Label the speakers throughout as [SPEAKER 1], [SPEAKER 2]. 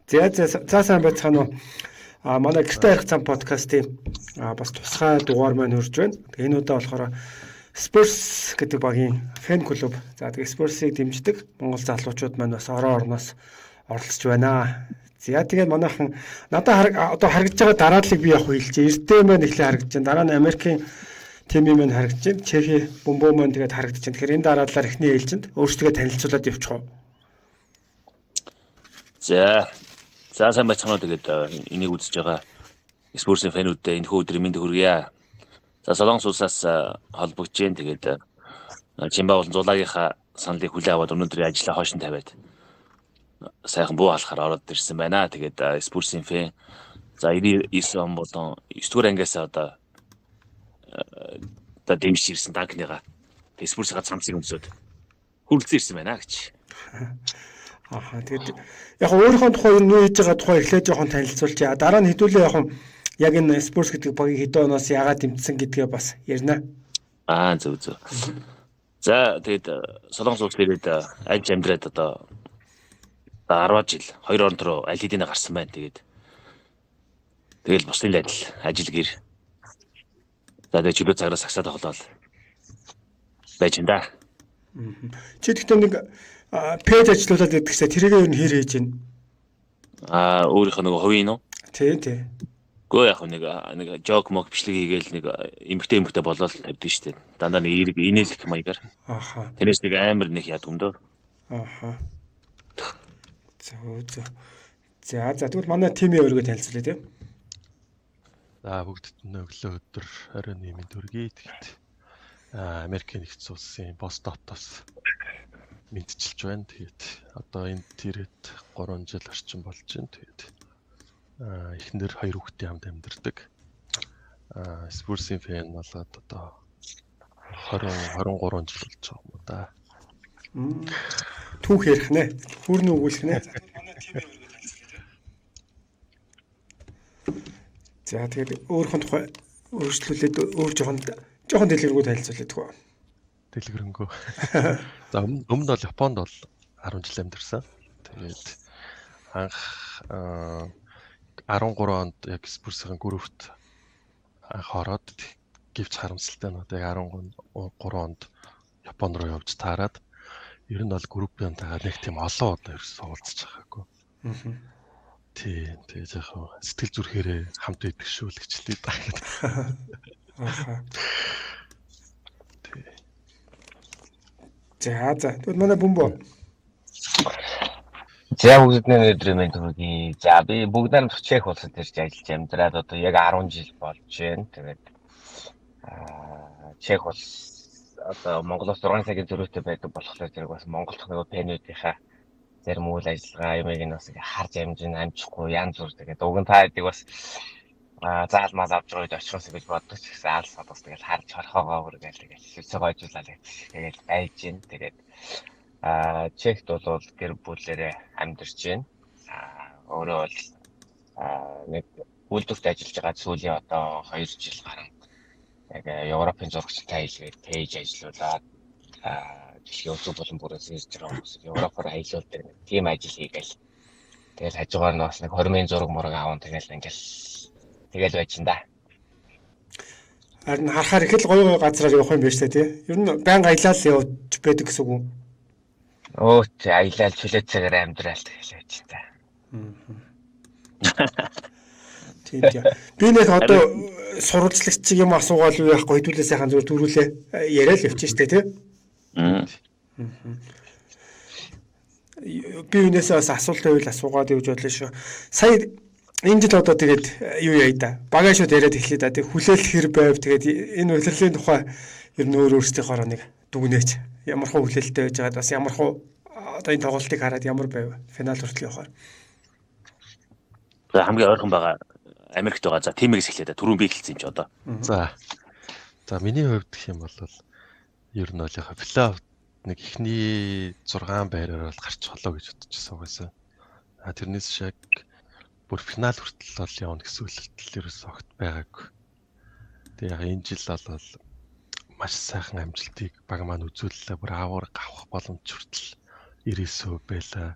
[SPEAKER 1] За за за сайн байцгаана уу. Манай гэртээ ярих цам подкастын бас тусгай дугаар маань хүрж байна. Тэгээ энэ удаа болохоор Spurs гэдэг багийн фэн клуб. За тэгээ Spurs-ыг дэмждэг Монгол залуучууд маань бас орон орноос оролцож байна. За тэгээд манайхан надад одоо харагдж байгаа дарааллыг би яг хэлчихье. Эрдээ маань эхлээ харагдаж байна. Дараа нь Америкийн тимийн маань харагдаж байна. Чехи бөмбөө маань тэгээд харагдаж байна. Тэгэхээр энэ дараалалаар эхний ээлжинд өөрсдөө танилцуулаад явчих уу.
[SPEAKER 2] За. За сайн байцгаана уу, тэгээд энийг үзэж байгаа Spurs-ийн фэнүүддээ энэхүү өдрийн мэнд хүргье. За Солонгос улсаас холбогдож гин, тэгээд Чимба болон Зулагийнхаа саналыг хүлээн аваад өнөөдрийн ажлаа хойш нь тавиад сайхан буу халахаар ороод ирсэн байна. Тэгээд Spurs-ийн фэн за 99 он болон 9 дугаар ангиас одоо дэмжиж ирсэн Данкныгаа Spurs-ийн цамцыг өмсөд хүрэлцэн ирсэн байна гэж.
[SPEAKER 1] Аха, тэгээд яг өөрийнхөө тухай юу хийж байгаа тухай эхлээд жоохон танилцуулъя. Дараа нь хэдүүлээ яг энэ Spurs гэдэг багийг хэдэн оноос яагаад дэмжсэн гэдгээ бас ярина.
[SPEAKER 2] Аа зөв зөв. За тэгээд Солонгос улс ирээд альж амьдраад одоо 10 жил хоёр оронд руу аль хэдийнэ гарсан байна. Тэгээд тэгэл бусдын адил ажил гэр. За тэгээд чөлөө цаграас сагсаа тоглоол байж энэ да.
[SPEAKER 1] Чи тэгтээ нэг пэйж ажиллуулад байдаг чинь тэрийг юу хэр хийж байна?
[SPEAKER 2] Аа өөрийнх нь нөгөө хувийн үү?
[SPEAKER 1] Тий, тий.
[SPEAKER 2] Гөө яг нэг жок мок бичлэг хийгээл нэг эмгтэй болоод тавьдаг шүү дээ. Дандаа нэг эерэг инээлэх маягаар.
[SPEAKER 1] Аха.
[SPEAKER 2] Тэрнээс нэг амар нэг яадаг юм дөө.
[SPEAKER 1] Аха. Зөв зөв. За за тэгвэл манай тимийн өөрийгөө танилцуулъя тий.
[SPEAKER 3] За бүгдд нь өглөө өдөр оройн мэнд хүргэе. Тэгэхэд Америкийн нэгдсэн улсын Бостонтоос мэдчилж байна. Тэгээд одоо энд ирээд 3 жил орчим болж байна. Тэгээд эхнэр хоёр хүүхдийн хамт амьдардаг. Spurs-ийн фэн болоод одоо 20 23 жил болж байгаа юм да.
[SPEAKER 1] Түүх ярих нэ. Хүүрнэ өгүүлэх нэ. За тэгээд өөрийнхөө тухай өөрчлөлээд өөр жоохон дэлгэрэнгүй танилцуулаад өгөө.
[SPEAKER 3] Дэлгэрэнгүй. За өмнө нь бол Японд бол 10 жил амьдарсан. Тэгээд анх 13 онд яг Spurs-ийн группт анх ороод гэвч харамсалтай нь одоо яг 13 онд Япон руу явж таарад ер нь бол группийнхаа нэг тийм олон удаа ерөөсөө уулзч байгаагүй. Тий, тэгээд яг сэтгэл зүрхээрээ хамт идэх шүү л гэж лээ да.
[SPEAKER 1] Аха. За за. Тэгвэл манай бөмбөө.
[SPEAKER 4] За бүгдний өдрийн мэнд хүргэе. За би бүгдээр нь Чех улсад ирж ажиллаж амьдраад одоо яг 10 жил болж байна. Тэгээд Чех улс одоо Монголоос 6 цагийн зөрүүтэй байдаг болохоор зэрэг бас Монгол дахь нөгөө фэнүүдийнхаа зарим үйл ажиллагаа юмыг нь бас ингээ харж амжихгүй янз бүр. Тэгээд уг нь та хэдийг бас заалмал авч байгаа үед очихоос гэж боддог ч гэсэн алс садас тэгэл харж хорхоогоо үргээл тэгэл сүсэг гойжуулаад тэгэл байж гин. Тэгээд Чехт бол гэр бүлээрээ амьдарч байна. Өөрөө бол нэг үйлдвэрт ажиллаж байгаа сүүлийн одоо 2 жил гарan яг Европын зурагчтай аялгээд пэйж ажиллуулад дэлхийн өнцөг булан бүрээс ирж байгаа хүмүүс Европоор аялуулдаг нэг тийм ажил хийгээл. Тэгэл хажуугаар нь бас нэг хормын зураг мураг аван тэгэл ингээл тэгэл байж ин да.
[SPEAKER 1] Харин харахаар их л гоё гоё газраар явах юм байна шүү дээ тий. Ер нь байнга аялал явж байдаг гэсэн үг үү?
[SPEAKER 4] Өө тий, аялал чөлөө цагаар амьдрал тэгэл байж ин да.
[SPEAKER 1] Тийм тий. Би нэг одоо сурвалжлагч чиг юм асуугаал юу яахгүй хэдүүлээ сайхан зүгээр дөрүүлээ яриад явчих шүү дээ тий. Би үүнээсээ бас асуулт байвал асуугаад явж бодлоо шүү. Сая энэ жил одоо тэгээд юу яа да. Багаа шууд яриад эхлэе да. Тэг хүлээлт хэр байв. Тэгээд энэ улирлын тухай ер нь өөр өөрсдийнхоороо нэг дүгнээч. Ямар хуу хүлээлттэй байж байгаад бас ямар хуу одоо энэ тоглолтыг хараад ямар байв? Финал хүртэл явахаар.
[SPEAKER 2] За хамгийн ойрхон байгаа Америкт байгаа. За тимээс эхлэе да. Түрүүн би хэлсэн юм чи одоо.
[SPEAKER 3] За. За миний хувьд гэх юм бол ер нь бол яг плей-офф нэг эхний 6 байраар бол гарч болоо гэж бодчихсон байсан. А тэрнээс шиг бүр финал хүртэл бол явна гэсэн үлэлтэл ерөөсөө огт байгаагүй. Тэгээ яг энэ жил бол маш сайхан амжилтыг баг маань үзүүллээ. Бүр аавар авах боломж хүртэл 99% байлаа.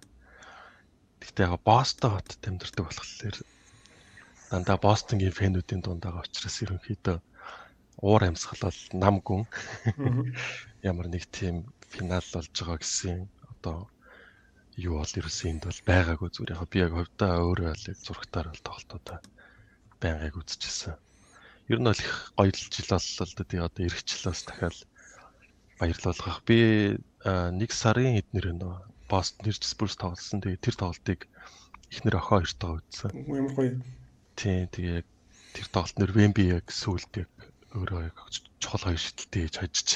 [SPEAKER 3] Гэхдээ яг Бостон хотод амьдардаг болохоор дандаа Бостонгийн фэнүүдийн дунд байгаа учраас ерөнхийдөө уур амьсгал бол нам гүн. Ямар нэг тийм финал болж байгаа гэсэн одоо юу бол ерөөсөн энд бол байгаагүй зүгээр яг би яг хувьдаа өөрөө л яг зурагтаар бол тоглолтуудаа байнгыг үзчихсэн. Ер нь бол их гоё жил боллоо л да. Тэгээ одоо эх жил бас дахиад баярлуулах. Би нэг сарын эднэр нөө Бостон ирж Спурс тоглосон. Тэгээ тэр тоглолтыг эхнэр охин хоёртойгоо үзсэн.
[SPEAKER 1] Ямар гоё.
[SPEAKER 3] Тийм тэгээ яг тэр тоглолт нэр Вемби яг сүүлд яг өөрөө яг чухал хоёр шидэлтэй хийж хожиж.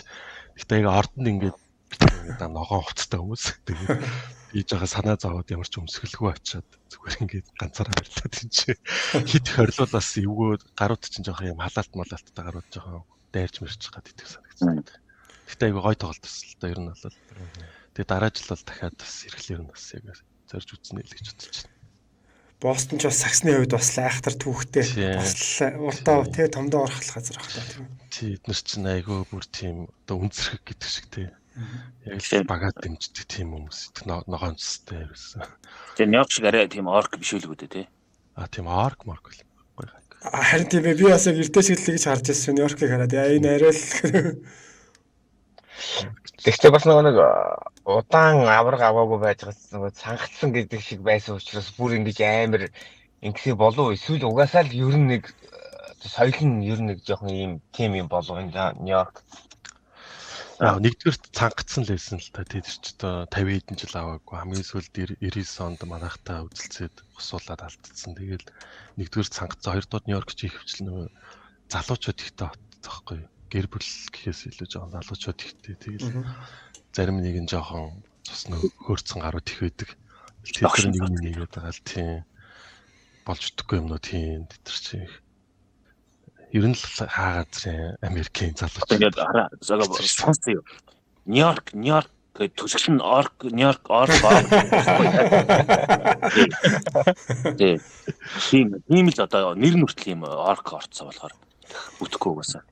[SPEAKER 3] Гэтэ яг ордонд ингээд ингээд ногоон хувцастай хүмүүс. Тэгээд би жаахан санаа зовоод ямар ч өмсгөлгүй очиад зүгээр ингээд ганцаараа барилаад тийм чи хит их хорлуулаас эвгүй гарууд чинь жоохон юм халаалт малаалттай гарууд жоохон дайрч мэрч гад итгэх санагдсан. Гэтэ айгүй гой тоглолт бас л да ер нь бол. Тэгээ дараа жил бол дахиад бас ирэхлээр нь бас яг зорж үзнэ л гэж бодож байна.
[SPEAKER 1] Бостон ч бас саксны хувьд бас айхтар түүхтэй. Бас л урдаа тий томдоо орох газар ах та тийм.
[SPEAKER 3] Тий эднэр чинь айгүй бүр тийм одоо үнцэрхэг гэдэг шиг тий. Яг л багаад дэмждэг тийм хүмүүс ногоон цэстэй ерөөсөн.
[SPEAKER 2] Тэгээ Нью-Йорк шиг арай тийм орк биш үлгүй дээ тий.
[SPEAKER 3] А тийм орк морк л гоё гай.
[SPEAKER 1] Харин тийм ээ би бас яг эрдээ шиг л гэж харж байсан Нью-Йоркийг хараад яа энэ арай л
[SPEAKER 4] Тэгвэл бас нөгөө нэг удаан авраг аваагүй байж байгаас нөгөө цангацсан гэдэг шиг байсан учраас бүр ингэж амар ингэсээ болов эсвэл угаасаа л ер нь нэг соёл нь ер нь нэг жоохон ийм тим юм болов энэ Нью-Йорк.
[SPEAKER 3] Аа нэгдүгээрт цангацсан л байсан л та. Тэр ч одоо 50 хэдэн жил аваагүй. Хамгийн сүүлд 99 онд манайхтай үзэлцээд усуулаад алдсан. Тэгэл нэгдүгээр цангацсан, хоёрдугаар Нью-Йорк чи их хвчл нөгөө залуучууд ихтэй байхгүй юу? Гэр бүл гэхээс илүү жоохон залуучууд ихтэй. Тэгэл зарим нэг нь жоохон цус нөхөрцөн гарууд их байдаг. Тэр нэг нэг нэгээд байгаа л тийм болж өгдөхгүй юмнууд тийм тэр чи их. Ер нь л хаа газрын Америкийн залуучууд.
[SPEAKER 2] Ингээд хараа сонссон юу? Нью-Йорк, Нью-Йорк гэдэг төсөл нь Орк, Нью-Йорк, Орк. Тийм. Тийм л одоо нэр нь хүртэл юм Орк орцсон болохоор бүтэхгүй угаасаа.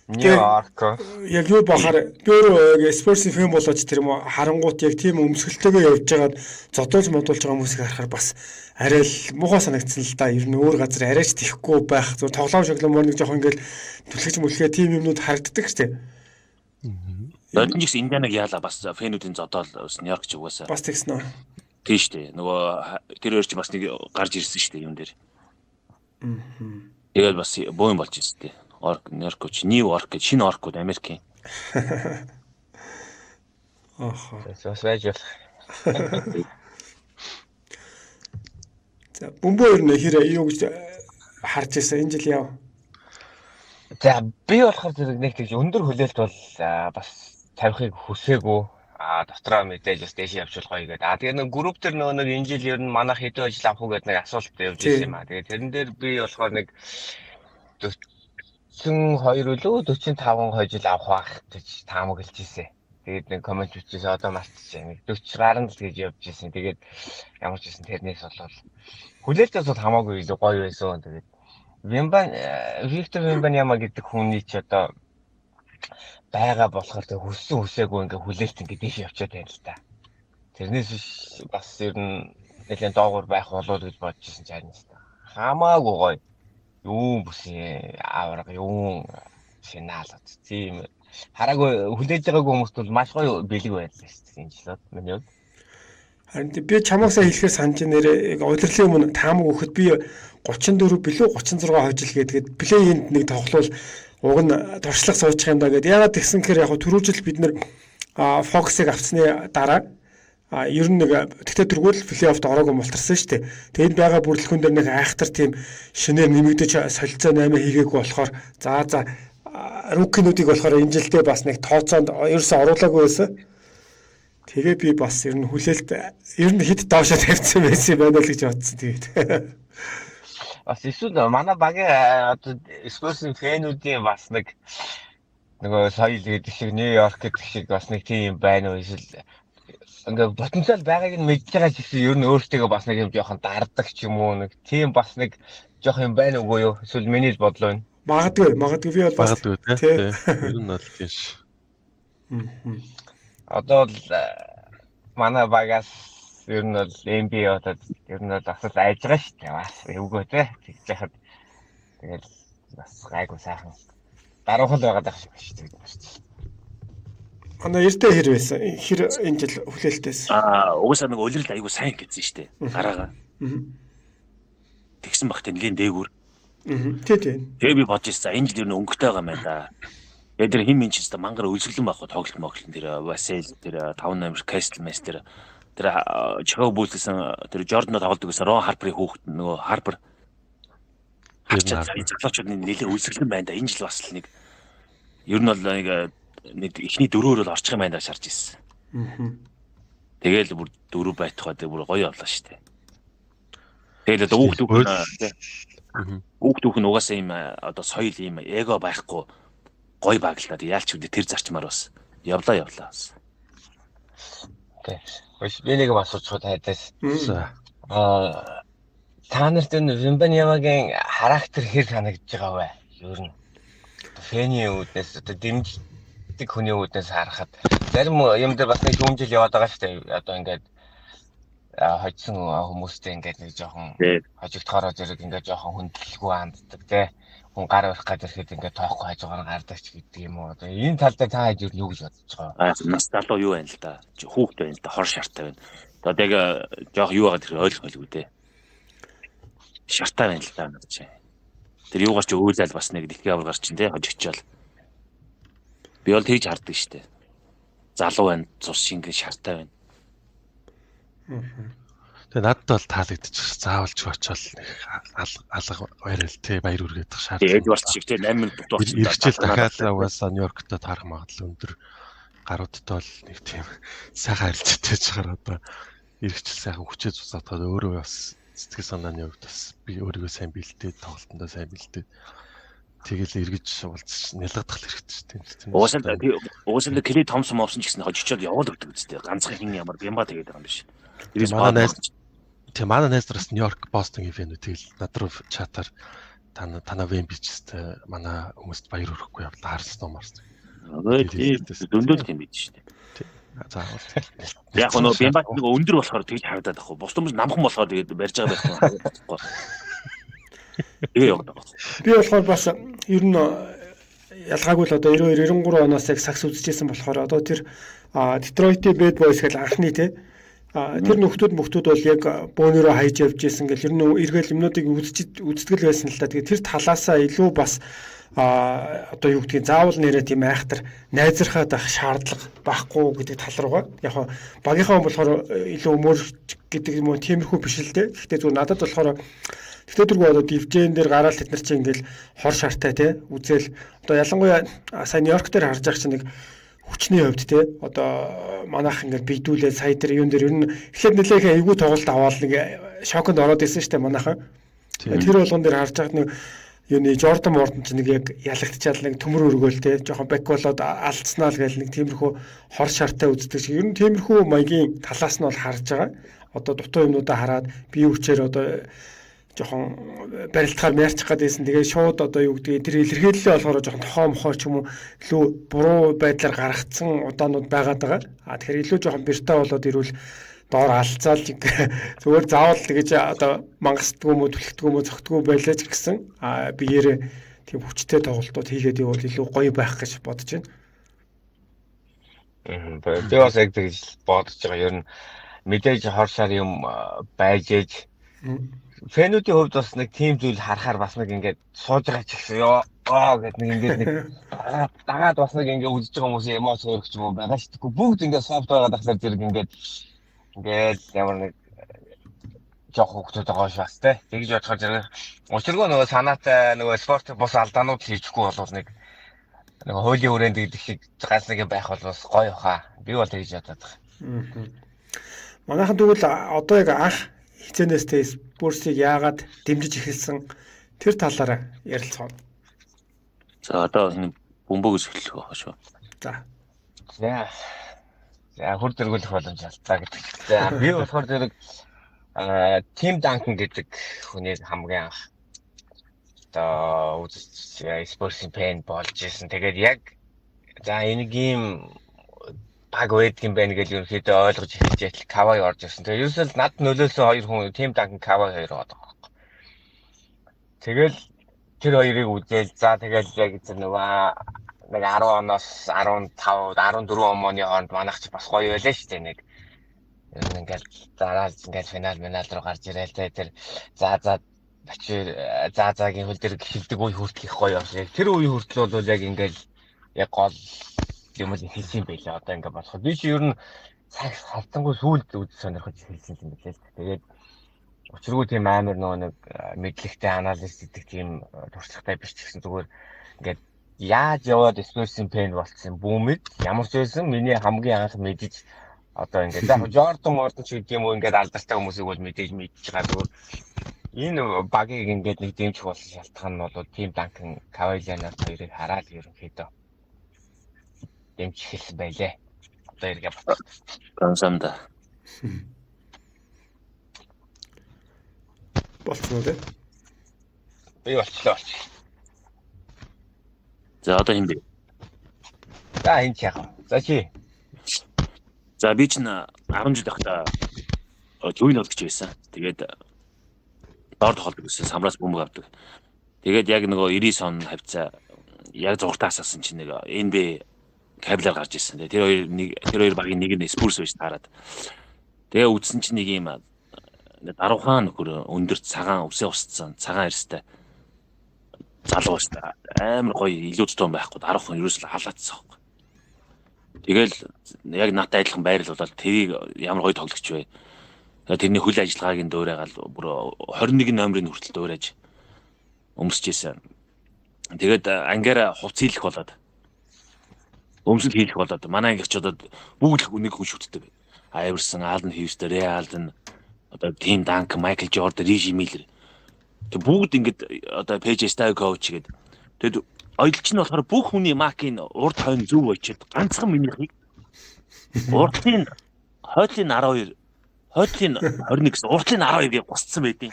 [SPEAKER 4] Нью-Йорк.
[SPEAKER 1] Яг юу бахаар би өөрөө яг Spurs фэн болооч тэр юм харангуут яг тийм өмсгөлтэйгээ явж байгаад зодуулж модуулж байгаа хүмүүсийг харахаар бас арай л муухай санагдсан л да. Ер нь өөр газар арайч тийхгүй байх. Зөв тоглоом шогломоор нэг жоохон ингээл түлхэж мүлхээ тийм юмнууд харагддаг шүү дээ.
[SPEAKER 2] Додон ч гэсэн Индианаг яалаа бас фэнүүдийн зодоол бас Нью-Йорк ч угаасаа.
[SPEAKER 1] Бас тэгсэн үү?
[SPEAKER 2] Тийм шүү дээ. Нөгөө тэр өөр чи бас нэг гарч ирсэн шүү дээ юм дээр. Тэгээд бас боо юм болж ирсэн дээ. Орк, Нью-Йорк ч Нью Йорк гэж шинэ оркууд Америкийн.
[SPEAKER 1] Аха.
[SPEAKER 4] Бас байж болох.
[SPEAKER 1] За бөмбөө ер нь хэр юу гэж харж ирсэн энэ жил яв?
[SPEAKER 4] За би болохоор зэрэг нэг тэгж өндөр хүлээлт бол бас тавихыг хүсээгүй. А дотроо мэдээж бас дээш явж гоё гэдэг. А тэгээ нэг групп дээр нөгөө нэг энэ жил ер нь манайх хэдэн ажил авах уу гэдэг нэг асуулт явж ирсэн юм а. Тэгээ тэрэн дээр би болохоор нэг 42 үлээ 45 хожил авах байх гэж таамаглаж ирсэн. Тэгээд нэг коммент бичсэн одоо мартчихжээ. Нэг 40 гаруй л гэж явж ирсэн. Тэгээд ямар ч байсан тэрнээс болол хүлээлтээс бол хамаагүй илүү гоё байсан. Тэгээд Виктор Вимбаньяма гэдэг хүний ч одоо байгаа болохоор тэг хүссэн хүсээгүй ингээ хүлээлт ингээ дээш явчаад байна л та. Тэрнээс биш бас ер нь нэлээд доогуур байх болов гэж бодож ирсэн ч харин л та. Хамаагүй гоё. Юун бүсэн авраг, юун финал тийм хараагүй хүлээж байгаагүй хүмүүст бол маш гоё бэлэг байлаа шүү дээ энэ жилүүд миний хувьд.
[SPEAKER 1] Харин би чамаасаа хэлэхээр санаж нэрээ удирлын өмнө таамаг өгөхөд би 34 билүү 36 хожил гэдгээд плей-инд нэг тоглол уг нь туршлага суучих юм да гэд. Яагаад тэгсэн гэхээр яг түрүү жил бид нэр Fox-ыг авсны дараа ер нь нэг тэгтээ дөрвөл плей-оффт ороогүй мултарсан шүү дээ. Тэгээд байгаа бүрэлдэхүүн дээр нэг айхтар тийм шинээр нэмэгдэж солилцоо 8 хийгээгүй болохоор за рукинуудыг болохоор энэ жилдээ бас нэг тооцоонд ерөөсөө оруулаагүй байсан. Тэгээ би бас ер нь хүлээлт ер нь хэд доошоо тавьсан байсан юм байна л гэж бодсон тэгээд.
[SPEAKER 4] Бас эсвэл манай багийн одоо Spurs-ийн фэнүүдийн бас нэг нөгөө соёл гэдэг шиг Нью-Йорк гэдэг шиг бас нэг тийм юм байна уу эсвэл ингээ потенциал байгааг нь мэдж байгаа ч гэсэн ер нь өөртөө бас нэг юм жоохон дардаг ч юм уу нэг тийм бас нэг жоох юм байна үгүй юу эсвэл миний л бодлоо байна.
[SPEAKER 1] Магадгүй би бол бас
[SPEAKER 3] магадгүй тий. Ер нь бол тийм ш.
[SPEAKER 4] Одоо бол манай багаас ер нь бол NBA болоод ер нь бол бас л айж байгаа шүү дээ. Бас эвгүй те. Тэгж яхад тэгэл бас гайгүй сайхан даруухал байгаад байх шиг байна шүү дээ.
[SPEAKER 1] Манай эртээ хэр байсан? Хэр энэ жил хүлээлттэйсэн?
[SPEAKER 2] Аа, угаасаа нэг улирал айгүй сайн гэсэн шүү дээ. Гараагаа. Тэгсэн багт нэлийн дээгүүр.
[SPEAKER 1] Тий, тий.
[SPEAKER 2] Тэгээ би бодож ирсэн. Энэ жил ер нь өнгөтэй байгаа юм байна да. Тэгээ тэр хин минь ч гэсэн мангар өлсгөлэн байхгүй тоглолт моглон тэр Васел тэр 5-8 Кастл Мастер тэр Chicago Bulls гэсэн тэр Jordan тоглодог гэсэн Рон Харперийн хүүхэд нөгөө Харпер харчаад залуучууд нэлээ өлсгөлэн байна да. Энэ жил бас л нэг ер нь бол нэг эхний дөрөөр бол орчих юм байна да шарж ирсэн. Тэгээл бүр дөрөв байтугай тэг бүр гоё явлаа шүү дээ. Тэгэл одоо хүүхд хүүхд түүх нь угаасаа ийм одоо соёл ийм эго байхгүй гоё баг л та. Яалч үдэ тэр зарчмаар бас явлаа бас.
[SPEAKER 4] Тий. Би нэг юм асуучих тайдаас. Аа та нарт энэ Вембаньямагийн характер хэр санагдаж байгаа вэ? Ер нь фэний үүднээс одоо дэмждэг хүний үүднээс харахад зарим юм дээр бас нэг шүүмжил яваад байгаа шүү дээ. Одоо ингээд хожсон хүмүүстэй ингээд нэг жоохон хожигдохороо зэрэг ингээд жоохон хүндлэлгүй ханддаг тий. Хүн гар барих гэж ирэхэд ингээд тоохгүй хажуугаар гардаг ч гэдэг юм уу. Одоо энэ тал дээр та хэд юу гэж бодож байгаа
[SPEAKER 2] вэ? Аа нас залуу юу байна л да. Хүүхэд байна л да. Хор шартай байна. Одоо яг жоох юу байгаа тэр ойлгох байлгүй дээ. Шартай байна л да надад чи. Тэр юугаар ч өөлөөл бас нэг дэлхийн аваргаар чинь тий хожигчвал. Би бол тэгж хардаг штэ. Залуу байна, цус шингэн шартай байна.
[SPEAKER 3] Тэгээ надад бол таалагдчих. Заавал ч очоод нэг алга баярал тий баяр үргээд
[SPEAKER 2] шаардлага. Эдвард шиг тий 8 минут дутуу.
[SPEAKER 3] Иргэжэл дахиад угаасаа Нью-Йорктой таарах магадлал өндөр. Гаруудтай бол нэг тийм сайхан харилцаатай чагаар одоо иргэжил сайхан хүчээ цуцаатаад өөрөө бас сэтгэл санааны хувьд бас би өөрийгөө сайн бэлдээд тоглолтондоо сайн бэлдээд тэгэл эргэж уулзч нялгадах хэрэгтэй шүү
[SPEAKER 2] дээ. Угаасаа Клей Томсон мовсон ч гэсэн хожигчод явуул өгдөг үстэй. Ганцхан хин ямар бямба тэгээд байгаа юм биш.
[SPEAKER 3] Манай найз тийм манай найз нар бас Нью-Йорк, Бостонгийн фэн үү. Тэгэл над руу чатаар танаа Вемби ч гэсэн манай хүмүүст баяр хүргэхгүй явлаа харсан уу марсан.
[SPEAKER 2] Зөндөл тийм бид шүү дээ.
[SPEAKER 3] Заавал.
[SPEAKER 2] Яг нөө бямба нэг өндөр болохоор тэгж харагдаад байхгүй. Бус хүмүүс намхан болохоор тэгээд барьж байгаа байхгүй. Тэгээ яваад байгаа.
[SPEAKER 1] Би болохоор бас ер нь ялгаагүй л одоо 92 93 оноос яг сакс үзчихсэн болохоор одоо тэр Детройт-ийн Bad Boys гэл анхны те тэр нөхдүүд мөхтүүд бол яг бөөнөрөө хайж явж исэн гэл ер нь эргэл юмнуудыг үздэг л байсан л та. Тэгээ тэр талаасаа илүү бас одоо юу гэдгийг заавал нэрээ тийм айхтар найзархаад байх шаардлага байхгүй гэдэг тал руугаа яг хаа багийнхаа хүн болохоор илүү өмөр гэдэг юм уу тиймэрхүү биш л дээ. Гэхдээ зүгээр надад болохоор тэгтээ дөрвөө одоо дивжен дээр гараал тэд нар чинь ингээл хор шартай те үзэл одоо ялангуяа сая Нью-Йорк дээр харж байгаа чинь нэг хүчний хувьд те одоо манайх ингээл бийдүүлээ сая тэр юун дээр ер нь эхлээд нэлээх айгүй тоглолт аваад нэг шоконд ороод исэн штэ манайхан. Тэр болгон дээр харж байхад нэг юуны Жордан Мордон ч нэг яг ялагдчаал нэг төмөр өргөөл те жоохон бэк болоод алдснаа л гэл нэг тиймэрхүү хор шартай үздэг шиг ер нь тиймэрхүү маягийн талаас нь бол харж байгаа. Одоо дутуу юмнуудаа хараад бие хүчээр одоо жоохон барилдахаар мярчих гээд байсан. Тэгээ шууд одоо юу гэдгийг тэр илэрхийлэлээ болохоор жоохон тохоо мохоо ч юм уу илүү буруу байдлаар гаргацсан удаанууд байгаад байгаа. А тэгэхээр илүү жоохон бэртаа болоод ирвэл доор алцаал зүгээр заавал тэгэж одоо мангасдгүй юм уу түлхдэг юм уу цогтгүй байлаа ч гэсэн а биеэрээ тийм хүчтэй тоглолтууд хийгээд явбал илүү гоё байх гэж бодож
[SPEAKER 4] байна. Би бас яг тэгж бодож байгаа. Ер нь мэдээж хоршаар юм байж ээж фэнүүдийн хувьд бас нэг тийм зүйл харахаар бас нэг ингээд сууж байгаа ч гэсэн ёо оо гэд нэг ингээд нэг дагаад бас нэг ингээд үзэж байгаа хүмүүсийн эмоц өөрөх ч юм уу байгаа шүү дээ. Бүгд ингээд софт байгаа дахлаар зэрэг ингээд ингээд ямар нэг жоох хүүхдүүд байгаа ш бас те. Тэгж бодохоор зэрэг учиргүй нөгөө санаатай нөгөө спорт бус алдаанууд хийчихгүй болвол нэг нөгөө хуулийн хүрээнд гэдэг шиг ганц нэг байх бол бас гоё хаа. Би бол тэгж бодоод байгаа.
[SPEAKER 1] Манайхан тэгвэл одоо яг анх хизэнээс те Спурсыг яагаад дэмжиж эхэлсэн тэр талаар ярилцгаа.
[SPEAKER 2] За одоо энэ бөмбөгөөс эхлэх байх шүү.
[SPEAKER 1] За.
[SPEAKER 4] За. За хөр дөргүүлэх боломж алдлаа гэдэг. За би болохоор зэрэг Тим Данкан гэдэг хүнийг хамгийн анх одоо үзэж Спурсийн фэн болж исэн. Тэгээд яг за энийг ийм баг байдаг юм байна гэж ерөнхийдөө ойлгож эхэлж яатал Кавай орж ирсэн. Тэгээ ерөөсөө л над нөлөөлсөн хоёр хүн Тим Данкан, Кавай хоёр байгаа байхгүй. Тэгэл тэр хоёрыг үзээл, за тэгэл яг тэр нөгөө нэг 10 оноос 15, 14 оны хооронд манайх ч бас гоё байлаа шүү дээ нэг. Ер нь ингээл зараал ингээл финал минал руу гарч ирээл те тэр за за бачир за загийн хөл дээр хилдэг үе хүртэл их гоё явсан. Яг тэр үе хүртэл бол яг ингээл яг гол юм л эхэлсэн юм байлаа. Одоо ингээ бодоход би чи ер нь цаг халтангуй сүүлд үз сонирхож эхэлсэн юм билээ л. Тэгээд учиргүй тийм амар нөгөө нэг мэдлэгтэй анализ гэдэг тийм туршлагатай биш ч гэсэн зүгээр ингээд яаж яваад Spurs-ийн фэн болцсон бүүмэд ямар ч байсан миний хамгийн анх мэдэж одоо ингээд за Jordan Morton ч гэдэг юм уу ингээд алдартай хүмүүсийг бол мэдээж мэдж байгаа зүгээр энэ багийг ингээд нэг дэмжих болсон шалтгаан нь бол Тим Данкан, Кавай Ленард хоёрыг хараад ерөнхийдөө дэмжих хэлсэн байлээ. Одоо эргээ бодох.
[SPEAKER 2] Гансамда.
[SPEAKER 1] Болцсон уу те?
[SPEAKER 4] Би болчлоо.
[SPEAKER 2] За одоо хин бэ?
[SPEAKER 4] За хин ч яах вэ? За чи.
[SPEAKER 2] За би чинь 10 жил байхдаа жуйн олгч байсан. Тэгээд доор тоглодог гэсэн, самраас бөмбөг авдаг. Тэгээд яг нөгөө 99 он хавцаа яг зургатаа асаасан чинь нэг NBA кабелаар гарч ирсэн. Тэр хоёр багийн нэг нь Spurs байж таарад. Тэгээ үдсэн чинь нэг юм даруухан нөхөр өндөр цагаан үсээ устсан, цагаан эрстэй залуу шүү дээ. Амар гоё илүү тутам байхгүй даруухан ерөөсөл халаацсан байхгүй. Тэгэл яг надтай адилхан байрлал болоод тэрийг ямар гоё тоглогч вэ? Тэрний хөл ажиллагааг нь дуурайгаал бүр 21 номерын хүртэл дуурайж өмсөж исэн. Тэгээд ангиараа хувц хийлэх болоод өмсөл хийлэх болоод манай ангич одоо бүгд л нэг хүн шүтдэг. Айверсон, Аллен Хьюстон, Рэй Аллен, одоо Тим Данк, Майкл Жордан, Рижи Миллер. Тэг бүгд ингээд одоо ПЖ Стайкович гээд тэгэд ойлч нь болохоор бүх хүний макийн урд хойно зөв очиод ганцхан минийхийг урдлын хойдлын 12 хойдлын 21 гэсэн урдлын 12 гэж гусцсан байдیں۔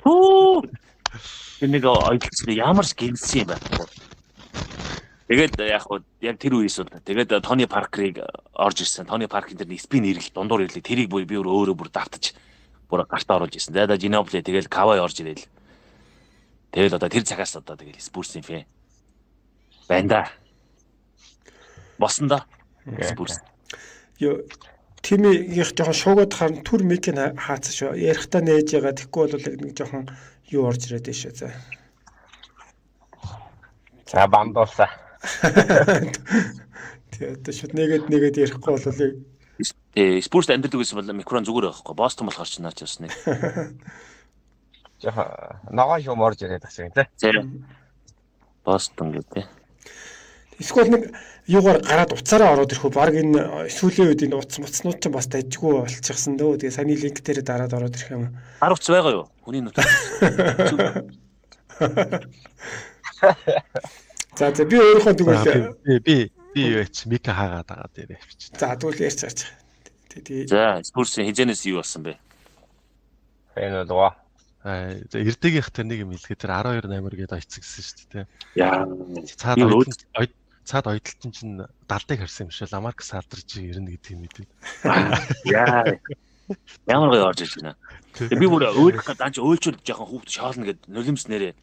[SPEAKER 2] Хүү. Тэр нэг ойлч ямар ч гинсэн юм байхгүй. Тэгээд яг хөө яг тэр үеэс бол тэгээд Тони Паркерыг орж ирсэн. Тони Паркерын тэр спин эргэлт, дундуур эргэлт тэрийг би өөрөө бүр давтаж бүр гартаа оруулж ирсэн. За Жинобли тэгэл Кавай орж ирээл. Тэгэл одоо тэр цагаас одоо тэгэл Спурсийн фэн байна да. Босон да. Спурс.
[SPEAKER 1] Йоо тимийнх жоохон шуугаад харна түр мик нь хаацсан шүү. Ярихдаа нээж байгаа тэгэхгүй бол нэг жоохон юу орж ирээд байна шүү. За.
[SPEAKER 4] За бамдуулсаа.
[SPEAKER 1] Тэгээ одоо шууд нэгэд ярихгүй бол
[SPEAKER 2] тэгээ Спурс амьдрдаг гэсэн бол микрон зүгээр байхгүй. Бостон болохоор ч наач бас нэг.
[SPEAKER 4] Жоохон ногоон шум орж ирээд байгаа шиг тий.
[SPEAKER 2] Бостон гэдэг.
[SPEAKER 1] Эсвэл нэг юугаар гараад уцаараа ороод ирэх үү? Бараг энэ сүүлийн үед энэ утас муцнууд ч бас дайжгүй болчихсон дөө. Тэгээ саяны линк дээр дараад ороод ирэх юм.
[SPEAKER 2] Гар утас байгаа юу? Хүний нүд.
[SPEAKER 1] За за би өөрийнхөө тэгвэл
[SPEAKER 3] би юу яач мика хаагаад байгаа дээр явчих.
[SPEAKER 1] За тэгвэл ярьж гарч.
[SPEAKER 2] Тэгээ. За Спурсын хизэнээс юу болсон бэ?
[SPEAKER 4] Энэ болов.
[SPEAKER 3] За эрдэгийнх тэр нэг юм хэлгээ тэр 12 номер гэдээ ойцсон гэсэн шүү дээ.
[SPEAKER 2] Яа.
[SPEAKER 3] Цаад ойдолтон чинь далдыг харсан юм шиг Ламаркс алдарч ирнэ гэдэг юм мэдээ.
[SPEAKER 2] Яа. Ямар гоё орж ирж байна. Би бүр өөлөх данч өөлчүүл жоохон хүүхд шоолно гэд нулимс нэрээ.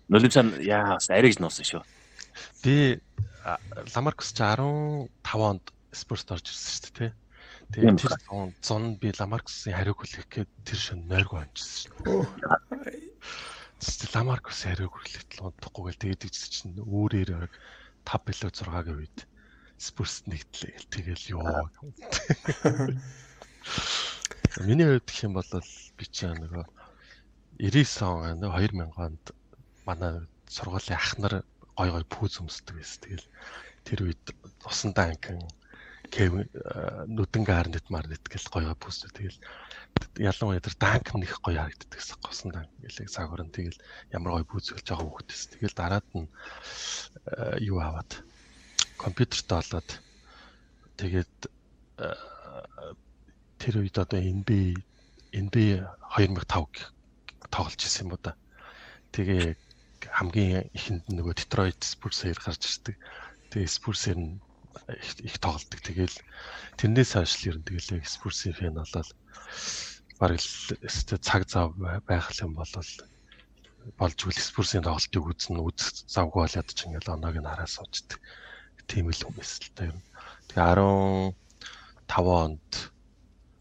[SPEAKER 2] Нулимсаа яа бас арайж нуусан шүү.
[SPEAKER 3] Би Ламаркс чи 15 онд Спурст орж ирсэн шүү дээ, тэ. Тэгээд тэр зун би Ламаркусын хариуг хүлээх гээд тэр шин нойргүй онжсэн шүү. Ламаркусын хариуг хүлэхэд л унтахгүй гэл тэгээд ийж чинь өөрөөр 5 билүү 6-гийн үед Спурст нэгтлээ гэл тэгэл ёо. Миний хувьд гэх юм бол би ч нөгөө 99 он 2000 онд манай сургуулийн ах нар гой гой пүүз өмсдөг байсан. Тэгэл тэр үед усан данкан Кевин нүдэн гарнет марнет гэл гоё гоё пүүс. Тэгэл ялангуяа тэр данк нэх гоё харагддаг гэсэн госон данк гэлээ цагаар нь тэгэл ямар гоё пүүс гэж байгаа хүүхдээс. Тэгэл дараад нь юу аваад компьютертэй болоод тэгээд тэр үед одоо NBA 2005 тоглож исэн юм уу да. Тэгээ хамгийн ихэнд нөгөө Detroit Spurs-ээр гарч ирдэг. Тэгээ Spurs-ээр нь их тоглолдог. Тэгэл тэрнээс хойш л ер нь тэгэл яг Spurs-ийн фэн болоод бараг л өстэй цаг зав байх юм бол болж үл Spurs-ийн тоглолтыг үзнэ, үзэх завгүй бол ядч ингээл оноог нь хараа суучдаг. Тийм л хүмүүс л та ер нь. Тэгээ 15 онд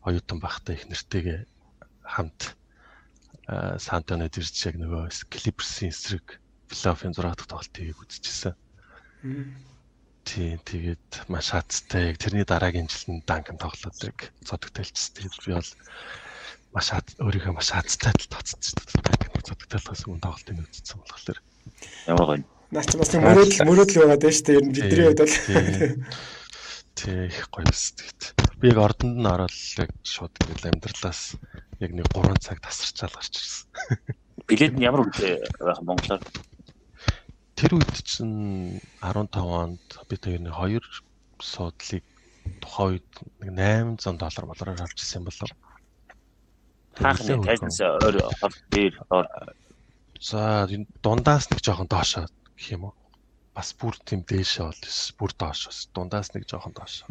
[SPEAKER 3] оюутан байхдаа их нэртэйгээ хамт Сан Антониод ирж яг нөгөө Clippers-ийн эсрэг плей-оффын 6 дахь тоглолтыг үзчихсэн. Тийм, тэгээд маш хаттай яг тэрний дараагийн жил нь Данкан тоглоод яг цодог тайлчсан. Тэгээд би бол маш өөрийнхөө маш хаттай л тооцсон шүү дээ. Данкан цодог тайлхаас өмнө тоглолтыг үзсэн болохоор.
[SPEAKER 2] Ямар гоё.
[SPEAKER 1] Наач бас нэг мөрөөдөл байгаа даа шүү дээ. Ер нь бидний хувьд бол.
[SPEAKER 3] Тий, их гоё бас тэгээд. Би яг ордонд нь ороод яг шууд ингээл амьдралаас яг нэг 3 цаг тасарчаал гарч ирсэн.
[SPEAKER 2] Билет нь ямар үнэтэй байх Монголоор?
[SPEAKER 3] Тэр үед чинь 15 онд би тэр нэг 2 суудлыг тухайн үед нэг $800 болороор авч ирсэн юм болов.
[SPEAKER 2] Хаах нь тайзнаас ойр хол дээр доор.
[SPEAKER 3] За энэ дундаас нэг жоохон доошоо гэх юм уу? Бас бүр тийм дээшээ бол биш, бүр доош бас дундаас нэг жоохон доош.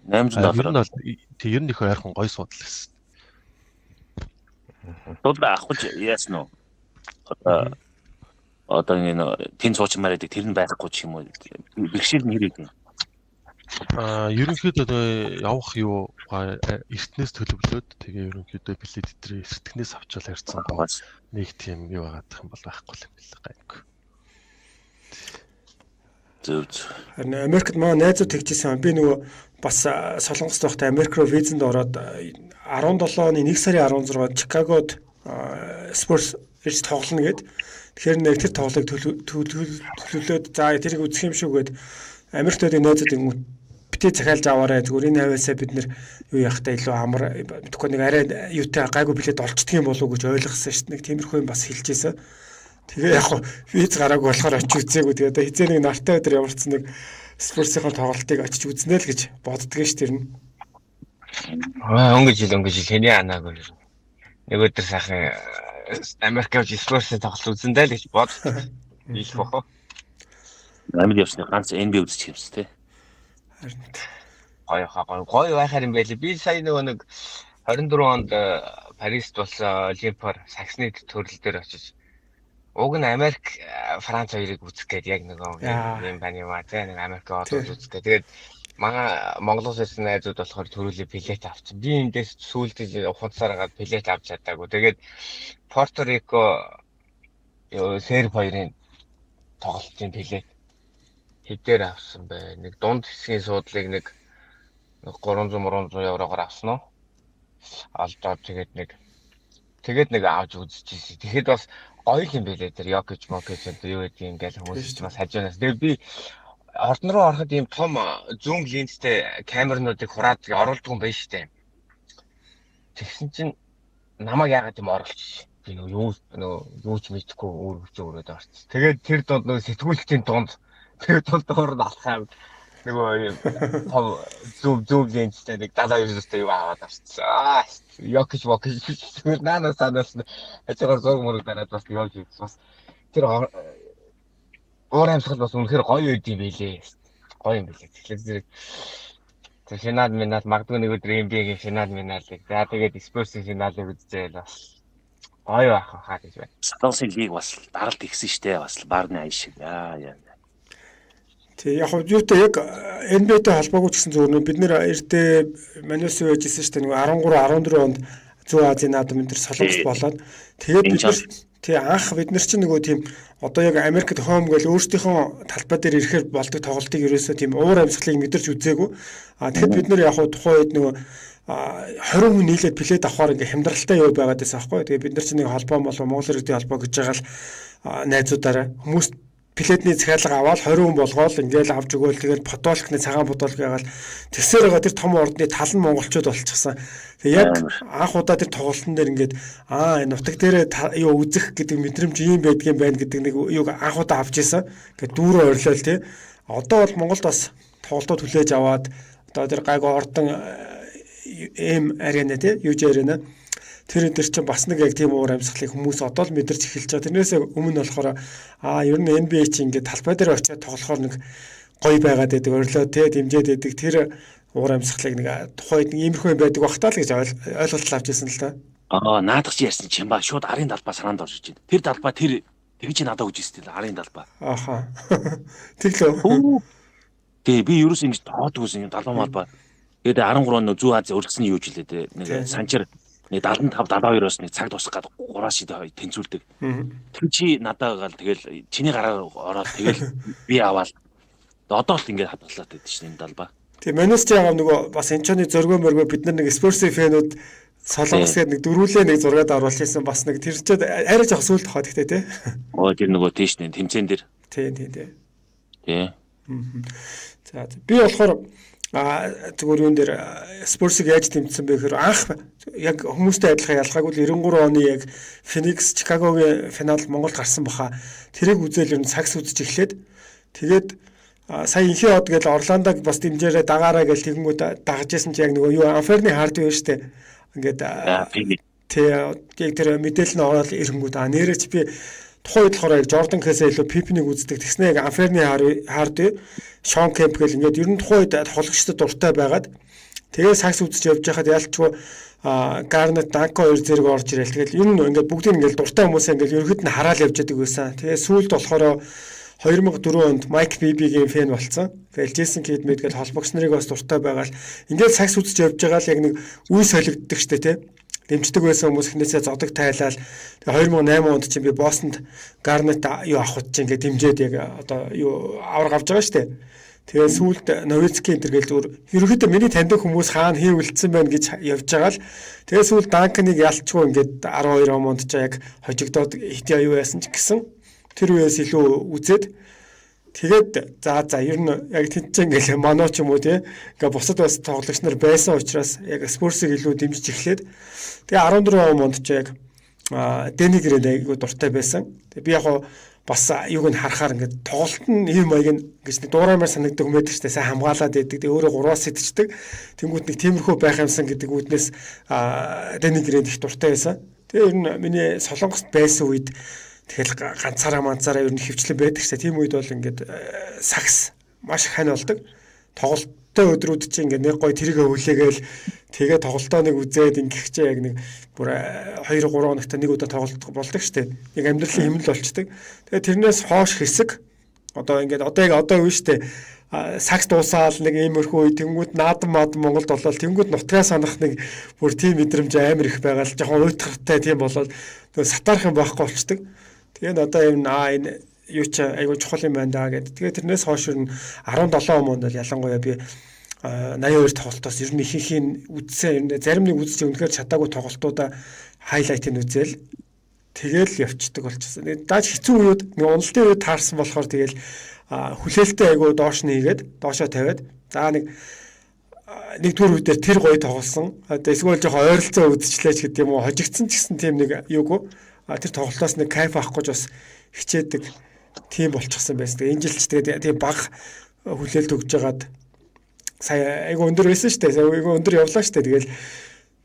[SPEAKER 2] $800.
[SPEAKER 3] Ер нь бол тэг ер нь их ойрхон гоё суудал гэсэн.
[SPEAKER 2] Суудлаа авах гэж яасан уу? Одоо энэ тэн суучмаар байдаг тэр нь байхгүй ч юм уу? Бэрхшээл нь хэр юм?
[SPEAKER 3] Ерөнхийдөө явах юу эртнээс төлөвлөөд тэгээ ерөнхийдөө билет өдрөө эртнээс авчвал ярьсан гоо нэг тийм юу байгаадах юм бол байхгүй юм билээ гайгүй.
[SPEAKER 2] Зөв зөв.
[SPEAKER 1] Харин Америкт манай найзууд тэгжсэн. Би нөгөө бас Солонгост байхдаа Америк руу визэнд ороод 17 оны 1 сарын 16-нд Чикагод Spurs ирж тоглоно гэд. Тэгэхээр нэг тэр тоглолтыг төлөвлөөд за тэрийг үзэх юм шүү гэд Америкт байдаг найзууд ингэв битээ захиалж аваарай, зүгээр энэ хавьяасаа бид нэр юу яхахтаа илүү амар мэдхгүй нэг арай юутай гайгүй билет олчдөг юм болов уу гэж ойлгосон шүү дээ. Нэг тиймэрхүү юм бас хэлжсэн. Тэгээ яг виз гараагүй болохоор очиж үзээгүй. Тэгээ одоо хизээ нэг нартай өдөр ямар ч нэг Spurs-ийн тоглолтыг очиж үзнэ л гэж боддгоо ш тэр нь.
[SPEAKER 4] Өнгө жил хэний анаагүй. Нэг өдөр сайхан Америк явж Spurs-ийн тоглолт үзэн дээ л гэж бод. Биелэх бохоо.
[SPEAKER 2] Амьд явсны ганц NBA үзчих юмс те.
[SPEAKER 1] Харин
[SPEAKER 4] гоё хаа гоё байхаар юм байлээ. Би сая нөгөө нэг 24 онд Парист болсон Олимпиар саксны төрөл дээр очиж уг нь Америк Франц хоёрыг үзэх гээд яг нөгөө юм байна юм а те нэг Америк одод үзэх гээд тэгээд манай Монголоос ирсэн найзууд болохоор төрүүлээ билет авчихсан. Би эндээс сүүлд ухамсар гаргаад билет авч чадаагүй. Тэгээд Порто Рико Серб хоёрын тоглолтын билет хэдээр авсан бэ? Нэг дунд хэсгийн суудлыг нэг 300 еврогоор авсан уу? Олдоод тэгээд нэг авч үзчихсэн. Тэгэхэд бас гоё юм байлээ тэр Йокич Мокич одоо юу гэдэг юм ингээл хүмүүс бас хажуунаас. Тэгээд би ордон руу ороход ийм том зум линзтэй камернуудыг хураад оруулдаг юм байна штэ. Тэгсэн чинь намайг яагаад юм оруулчих. Би нөгөө юу ч мэдэхгүй өөр хүчээ өрөөд орсон. Тэгээд тэр дунд нөгөө сэтгүүлчдийн дунд тэр дунд доор нь алхаа нөгөө юм том зум линзтэй нэг 72 юу аваад орсон. Аа Йокич Мокич зүгээр наанаас санаас хажуугаар зураг мөрөг дараад бас явж ирсэн. Бас тэр уур амьсгал бас үнэхээр гоё байд юм байлээ. Гоё юм байлээ. Тэгэхээр зэрэг тэр финал минал магадгүй нэг өдөр NBA-гийн финал миналыг за тэгээд Spurs-ийн финалыг үзчихэл бас гоё байх хаа гэж байна.
[SPEAKER 2] Солонгосын лиг бас даралт ихсэн штэ бас баарны аян шиг. Яа яа.
[SPEAKER 1] Тэг яг юутай яг NBA-тэй холбоогүй ч гэсэн зүгээр нөө бид нэр эрдээ Манусын байжсэн штэ нэг 13 14 онд Зүүн Азийн наадам энэ төр Солонгос болоод тэгээд бид нар тий анх бид нар чинь нөгөө тийм одоо яг Америкт хоум гэл өөрсдийнхөө талбай дээр ирэхээр болдог тоглолтыг ерөөсөө тийм уур амьсгалыг мэдэрч үзээгүй. А тэгэхэд бид нар яг тухайн үед нөгөө 20 хүн нийлээд плед авахаар ингээ хямдралтай юу байгаад байсан аахгүй. Тэгээ бид нар чинь нэг холбоо болов Монгол иргэдийн холбоо гэж байгаа л найзуудаараа хүмүүс пледний захиалга аваад 20 хүн болгоол ингээл авч өгөөл тэгэл подолкны цагаан подолк ягаал тэгсээр байгаа тэр том ордны тал нь монголчууд болчихсон. Тэгээ яг анх удаа тэр тоглолтын дээр ингээд энэ нутаг дээр юу үзэх гэдэг мэдрэмж ийм байдгийн байна гэдэг нэг юг анх удаа авч исэн. Ингээд дүүрэн орилол тий. Одоо бол Монголд бас тоглолтууд хүлээж аваад одоо тэр гайгүй ордон эм арена тий юж арена тэр энэ төр чинь бас нэг яг тийм уур амьсгалыг хүмүүс одоо л мэдэрч эхэлж байгаа. Тэрнээс өмнө болохоор ер нь NBA чинь ингээд талбай дээр очиад тоглохоор нэг гоё байгаад байдаг, орилоо те дэмжээд байдаг тэр уур амьсгалыг нэг тухайд нэг иймэрхүү юм байдаг бах таа л гэж ойлголт авч ирсэн л та.
[SPEAKER 2] Аа, наадах чи ярьсан чимба шууд арын далбаа санаанд орж иж байна. Тэр далбаа тэр тэгж надад өгч ирсэн л арын далбаа.
[SPEAKER 1] Аха. Тэглөө.
[SPEAKER 2] Тэгээ би ерөөс ингэж тоодгүйсэн юм далбаа малбаа. Тэгээд 13 он зүүн Ази урьдчилсан юу жилээ те. Нэг санчир нэг 75 72-оос нэг цаг дуусах гээд 3 шид тэнцүүлдэг. Тэр чи надад гал тэгэл чиний гараар ороод тэгэл би аваал. Одоо л ингэж хадгалаад байдаг шин энэ далбаа.
[SPEAKER 1] Тэгээ Манус чи ягаа нөгөө бас энчоны зөргөө мөргөө бид нар нэг Спорсын фэнүүд Солонгос гээд нэг дөрвөлээ нэг зургаад оруулж ирсэн бас нэг тэр чинь арай жоох сүлд хаа гэхдээ тий.
[SPEAKER 2] Оо тэр нөгөө тийш нэ тэмцээн дээр.
[SPEAKER 1] Тий, тий, тий.
[SPEAKER 2] Тий.
[SPEAKER 1] За би болохоор зүгээр юун дээр Спорсыг яаж дэмжсэн бэ гэхээр анх яг хүмүүстэй адилхан ялгаагүй л 93 оны яг Феникс Чикагогийн финал Монголд гарсан баха. Тэрийг үзэл ер нь сагс үзэж эхлээд тэгээд сая инхээ од гэж Орландог бас дэмжээрээ дагаараа гэж тэгэнгүүт дагаж исэн чи яг нөгөө юу Анферны хард юу штэ. Ингээд тий яг тэр мэдээлэл нь ороод ирэнгүүт нэрээ чи би тухайн үед болохоор яг Жордан Кэсээ илүү Пипнийг үздэг. Тэгснэ яг Анферны Харди, Шон Кемп гэл ингээд ер нь тухайн үед тоглогчдод дуртай байгаад тэгээ сакс үзэж явж байхад ялчгүй Гарнет, Данко хоёр зэрэг орж ирэл. Тэгэл ер нь ингээд бүгдийг ингээд дуртай хүмүүсээ ингээд ерөнхийд нь хараал явж байдаг байсан. Тэгээ сүүлд болохоор 2004 онд Майк Бибигийн фэн болсон. Тэгэл Джейсон Кид мэд гэл холбогч нарыг бас дуртай байгаал ингээд сакс үзэж явж байгаа л яг нэг үе солигддог штэ тий. Дэмждэг байсан хүмүүс эхнээсээ зодог тайлал. Тэгээ 2008 онд чинь би Бостонд Гарнет юу авахд чинь ингээд дэмжээд яг одоо юу авраг авч байгаа штэ. Тэгээ сүүлд Новицкий энэ төр гээл зүгээр ерөнхийдөө миний таньдаг хүмүүс хаана хий үлдсэн байна гэж явж байгаа л тэгээ сүүлд Данканыг ялчгүй ингээд 12 онд ч яг хожигдоод хит юу яасан ч гэсэн тэр үеэс илүү үзээд тэгээд за ер нь яг тэнцэн ингээл мано ч юм уу тий ингээ бусад бас тоглогч нар байсан учраас яг Спорсыг илүү дэмжиж эхлээд тэгээ 14 онд ч яг Дэни Грэнд айгүй дуртай байсан. Тэгээ би яг бас юуг нь харахаар ингээд тоглолт нь ийм маяг нь гэж нэг дуураамаар санагддаг юм байдаг ч сайн хамгаалаад байдаг. Тэгээ өөрөө гурваас сэтчдэг. Тэнгүүт нэг тиймэрхүү байх юмсан гэдэг үүднээс Дэни Грэнд их дуртай байсан. Тэгээ ер нь миний Солонгост байсан үед тэгэл ганцаараа манцаараа ер нь хөвчлэн байдаг ч тийм үед бол ингээд сакс маш их хань болдог. Тоглолттой өдрүүд чинь ингээд нэг гой тэрийг хүлээгээл тэгээ тоглолтоо нэг үзээд ингэх чинь яг нэг бүр 2 3 хоногт нэг удаа тоглолт болдог штэ. Нэг амьдралын хэмнэл болчдөг. Тэгээ тэрнээс хоош хэсэг одоо ингээд одоо яг одоо юу штэ сакс дуусаал нэг иймэрхүү үе тэнгууд наадам маадам Монголд болол тэнгууд нутгаа санах нэг бүр тийм мэдрэмж амар их байгаа л жоохон уйтгартай тийм болол сатаарах юм байхгүй болчдөг. Тэгээ одоо юм энэ юу ч айгуу чухал юм байна даа гэд. Тэгээ тэрнээс хойш ер нь 17 онд бол ялангуяа би 82 тоглолтоос ер нь ихэнх үзсэн ер нь зарим нэг үзэж үнэхээр чадаагүй тоглолтуудаа хайлайтыг үзээл тэгэл явцдаг болчихсон. Дааж хэцүү үед нэг уналтын үед таарсан болохоор тэгэл хүлээлтээ айгуу доош нь хийгээд доошоо тавиад за нэг нэг түр үедэр тэр гоё тоглосон. Одоо эсвэл жоохон ойролцоо үзчихлээч гэдэг юм уу хожигдсан ч гэсэн тийм нэг юугүй тэр тоглолтоос нэг кайф авах гэж бас хичээдэг тийм болчихсон байсан. Тэгээ энэ жил ч тэгээд тийм баг хүлээлт өгж байгаад сая айгу өндөр байсан шүү дээ. Айгу өндөр явлаа шүү дээ. Тэгэл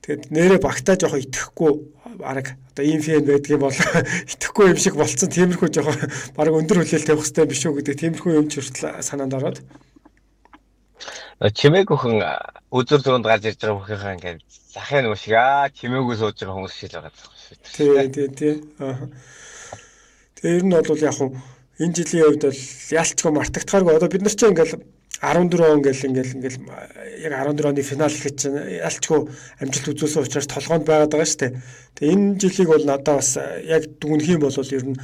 [SPEAKER 1] тэгээд нэрээ багтаа жоохон итгэхгүй бараг одоо ийм фэн байдгийн бол итгэхгүй юм шиг болцсон. Тиймэрхүү жоохон бараг өндөр хүлээлт тавих хэрэгтэй биш үү гэдэг тиймэрхүү юм ч хүртэл санаанд ороод.
[SPEAKER 4] Чимээгүй хүн үзүр зүүнд гарч ирж байгаа бүхийнхаа ингээд захын нөгөө шиг чимээгүй сууж байгаа хүмүүс шиг л байгаа шүү
[SPEAKER 1] дээ. Тий, тий, тий. Аа. Тэгээ ер нь бол яг хуу энэ жилийн хувьд бол ялчгүй мартагдахааргүй. Одоо бид нар ч ингээл 14 он гэл ингээл яг 14 оны финал гэхэд чинь ялчгүй амжилт үзүүлсэн учраас толгоонд байгаад байгаа шүү дээ. Тэгээ энэ жилийг бол надад бас яг дүгнэх юм бол ер нь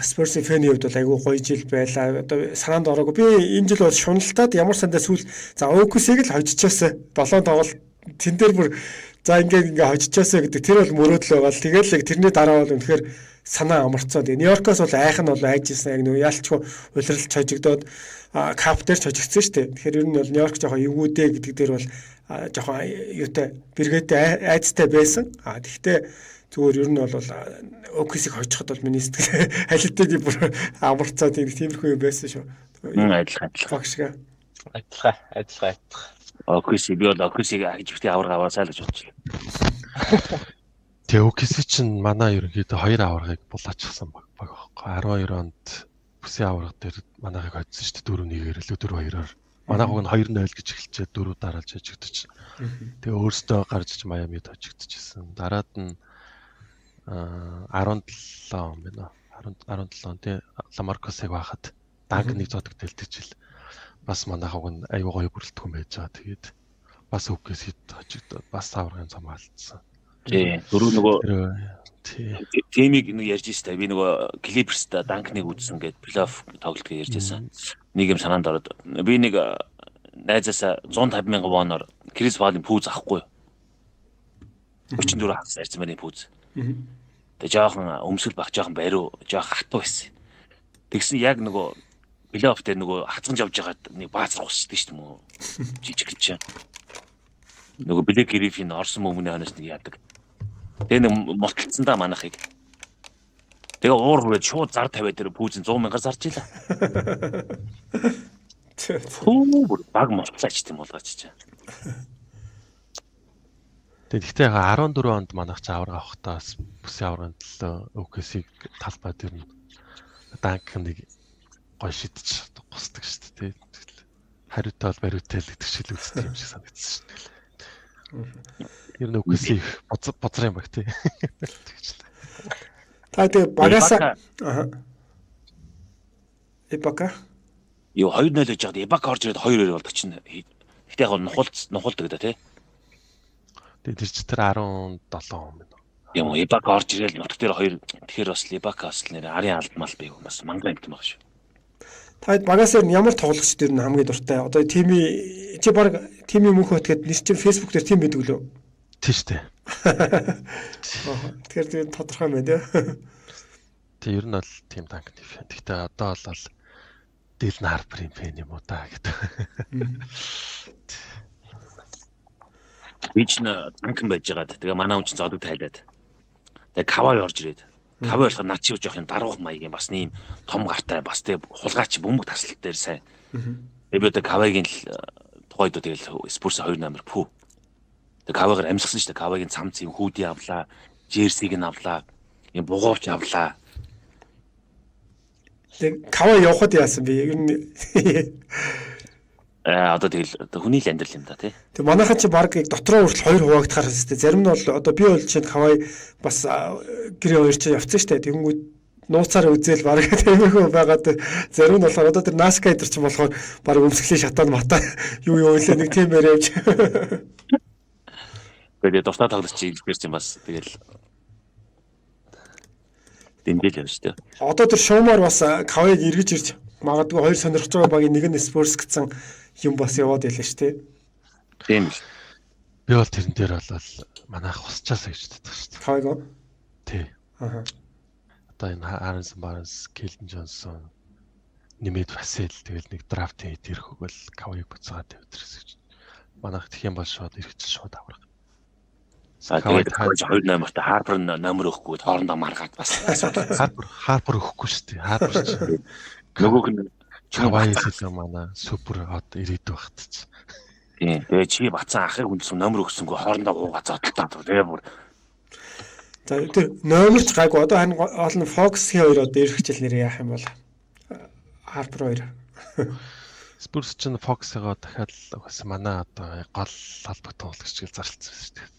[SPEAKER 1] Спорсын фэний хувьд бол айгүй гоё жил байлаа. Одоо санаанд ороогүй. Би энэ жил бол шуналтаад ямар сандаа сүүл за OKC-г л хожчихоосаа 7 тоглолт тэн дээр бүр за ингээд ингээ хожчихоосаа гэдэг тэр бол мөрөөдөл байгаа л тэгэл яг тэрний дараа бол үнэхээр санаа амарцсан. Тэгээ Нью-Йоркоос бол айх нь бол айж исэн яг нөгөө ялчгүй улиралч хожигдоод кап дээр ч хожигдсон шүү дээ. Тэгэхээр ер нь бол Нью-Йорк жоохон эвгүүдээ гэдэг дээр бол жоохон юутай бэргээтэй айцтай байсан. А тэгтээ зүгээр ер нь бол OKC-г хожиход бол миний сэтгэл халитыг бүр амарцаа тиймэрхүү юм байсан шүү.
[SPEAKER 2] Адилхан.
[SPEAKER 1] Багшгаа.
[SPEAKER 4] Адилхан.
[SPEAKER 2] OKC би бол OKC-г хажигтын аварга аваасаа л гэж бодчихлоо.
[SPEAKER 3] Тэгээ OKC чинь манай ерөнхийдөө хоёр аваргыг булаачихсан баг байхгүй. 12 онд Бүсийн аварга дээр манайхыг хоцсон шүү дээ 4-1-ээр илүү 4-2-оор. Манайх уг нь 2-0 гэж эхэлчихэд 4 дараалж хожигдож. Тэгээ өөрсдөө гарч иж Майамид хожигдчихсэн. Дараад нь 17 он байна уу? 17 он тий Ламаркосыг байхад Данкныг зодог дэлтэж ил. Бас манайх уг нь аюу гоё бүрэлдэхүүн байж байгаа. Тэгээд бас үгээс хэд хожигдоод бас аваргын цом алдсан.
[SPEAKER 2] Тий. Дөрөв нөгөө тимийг нэг ярьж штэ. Би нөгөө Clippers-та Данкныг үзсэн гээд плей-офф тоглолт гэж ярьж байсан. Нэг юм санаанд ороод би нэг найзаасаа 150 мянган воноор Крис Паулын пүүз авахгүй. 34 хагас арьсан мөрийн пүүз. Тэгээ жоохон өмсгөл баг жоохон бариу жоохон хатуу байсан. Тэгсэн яг нөгөө плей-офф дээр нөгөө хазганж явж байгаад нэг баазар гусчдаг шүү дээ мөө. Жижиг чинь. Нөгөө Блэк Гриффин орсон мөнгөний хойноос нэг яадаг. Тэгээ нэг мотолцсон да манайхыг. Тэгээ уур хүрээд шууд зар тавиад тэр пүүзэн 100 мянгаар зарж илаа. Хүү бүр баг мотлаач тийм болгооч чи.
[SPEAKER 3] Тэгээ гэхдээ 14 онд манайх чи аварга авахдаа бас бүсийн аваргын төлөө OKC-г талбай дээр нь Данкныг гой шидэж гусдаг шүү дээ. Тэгэл хариутай бол бариутай л гэдэг шиг л үздэг юм шиг санагдсан шүү дээ. Ер нь OKC бозрын баг тий. Тэгж л.
[SPEAKER 1] Та тэгээ багасаа Ибака
[SPEAKER 2] Юу 2-0 гэж яагаад Ибака орж ирээд 2-2 болдог чинь. Гэтэ яг нухалдаг да тий.
[SPEAKER 3] Тэгээ тэр чи тэр 17 он байна.
[SPEAKER 2] Юм уу Ибака орж ирэл нутг дээр 2 тэгэхээр бас Ибака бас нэр арын алдмал би бас манган юмт баг шүү.
[SPEAKER 1] Та багасаа ямар тоглогч дээр нь хамгийн дуртай? Одоо тими чи баг тими мөнх хөт гээд нэр чинь Facebook дээр тим байдаг лөө?
[SPEAKER 3] Тийм шүү дээ.
[SPEAKER 1] Тэгэхээр тийм тодорхой юм байна тий.
[SPEAKER 3] Тэг ер нь бол Тим Данкны фэн. Гэхдээ одоо бол Дилан Харперийн фэн юм уу та гэдэг.
[SPEAKER 2] Би ч Данкан байж байгаад тэгээ манай хүн чинь зодог тайлаад. Тэгээ Кавай орж ирээд. Кавай болохоор над чи жоох юм даруух маягийн бас нэм том гартай бас тэгээ хулгайч бөмбөг таслалт дээр сайн. Тэгээ би одоо Кавайгийн л тухайд тэгэл Спурс 2 номер пүү. Тэгээ Кавайгаар амьсгасан шүү дээ. Кавайгийн цамц юм хүүдий авлаа, джерсиг нь авлаа, юм бугуувч авлаа.
[SPEAKER 1] Тэгээ Кавай явхад яасан бэ? Ер нь
[SPEAKER 2] одоо тэгэл хүний л амьдрал юм да тий.
[SPEAKER 1] Тэг манайхан чи баг яг дотроо хүртэл хоёр хуваагдахаар хэвчээ. Зарим нь бол одоо би бол чинь Кавай бас гэрээ хоёр чинь явцсан шүү дээ. Тэгэнгүүт нууцаар үзэл баг тиймэрхүү байгаад зарим нь болохоор одоо тэр Наска эдэр чинь болохоор баг өмсгөлийн шатаан мата юу юу үлээ нэг тийм яриа явж.
[SPEAKER 2] Тэгээд дуртай тоглогч илбэр чинь бас тэгэл дэмжээл явж шүү дээ.
[SPEAKER 1] Одоо тэр шуумаар бас Кавайг эргэж ирж магадгүй хоёр сонирхож байгаа багийн нэг нь Spurs гэсэн юм бас яваад байлаа шүү дээ.
[SPEAKER 2] Тийм л.
[SPEAKER 3] Би бол тэрэн дээр бол манайх хусчаасаа гэж боддог шүү дээ.
[SPEAKER 1] Кавайг уу?
[SPEAKER 3] Тий.
[SPEAKER 1] Аа.
[SPEAKER 3] Одоо энэ Аронсон Барнс, Келден Джонсон нэмээд Васил тэгэл нэг драфтын хэд ирэх өгвөл Кавайг буцаагаад тавьдэрсэн гэж. Манайх тэх юм бол шууд эргэж шууд аврах.
[SPEAKER 2] За тэгээд 2 номерт Харпер номер өгөхгүй хоорондоо маргаад бас
[SPEAKER 3] асуудал. Харпер өгөхгүй шүү дээ. Харпер чи
[SPEAKER 2] нөгөөх нь
[SPEAKER 3] Кавайс илүү манай супер хот ирээдүй багт чи.
[SPEAKER 2] Тийм. Тэгээ чи бацсан ахыг хүндсэн номер өгсөнгөө хоорондоо уугаа зодтолтоо. Тэгээ бүр
[SPEAKER 1] За тэр номерч гайгүй. Одоо харин гол нь Fox-ийн хоёр одоо ирэх хичээл нэр яах юм бол Harper хоёр.
[SPEAKER 3] Spurs чинь Fox-ыг дахиад л угаасаа манай одоо гол албаг тоглогч гэж зарлцсан шүү дээ.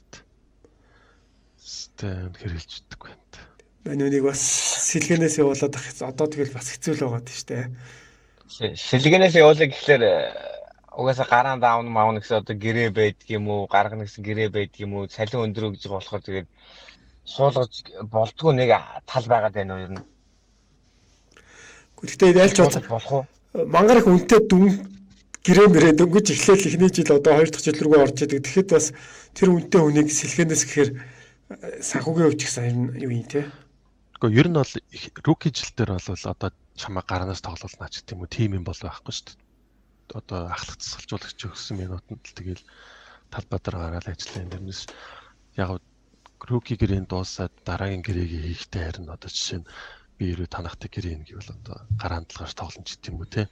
[SPEAKER 3] Тэ үнэхээр хэлж чаддаггүй юм.
[SPEAKER 1] Мань үнийг бас сэлгэнээс явуулаад ах одоо тэгэл бас хэцүү л байгаа тийм шүү дээ.
[SPEAKER 4] Сэлгэнээс явуулаа гэхлээр угаасаа гараан даавн маавн гэсэн одоо гэрээ байдаг юм уу, гаргана гэсэн гэрээ байдаг юм уу, цалин өндрөө гэж болохоор тэгээд суулгаж болдгоо нэг тал байгаад байна уу ер нь.
[SPEAKER 1] Гэхдээ ялч
[SPEAKER 4] болох уу?
[SPEAKER 1] Мангар их үнэтэй дүн гэрээ мэрээ дөнгөж эхлээл эхний жил одоо хоёр дахь жил рүүгээ орж идэг. Тэгэхэд бас тэр үнэтэй хүнийг сэлгэнээс гэхээр санхүүгийн хувьд ч гэсэн юу юм те.
[SPEAKER 3] Гэхдээ ер нь бол руки жил дээр бол одоо чамаа гаранаас тоглуулнаа ч гэдэм үү тим юм бол байхгүй шүү дээ. Одоо ахлах цэцгэлжуулагч өгсөн минутанд л тэгэл талбай дээр гараад ажиллана. Тэрнээс яг руки гэрээнд дуусаад дараагийн гэрээг хийхдээ харин одоо жишээ нь би ирүү танахтай гэрээ гэвэл одоо гараанд л гарч тоглоно ч гэдэм үү те.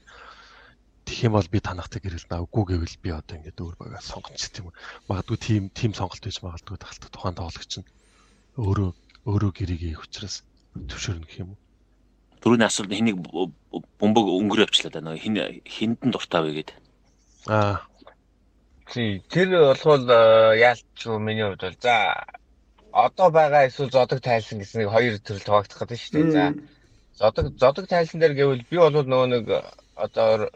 [SPEAKER 3] Тэгэх юм бол би танахтай гэрэлнэ. Үгүй гэвэл би одоо ингээд өөр багаа сонгоно ч гэдэм үү. Магадгүй тим сонголт байж магадгүй тахалт тухайн тоглогч нь өөрөө гэрээг хийх учраас төвшөрнө гэх юм уу.
[SPEAKER 2] Түрүүний асуулт хэнийг бөмбөг өнгөрөө явчлаа да нөгөө хин хиндэн дуртай вэ гээд.
[SPEAKER 3] Аа.
[SPEAKER 4] Тий, тэр болвол яалч миний хувьд бол за одоо байгаа эсвэл зодог тайлсан гэсэн нэг хоёр төрөл хуваагдах гэдэг шүү дээ. За зодог тайлсан дээр гэвэл би бол нөгөө нэг одоо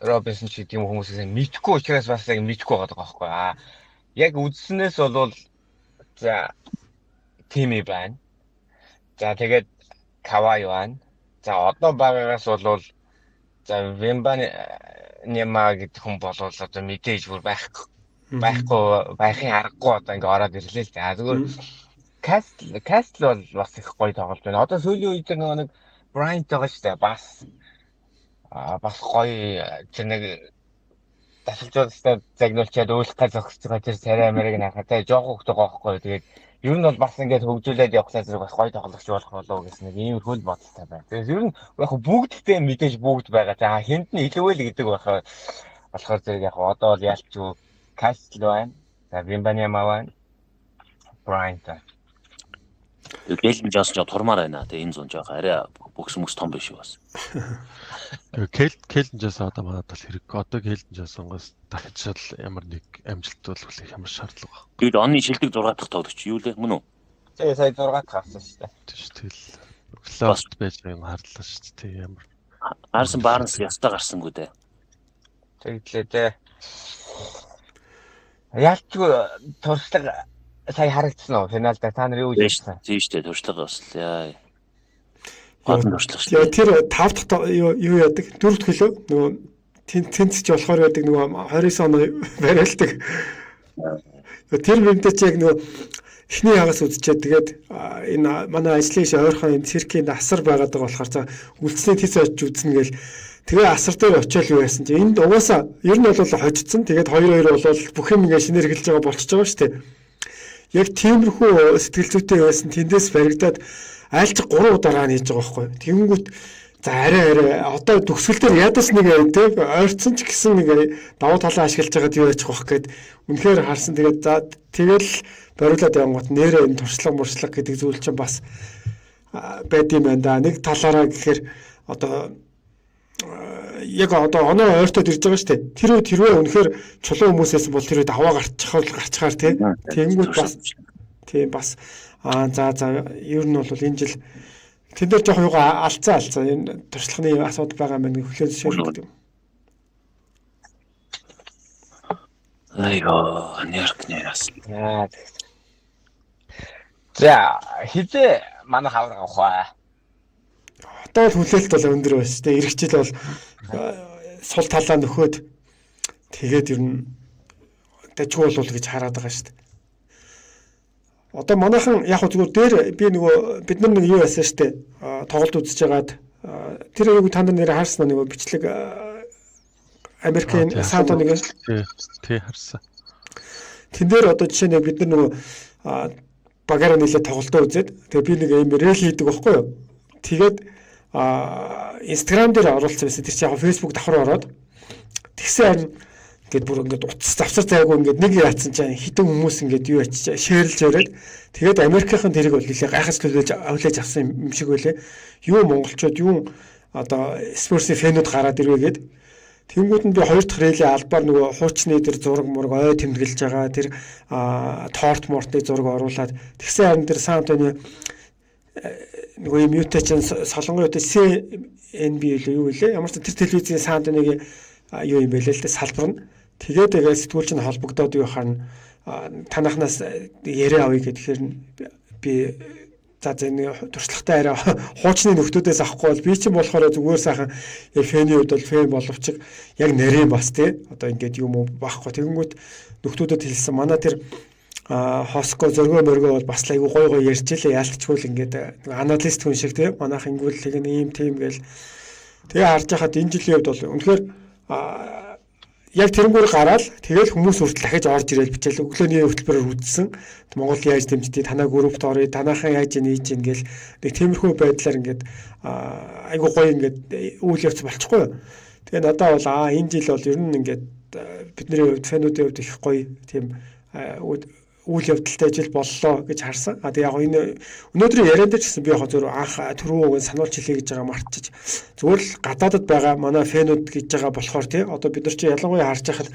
[SPEAKER 4] Робинсон ч гэдэг юм хүмүүсээс мэдхгүй учраас бас яг мэдхгүй байгаа байхгүй. Аа яг үзснээс бол за Тими байна. За тэгээд Кавай байна. За одоо байгаагаас бол за Вембаниама гэдэг хүн болвол одоо мэдээж бүр байхгүй байхын аргагүй одоо ингээ ороод ирлээ л дээ. Зүгээр Кастл бол бас их гоё тоглож байна. Одоо сүүлийн үед нөгөө нэг Брайант байгаа шүү дээ. Бас гоё тэр нэг дасгалжуулагчтай загнуулчаад уйлах гай зогсож байгаа тэр царай амирыг харахад жоохон хөхтэй байгаа байхгүй. Тэгээд ер нь бол бас ингээд хөгжүүлээд явахлаа зэрэг бас гоё тоглогч болох болов гэсэн нэг иймэрхүү л бодолтой байна. Тэгээд ер нь яг бүгдтэй мэдээж бүгд байгаа. За хинд нь илүү л гэдэг байхаа болохоор зэрэг яг одоо бол ялч юу Кастл байна. За Вимбаниама байна. Брайант.
[SPEAKER 2] Гэлэн Джонсон жоо турмаар байна. Тэгээ энэ зун жоох арай бөгс мөс том биш бас.
[SPEAKER 3] Кэлден Джонсон одоо манад бол хэрэг. Одоо Кэлден Джонсонгоос дахиж ямар нэг амжилт бол хүлээх ямар шаардлага байхгүй.
[SPEAKER 2] Тэгвэл оны шилдэг 6 дахь тоглогч юу лээ мөн үү?
[SPEAKER 4] Тэгээ сая 6 дахь авсан шүү дээ.
[SPEAKER 3] Тэгэл плей-офф байж байгааг нь харлаа шүү дээ. Ямар
[SPEAKER 2] Гарсан Барнс ястаа гарсангүй дээ.
[SPEAKER 4] Тэглээ дээ. Яалтчгүй туршлага сая харагдсан уу? Финалда та нар юу гэж бодсон?
[SPEAKER 2] Тийм шүү дээ. Туршлага бас л яа. Гол нь туршлага шүү дээ.
[SPEAKER 1] Тэр 5 дахь юу яадаг? 4 дахь хөлөө нөгөө тэнцэж болохоор яадаг нөгөө 29 оноо бариалдаг. Тэр юмдээ чи яг нөгөө эхний хагас үзчихэд тэгээд энэ манай ажлын ш ойрхон энэ циркийн асар байгаад байгаа болохоор за үлдсний тэс очиж үзнэ гээл тэгээ асар дээр очиод юу яасан чи энд угаасаа ер нь бол хожигдсон. Тэгээд 2-2 болол бүх юм ингээ шинээр эхэлж байгаа болчихж байгаа шүү дээ. Яг тиймэрхүү сэтгэл зүйтэй байсан тэндээс баригдаад айлч 3 удаа ран хийж байгаа байхгүй. Тэгэнгүүт за арай одоо төгсгөл дээр ядас нэг тэ ойрцсон ч гэсэн нэг давуу талаа ашиглаж байгаад юу яачих вах гэд үнэхээр харсан. Тэгээд за тэгэл бариулаад явангууд нэрээ энэ туршлага муршлага гэдэг зүйл чинь бас байд юм байна да. Нэг талаараа гэхээр одоо яг одоо оноо ойртоод ирж байгаа шүү дээ. Тэр үед хэрвээ үнэхээр чулуун хүмүүсээс бол тэр үед аваа гарчхаар тий. Тэгэнгүүт бас тийм бас аа за ер нь бол энэ жил тэн дээр жоох юугаа алцаа энэ туршлагын асуудал байгаа юм байна хүлээн зөвшөөрөх гэдэг юм.
[SPEAKER 2] Айгаа нэрк нэрс.
[SPEAKER 4] За хизээ манай хавар авах вэ?
[SPEAKER 1] Одоо л хүлээлт бол өндөр байна шүү дээ. Ирэх жил бол сул талаа нөхөөд тэгээд ер нь дажгүй болов гэж хараад байгаа шүү дээ. Одоо манайхан яг хөө зүгээр дээр би нөгөө бид нар нэг юу яасан шүү дээ. Тоглолт үзэж байгаад тэр юуг та нар нэрээ харсан нөгөө бичлэг Америкийн Сан Антонио
[SPEAKER 3] тий харсан.
[SPEAKER 1] Тэн дээр одоо жишээ нь бид нар нөгөө багаараа нийлээд тоглолтоо үзээд тэгээ би нэг юм рэл хийдэг байхгүй юу? Тэгээд Instagram дээр оруулсан байсан. Тэр чинь яг Facebook давхар ороод тэгсэн харин ингээд бүр ингээд утас завсар зайгүй ингээд нэг яатсан чинь хитэн хүмүүс ингээд юу ячиж шеэрлж яриад тэгээд Америкийнхан тэрийг бол нэлээ гайхаж хүлээж авсан юм шиг байлээ. Юу монголчууд юу одоо Spurs-ийн фэнүүд гараад ирвэ гээд тэнгууд нь би хоёр дахь рейлийн албаар нөгөө хуучны тэр зураг мураг ой тэмдэглэж байгаа тэр торт мортны зураг оруулаад тэгсэн харин тэр Сан Антонио нөгөө юм юутай чинь солонгын юутай CNB илүү юу вэ? Ямар ч тэр телевизийн Сан Антониогийн юу юм бэ лээ л дээ салбар нь. Тэгээд тэгээ сэтгүүл чинь холбогдоод юу харна танахнаас яриа авъя гэхээр би за нэг туршлагатай арай хуучны нөхдүүдээс авахгүй бол би чинь болохоор зүгээр сайхан яг фэний хувьд бол фэн боловч яг нарийн бас тий одоо ингээд юм уу байхгүй. Тэгэнгүүт нөхдүүдэд хэлсэн манай тэр хоско зөргөө мөргөө бол бас л айгу гой гой ярьж илээ яалтчгүй л ингээд аналист хүн шиг тий манайх ингүүл тэг ийм тийм гээл тэгээ харж байхад энэ жилийн хувьд бол үнэхээр яг тэрнгүүр гараал тэгэл хүмүүс хүртэл дахиж орж ирээл бичээл өглөөний хөтөлбөрөөр үзсэн Монгол яаж дэмждэг танаа группт оръё танаахан яаж нээж ийн гэл нэг тиймэрхүү байдлаар ингээд айгу гоё ингээд үйл явц болчихгүй юу. Тэгээ надад бол энэ жил бол ер нь ингээд бидний хувьд фэнүүдийн хувьд их гоё тийм үйл явдалтай жил боллоо гэж харсан. А тэгээ яг энэ өнөөдрийн яриан дээр ч гэсэн би яг зөв анх түрүү сануулж хэлье гэж байгаа мартчих. Зүгээр л гадаадад байгаа манай фэнүүд гэж байгаа болохоор тий одоо бид нар чи ялангуяа харж байхад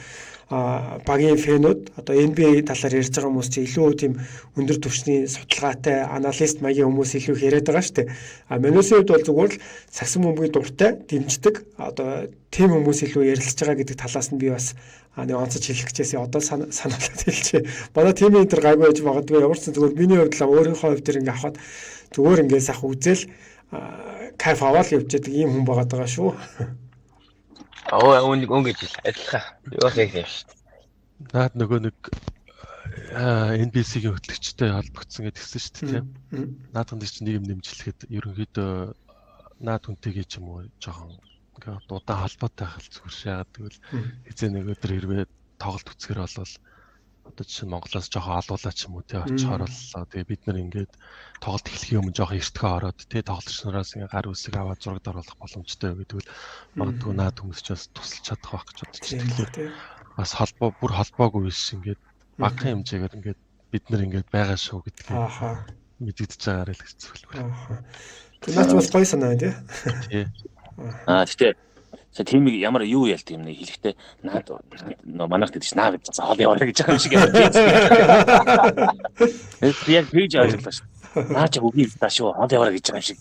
[SPEAKER 1] багийн фэнүүд одоо NBA талаар ярьж байгаа хүмүүс чи илүү тийм өндөр түвшний судалгаатай аналист маягийн хүмүүс илүү их яриад байгаа шүү дээ. А Манусын хувьд бол зүгээр л сагсан бөмбөгийн дуртай дэмждэг одоо тийм хүмүүс илүү ярилцж байгаа гэдэг талаас нь би бас нэг онцож хэлэх гэжээс одоо сануулаад хэлчихье. Манай тимийн энэ төр гайгүй байж магадгүй, ямар ч зүгээр миний хувьд л өөрийнхөө хувьд тэр ингээ авахад зүгээр ингээ сайхан үзэл кайф аваад явж байдаг ийм хүн байгаа даа шүү.
[SPEAKER 4] Оо үүнийг өнгөж хэл адилхан. Би бас яг тийм шүү дээ.
[SPEAKER 3] Наад нөгөө нэг NBC-ийн хөтлөгчтэй холбогдсон гэдгсэн шүү дээ, тийм. Наадхан дээр чинь нэг юм нэмжлэхэд ерөнхийдөө наад хүнтэйгээ ч юм уу жоохон ингээд удаан холбоотой байх л зүгээр шаагаад тэгвэл хэзээ нэг өдөр хэрвээ тоглолт үзэхэр болвол одоо жишээ нь Монголоос жоохон олуулаа ч юм уу тий очихоор боллоо. Тэгээ бид нар ингээд тоглолт эхлэхийн өмнө жоохон эртхэн ороод тий тоглогч нараас ингээд гар үсэг аваад зурагт оруулах боломжтой гэдэг бол магадгүй наад хүмүүс ч бас тусалж чадах байх гэж бодож байна. Тэгэхээр бас холбоо бүр холбоогүй биш ингээд багахан хэмжээгээр ингээд бид нар ингээд байгаа шүү гэдгийг мэдэгдэж байгаарай л гэж зөвлөмөр.
[SPEAKER 1] Тэр наач бас гоё санаа тий.
[SPEAKER 3] Тий.
[SPEAKER 2] Аа тэгтээ За тимийг ямар юу ялт юм нэ хэлэхдээ наад манайх гэдэг чинь наа гэж хоол яваарай гэж байгаа юм шиг ярьж. Яг пэйж ойлголоо шүү. Наа чи үгүй та шүү хоол яваарай гэж байгаа юм шиг.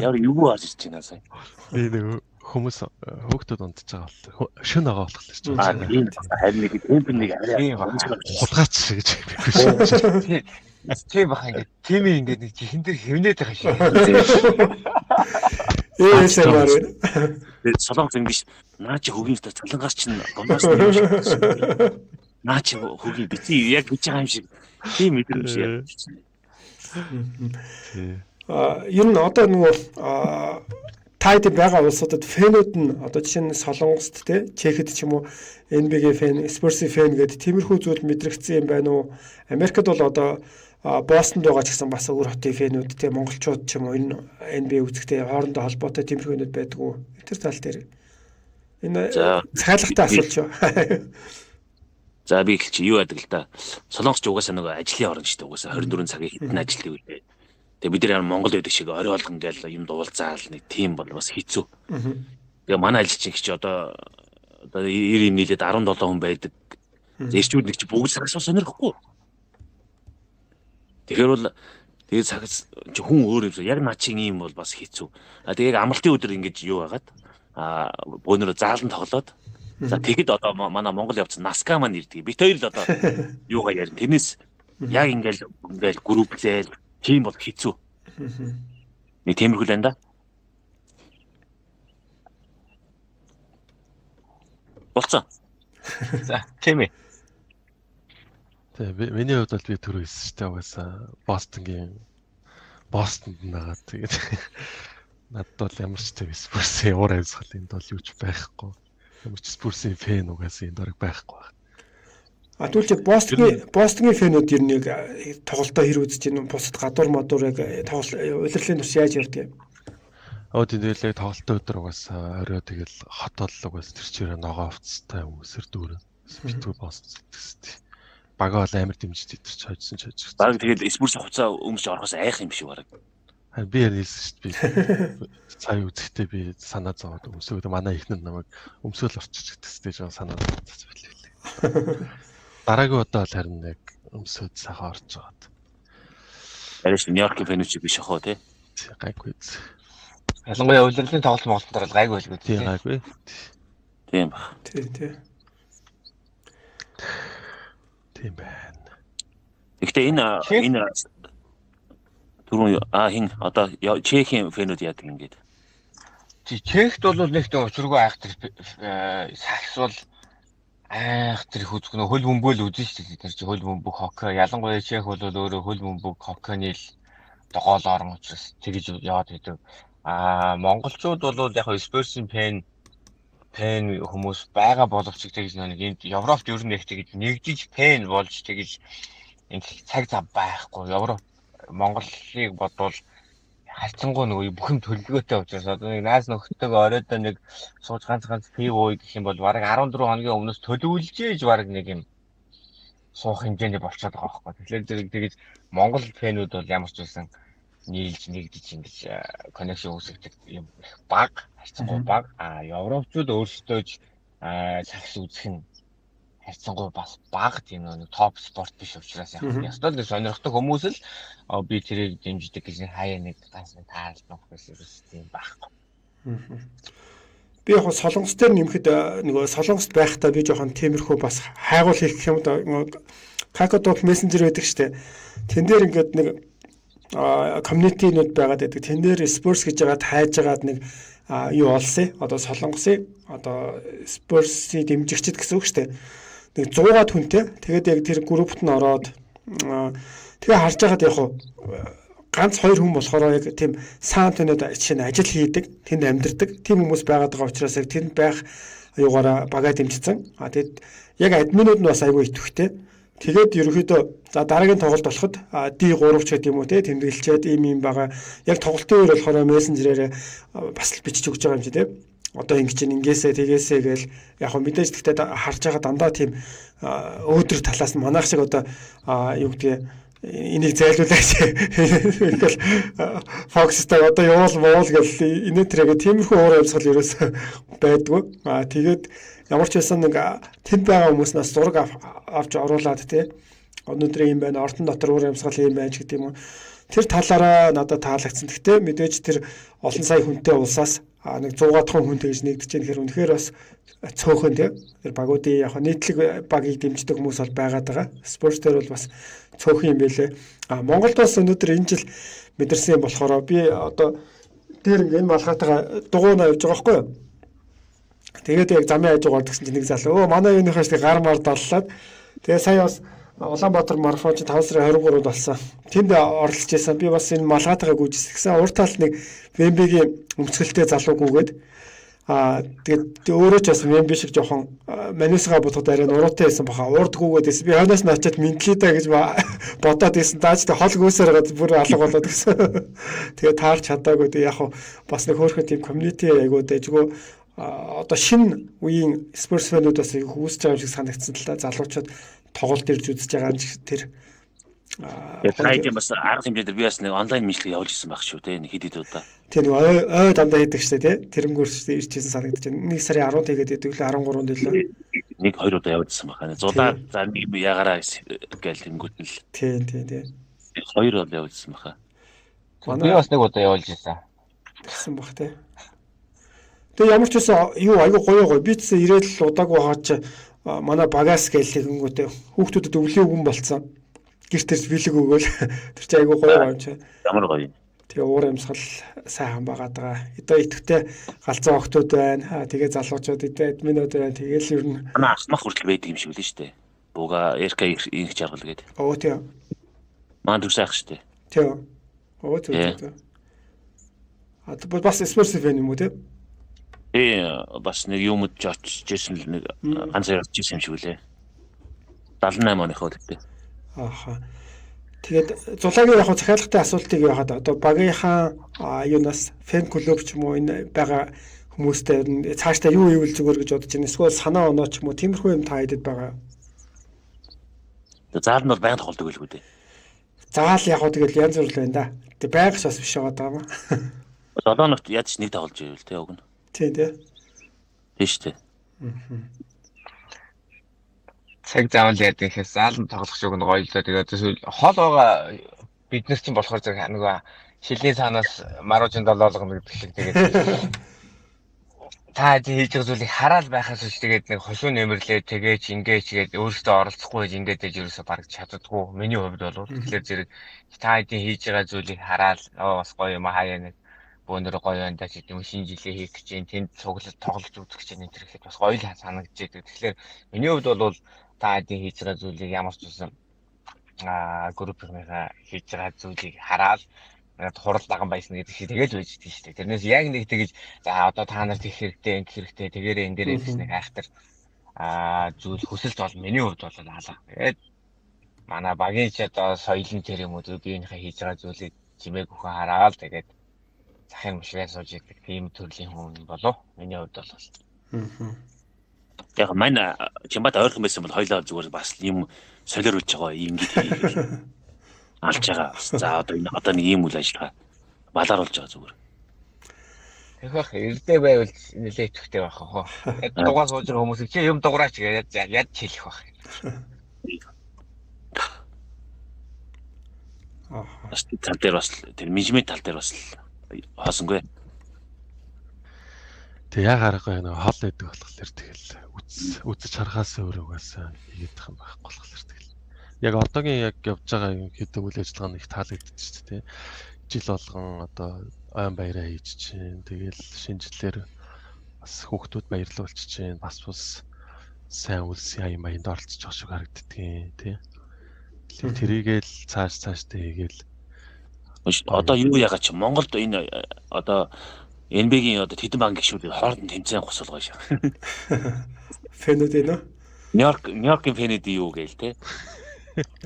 [SPEAKER 2] Ямар юу харж ирж байна сая.
[SPEAKER 3] Би нэг хүмүүс хөөгдөд унтж байгаа бол шөн байгаа болох л чинь.
[SPEAKER 2] Аа тийм харин нэг темп нэг арай
[SPEAKER 3] хулгайч гэж би.
[SPEAKER 4] Тийм баха ингээд тимээ ингээд нэг чихэн дээр хэвнээд байгаа шиг.
[SPEAKER 1] ASMR.
[SPEAKER 2] Солонгос ингэж наа чи хөгийн та цалингаас чинь гомоос юм шиг. Наа чи хөгийн бити яг гэж байгаа юм шиг. Тийм мэдрэмж яг.
[SPEAKER 1] Аа ер нь одоо нөгөө тайд байгаа улсуудад фэнүүд нь одоо жишээ нь Солонгост те Чехэд ч юм уу NBA фэн, Spurs фэн гэдэг тиймэрхүү зүйл мэдрэгдсэн юм байна уу? Америкт бол одоо Бостонд байгаа ч гэсэн бас өөр хотын фэнүүд те монголчууд ч юм уу энэ NBA үзэхдээ хоорондоо холбоотой тиймэрхүү юмуд байдаг уу? Тэр тал дээр энэ захиалгатай асуулт шүү.
[SPEAKER 2] За би эхэлчих юу яадаг л да. Солонгос ч угаасаа нөгөө ажлын орн шүү дээ. Угаасаа 24 цагийн хэдэн ажилтдаг үлээ. Тэгээ бид нар ямар Монгол байдаг шиг орой болгон ингээл юм дуулзаал нэг тийм бол бас хэцүү. Тэгээ манай ажилчин чи одоо 90 юм нийлээд 17 хүн байдаг. Эрчүүд нэг чи бүгд сагсаа сонирхгүй. Тэгэхээр бол тэгээ сагс чи хүн өөр юм шиг яг наа чин юм бол бас хэцүү. А тэгээ яг амралтын өдөр ингэж юу байгаад а бөөнөрөө заалан тоглоод за тэгэд одоо манай Монгол явцсан Наска маань ирдэг. Бид хоёр л одоо юугаа ярина. Тэрнээс яг ингээл ингээл групплээл тийм бол хэцүү. Нэг тиймэрхүү л байна да. Болцсон.
[SPEAKER 4] За тийм ээ.
[SPEAKER 3] Тэгээ миний хувьд бол би түрүү хэлсэн шүү дээ угаасаа Бостонд нагаад тэгээд надад бол ямар ч тийм Spurs-ийн уур амьсгал энд бол юу ч байхгүй. Ямар ч Spurs-ийн фэн угаасаа энд орог байхгүй байна.
[SPEAKER 1] А тэгвэл чи Бостонгийн фэнүүд ер нь яг тоглолтоо хэр үзэж байна? Бусад гадуур мадуур яг тоглолт улирлын турш яаж явдаг юм?
[SPEAKER 3] Оо тийм тэгэл яг тоглолтын өдөр угаасаа орой тэгэл хот бол угаасаа тэр чигээр ногоо хувцастай хүмүүсэр дүүрэн. Битгүү Бостон сэтгэстэй. Бага бол амар дэмжиж тэр ч хожсон ч хожигдсон.
[SPEAKER 2] Бараг тэгэл Spurs хувцас өмсч орохоос айх юм шиг бараг.
[SPEAKER 3] Харин би яг хэлсэн шүү дээ. Би сая үзэхдээ би санаа зовоод өмсөөд манай эхнэр намайг өмсөөл орчиж гэдэгстэй жоо санаа зовж байлээ. Дараагийн удаа бол харин яг өмсөөд сайхан орж байгаад.
[SPEAKER 2] Арай ч Нью-Йоркийн фэнүүд чи биш ах уу тий?
[SPEAKER 3] Гайгүй.
[SPEAKER 4] Ялангуяа улирлын тоглолт Монголд бол гайгүй байлгүй
[SPEAKER 3] тий. Гайгүй.
[SPEAKER 2] Тийм баг.
[SPEAKER 1] Тий, тий.
[SPEAKER 3] Тийм байна.
[SPEAKER 2] Гэхдээ энэ түрүүн хин одоо Чехийн фэнүүд яадаг ингээд.
[SPEAKER 4] Чехт бол нэг тийм учиргүй айхтар сакс бол айхтар их үзэх нөх хөл бөмбөг л үзэн шүү дээ. Тэр чи хөл бөмбөг хоккей ялангуяа Чех бол өөрөө хөл бөмбөг хоккейны л гол орон учраас тэгж яваад байдаг. Аа монголчууд бол яг Spurs-ийн фэн хүмүүс байгаа боловч тэгж нэг энд Европт ер нь их тэгж нэгдэж фэн болж тэгж энд цаг зав байхгүй. Европ Монголыг бодвол харьцангуй нөгөө бүх юм төлөвлөгөөтэй учраас одоо нэг наас нөхдөйгөө оройдоо нэг сууж ганц ганц пив ууя гэх юм бол бараг 14 хоногийн өмнөөс төлөвлөж ээж бараг нэг юм суух хэмжээний болчиход байгаа байхгүй. Тэгэхээр зэрэг тэгэж Монгол фэнүүд бол ямар ч байсан нийлж нэгдэж ингэж connection үүсгдэг юм их бага, харьцангуй бага. А европчууд өөрсдөө ч сагс үзэх нь харьцангуй бас бага, тийм нэг топ спорт биш учраас яг ёстой л сонирхдаг хүмүүс л би тэрийг дэмждэг гэж нэг хаяа нэг ганц нэг таарлах гэсэн ерөөс тийм байхгүй.
[SPEAKER 1] Би яг Солонгос дээр нэмэхэд нөгөө Солонгост байхдаа би жоохон тиймэрхүү бас хайгуул хийх юм да, KakaoTalk Messenger байдаг штэ. Тэн дээр ингээд нэг community-нууд байгаад байдаг. Тэн дээр Spurs гэж яагаад хайж агаад нэг юу олсон. Одоо Солонгосын одоо Spurs-ийг дэмжигчд гэсэн үг штэ. Нэг 100-аад хүнтэй. Тэгээд яг тэр группт нь ороод тэгээ харж байхад яг ганц хоёр хүн болохоор яг тийм Сан Антониод жишээ нь ажил хийдэг, тэнд амьдардаг тийм хүмүүс байгаад байгаа учраас яг тэнд байх юугаараа багаа дэмжицэн. А тэгэд яг админууд нь бас айгүй идэвхтэй. Тэгээд ерөнхийдөө за дараагийн тоглолт болоход D3 ч гэдэг юм уу те тэмдэглэчээд ийм ийм байгаа. Яг тоглолтын үеэр болохоор мессенжерээр бас л бичиж өгч байгаа юм чи те. Одоо ингэж чинь ингээсээ тэгээсээ гээл яг хөө мэдээж гэхдээ харж байгаа дандаа тийм өөдрөг талаас нь манайх шиг одоо юу гэдгийг энийг зайлуулаач ингээл Fox-тай одоо явуул моул гэл инээ тэрэг тиймэрхүү уур амьсгал ерөөсөө байдгүй. Аа тэгээд ямар ч байсан нэг тэнд байгаа хүмүүснээс зураг авч оруулаад те өнөөдөр юм байна, ордон дотор уур амьсгал юм байна ч гэдэг юм уу. Тэр талаараа надад таалагдсан. Гэхдээ мэдээж тэр олон сая хүнтэй улсаас нэг 100-аад хүн тэгж нэгдэж байгаа гэхээр үнэхээр бас цөөхөн те. Тэр багуудын яг нийтлэг багийг дэмждэг хүмүүс бол байгаад байгаа. Спорт дээр бол бас цөөхөн юм байлээ. А Монголд бас өнөөдөр энэ жил мэдэрсэн юм болохоор би одоо дээр ингээ энэ малгайтайгаа дугуйнаа явж байгаа байхгүй юу? Тэгээд яг замын хажуугаар тэгсэн чинь нэг залуу өө манай юуныхаа шиг гар мар даллаад тэгээ сая бас Улаанбаатар марафон чи 5 сарын 23-нд болсон. Тэнд оролцож байсан. Би бас энэ малгайтайгаа гүйжсэн. Тэгсэн урд талд нэг Вембигийн өмцгөлтэй залуу гүгээд тэгээд өөрөө ч бас Вемби шиг жоохон манисгаа бодоход арай нуруутай байсан баха. Урд гүгээд байсан. Би хойноос нь очиад мэдлээ да гэж бодоод байсан. Дааж тэг хол гүйсээр гад бүр алга болоод гэсэн. Тэгээд таарч чадаагүй. Тэг яг бас нэг хөөрхөн тийм community айгуу дэжгүү одоо шинэ үеийн спортс фэнүүд бас их үүсэж байгаа юм шиг санагдсан л да. Залуучууд тоглолт ирж үзэж байгаа юм шиг тэр
[SPEAKER 2] Тэгээд бас арга хэмжээ дээр би бас нэг онлайн мэдлэг явуулж ирсэн байх шүү те нэг хэд хэд удаа.
[SPEAKER 1] Тийм нэг ой дандаа хийдэг штэ те. Тэрнгүүр штэ ирж ирсэн санагдаж байна. 1 сарын 10 тэгээд идэг лээ 13-нд лээ.
[SPEAKER 2] Нэг хоёр удаа явуулсан байх. Зулаа за нэг ягаараа гээл тэнгүүт нь л.
[SPEAKER 1] Тийм тийм тийм.
[SPEAKER 2] Хоёр удаа явуулсан баха.
[SPEAKER 4] Би бас нэг удаа явуулж ирсэн.
[SPEAKER 1] Тэгсэн бах те. Тэгээ ямар ч байсан юу айгу гоё гоё. Би ч ирээд л удаагүй хаа чи манай багаас гээл тэгэнгүүтээ хүүхдүүдэд өвлийн үгэн болцсон. Гэрт ирж бэлэг өгөөл тэр чи айгу гоё юм чи.
[SPEAKER 2] Ямар гоё.
[SPEAKER 1] Тэгээ уур амьсгал сайхан байгаад байгаа. Одоо идэвхтэй галзуу охтууд байна. Тэгээ залуучууд идэ админууд байна. Тэгээл ер нь
[SPEAKER 2] манай ахмах хүртэл байдаг юм шиг үлээ шүү дээ. Буга РК инх жаргал гэдэг.
[SPEAKER 1] Оо тийм.
[SPEAKER 2] Маань төрсөн ах шүү дээ.
[SPEAKER 1] Тийм. Оо зөв зөв. А бас Spurs fan юм уу те?
[SPEAKER 2] Тий, бас нэг юмуд очиж ирсэн л нэг ганц хоёр очиж ирсэн юм шиг үлээ. 78 оныхоо тэгтээ.
[SPEAKER 1] Ааха. Тэгээд Зулаагийн яг захиалгатай асуултыг яхад одоо багийнхаа юунаас фэн клуб ч юм уу энэ байгаа хүмүүстэй цаашдаа юу хийвэл зүгээр гэж бодож байна. Эсвэл санаа оноо ч юм уу тиймэрхүү юм та хэдэд байгаа.
[SPEAKER 2] Заал нь бол байнга тоглодог байлгүй дээ.
[SPEAKER 1] Заал яг хөө тэгэл янз бүр л байна да. Тэг байнга ч бас биш байгаа даа.
[SPEAKER 2] 7 хоногт яаж ч нэг тоглож ивэл тэ уг нь.
[SPEAKER 1] Тийм тий.
[SPEAKER 2] Тийм шүү дээ.
[SPEAKER 4] Цаг заавал яадаг гэхээс заалан тоглох шиг нь гоё л дээ. Тэгээд хол байгаа бид нар чинь болохоор зэрэг нөгөө шилний цаанаас маруужин долоолгоно гэдэг шиг тэгээд та хийж байгаа зүйлийг хараал байхаас биш тэгээд нэг хошуу нэмэрлээ тэгээч ингээч гээд өөрөөсөө оролцохгүй байж ингээд байж ерөөсөө бараг чаддаггүй миний хувьд бол тэгэхээр зэрэг та хэдийн хийж байгаа зүйлийг хараал бас гоё юм хаяа нэг бөөнөр гоё байна даа ч гэдэг юм шинэ жилээ хийх гэж юм тэнд цуглаж тоглож үзэх гэж энэ төр ихэд бас гоё л санагдаж байдаг. Тэгэхээр миний хувьд бол та хэдийн хийж байгаа зүйлийг ямар ч үсэн группийнхаа хийж байгаа зүйлийг хараал хурал даган байсан гэдэг шиг тэгэл байж тийм шүү дээ. Тэрнээс яг нэг тэгэж за одоо та нар тех хэрэгтэй, ингэх хэрэгтэй, тэгээрээ ингээрээ гэсэн нэг айхтар зүйл хүсэлт бол миний хувьд бол алга. Тэгээд манай багийн ч одоо соёлын тэр юм уу биенийхээ хийж байгаа зүйлийг чимээг өхөн хараал тэгээд захын мушгаа сууж идэг тийм төрлийн хүн болов. Миний хувьд бол.
[SPEAKER 2] Яг мань Чимбат ойрхон байсан бол хоёлоо зүгээр бас юм солиор үж байгаа юм ингэ хийгээл. Алж байгаа. За одоо энэ одоо нэг ийм үйл ажиллагаа балааруулж байгаа зүгээр.
[SPEAKER 4] Тэг бах эрдээ байвал нэлээ идэвхтэй байх хоо. Яг дугаар сууж байгаа хүмүүсийг чи юм дуграач гэж яд хэлэх байх.
[SPEAKER 2] Бас тал дээр бас тэр менежмент тал дээр бас хоосонгүй.
[SPEAKER 3] Тэг яг аргагүй нэг хол байдаг болохоор тэгэл үзэж харахаас өөр угаасаа хийгээд их юм байхгүй болохоор тэгэл. Яг одоогийн яг явж байгаа юм хэд үйл ажиллагаа нь их таалагдчих шүү дээ. Жил болгон одоо ойн баяраа хийж чинь тэгэл шинэ жилээр бас хүүхдүүд баярлуулчих чинь бас бас сайн үлсийн аян баянд оролцож байгаа шиг харагддгийн тий. Тэрийгээл цааш цааштай хийгээл
[SPEAKER 2] одоо юу яагаад чи Монголд энэ одоо NBA-гийн одоо тэдэн банк гишүүд хооронд тэмцээн госолгоо шээ.
[SPEAKER 1] Фэнүүд ээ нөө?
[SPEAKER 2] Нью-Йоркийн фэнүүд юу гээл те.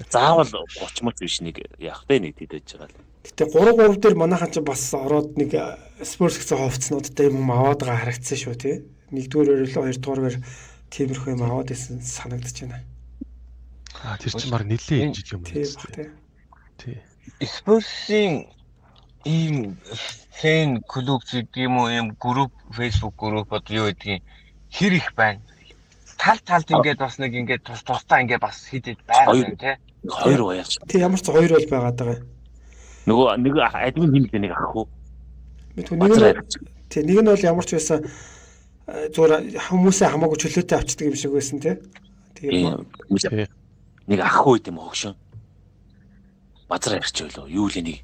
[SPEAKER 2] Заавал 30 мөч биш нэг яах вэ нэг тэдэж байгаа л.
[SPEAKER 1] Гэтэ 3-3 дээр манайхан ч бас ороод нэг Spurs гэсэн хувцснуудтай юм аваад байгаа харагдсан шүү те. Нэгдүгээр өрөөлөө хоёрдугаар бэр тиймэрхүү юм аваад исэн санагдаж байна.
[SPEAKER 3] Аа тэр чинь баг нэлээд жил юм
[SPEAKER 1] байна. Тий.
[SPEAKER 4] Spurs-ийн ийм фэн клуб гэдэг юм уу, ийм групп Facebook групп одоо юу гэдгийг хэр их байна. Тал талд ингээд бас нэг ингээд тус тусдаа ингээд бас хэд хэд байгаа юм тий.
[SPEAKER 2] Хоёр баяач.
[SPEAKER 1] Тий ямар ч хоёр бол байгаад байгаа юм.
[SPEAKER 2] Нөгөө нэг админ хэмлээ нэг ах уу.
[SPEAKER 1] Мэдгүй нэг нь тий нэг нь бол ямар ч байсан зүгээр хүмүүсээ хамаагүй чөлөөтэй авчдаг юм шиг байсан тий.
[SPEAKER 2] Тэгээд нэг ах уу гэдэм хөгшин. Базар ярьч байлоо. Юу лээ нэг.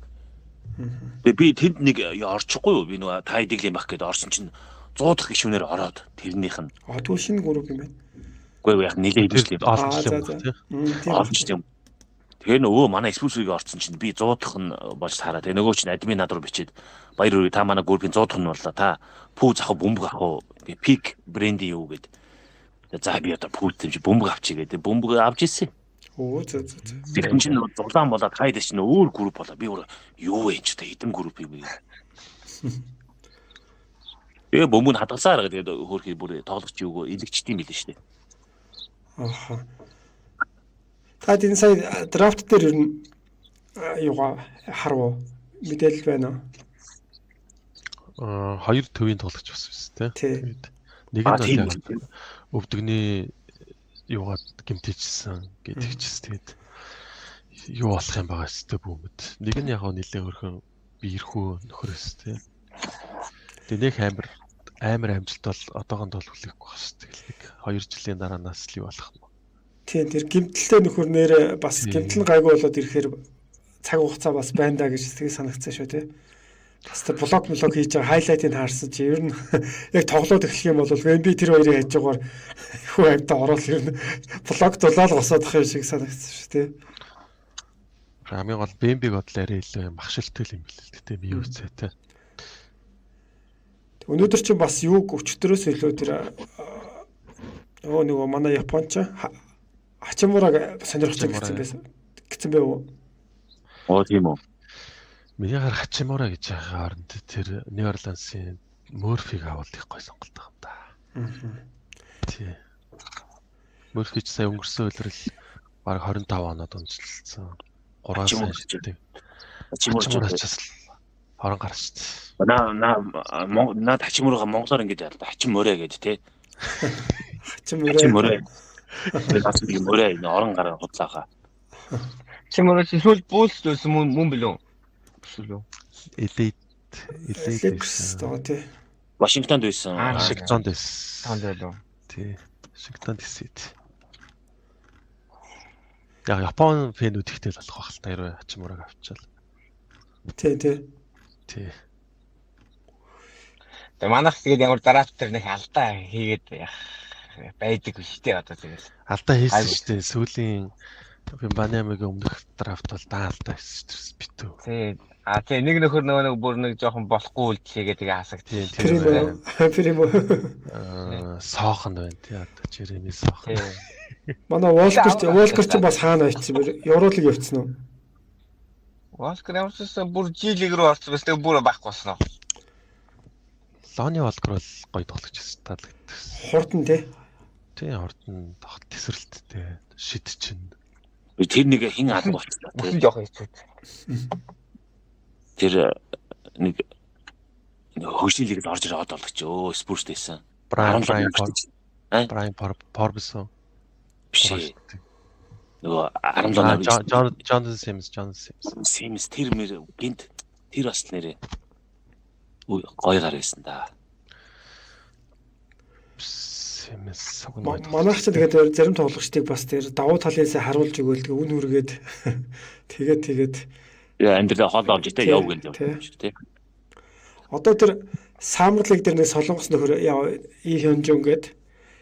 [SPEAKER 2] Тэгээ би тэнд нэг орчихгүй юу? Би нөгөө та хэдийг юм бах гэдээ орсон чинь 100 дахь гишүүнээр ороод тэрнийх нь.
[SPEAKER 1] А тэгвэл шинэ групп юм байна.
[SPEAKER 2] Үгүй яг нэлээд хэвшлээ.
[SPEAKER 3] Олж
[SPEAKER 2] юм. Тэгээ нөгөө манай Spurs-ийг орсон чинь би 100 дахь нь болж таараа. Тэгээ нөгөө чинь админ над руу бичээд баяр хүргэе та манай группийн 100 дахь нь боллоо. Та пүү зах уу бөмбөг авах уу? Тэгээ пик брендийн юу гэд. За би одоо пүү тэмж бөмбөг авчи гэдэг. Бөмбөг авч ирсэн.
[SPEAKER 1] Өө зөө зөө.
[SPEAKER 2] Тэгсэн чинь зуглаан болоод хайд чинь өөр групп болоо. Би өөр юу вэ ч та хэдэн групп юм бэ? Тэгээ бөмбөг нь хадгалсаар байгаа. Тэгээд хөөрхий бүр тоглогч юуг илэгчт юм билээ шүү дээ.
[SPEAKER 1] Аха. Та энэ сая драфт дээр ер нь юугаа харав уу? Мэдээлэл байна уу?
[SPEAKER 3] Аа хоёр төвийн тоглогч бас биз дээ. Тэгээд нэг нь бол өвдөгний юугаад гимтээжсэн гэдэг чис тэгээд юу болох юм байгаа өстэй бүүмэд. Нэг нь яг нэлээ өрхөн биерхүү нөхөрөөс тий. Тэгээд нэг амар амжилт бол одоогонд бол хүлээхгүй байх шүү. Тэгэл нэг 2 жилийн дараанаас л юу болох юм.
[SPEAKER 1] Тийм тэр гимтэлтэй нөхөр нэр бас гимтэл нь гайгүй болоод ирэхээр цаг хугацаа бас байна даа гэж тэгээ санагдсан шүү тий. Бас тэр блок хийж байгаа хайлайтыг харсан чи ер нь яг тоглоод эхлэх юм бол NBA тэр хоёрын хажуугаар хүү амьтаа ороод ер нь блок дулаал госоодох юм шиг санагдсан шүү тий.
[SPEAKER 3] Хамгийн гол BMB-г бодлоо арай илүү махшилтай юм билээ л дээ би юу цайтай.
[SPEAKER 1] Өнөөдөр чинь бас юуг өчтөрөөс илүү тэр нөгөө манай Японч Хачимураг сонирхож гэсэн байсан. Гэсэн байв уу?
[SPEAKER 2] Оо тийм үү.
[SPEAKER 3] Миний хар Хачимура гэж байгаа оронд тэр Нью Орлеансын Мөрфиг авал их гой сонголт байгаа юм да. Тий. Мөрфи ч сая өнгөрсөн улирал бараг 25 оноод унжилсан. 3 сайн шиддэг. Хачимура ч бас хорон гарч.
[SPEAKER 2] На на наад Хачимурага монголоор ингэж яалаа. Хачимурэ гэж тий.
[SPEAKER 1] Хачимурэ.
[SPEAKER 2] Тэр бас нэг мөрөө энэ орон гараа худлаахаа.
[SPEAKER 4] Хачимура чи сүүл буулс байсан мөн билүү? Эсвэл үү?
[SPEAKER 3] Элит
[SPEAKER 1] байсан тий.
[SPEAKER 2] Вашингтонд байсан.
[SPEAKER 3] Вашингтонд байсан.
[SPEAKER 4] Танд байлуу.
[SPEAKER 3] Тий. Вашингтонд DC. Яг Япон фэнүүд ихтэй л болох байх л та хэрвээ Хачимураг авчаал.
[SPEAKER 1] Тий, тий.
[SPEAKER 3] Тий.
[SPEAKER 4] Тэгээ манайх тэгээд ямар драфт дээр нэг алдаа хийгээд яах байдаг биш үү одоо тэгэл.
[SPEAKER 3] Алдаа хийсэн шүү дээ. Сүүлийн Вимбанямигийн өмнөх драфт бол даан алдаа хийсэн шүү дээ. Битүү.
[SPEAKER 4] Тий. А тий нэг нөхөр нөгөө нэг бүр нэг жоохон болохгүй үйлдэлээгээ тэгээ хасагд.
[SPEAKER 1] Примо.
[SPEAKER 3] Соохон байна тий одоо Жереми соохон.
[SPEAKER 1] Манай Волкер ч бас хаана очсон бэ? Евролиг явцсан уу?
[SPEAKER 4] Волкер ямар ч байсан бүр G-лиг рүү орсон бас тэгээ бүр байхгүй болсон уу?
[SPEAKER 3] Лони Волкер бол гоё тоглогч байсан таалагдсан.
[SPEAKER 1] Хурдан тий.
[SPEAKER 3] Тий, хурдан тоглолт тесрэлттэй шид чинь.
[SPEAKER 2] Тэр нэг хин алга болчихлоо.
[SPEAKER 4] Бүхэн жоох хэцүү.
[SPEAKER 2] Тэр нэг хөгжлийн лигд орж ирээд олгоч өө Спурс дэсэн.
[SPEAKER 3] Брайан Форбс
[SPEAKER 2] биш. Нөгөө 17
[SPEAKER 3] Джонсон Симс, Джонсон
[SPEAKER 2] Симс. Симс тэр мэр гинт тэр бас нэрээ гоё гар байсан да.
[SPEAKER 3] Симс.
[SPEAKER 1] Манайх ч тэгээд зарим тоглогчдыг бас тэр давуу талын сая харуулж өгөөл тэгээ үн хүргээд тэгээд
[SPEAKER 2] амьдралаа хоол олж тэ яв гэл явж тий.
[SPEAKER 1] Одоо тэр Summer League дээр нэг солонгос нөхөр И Хёнжун гээд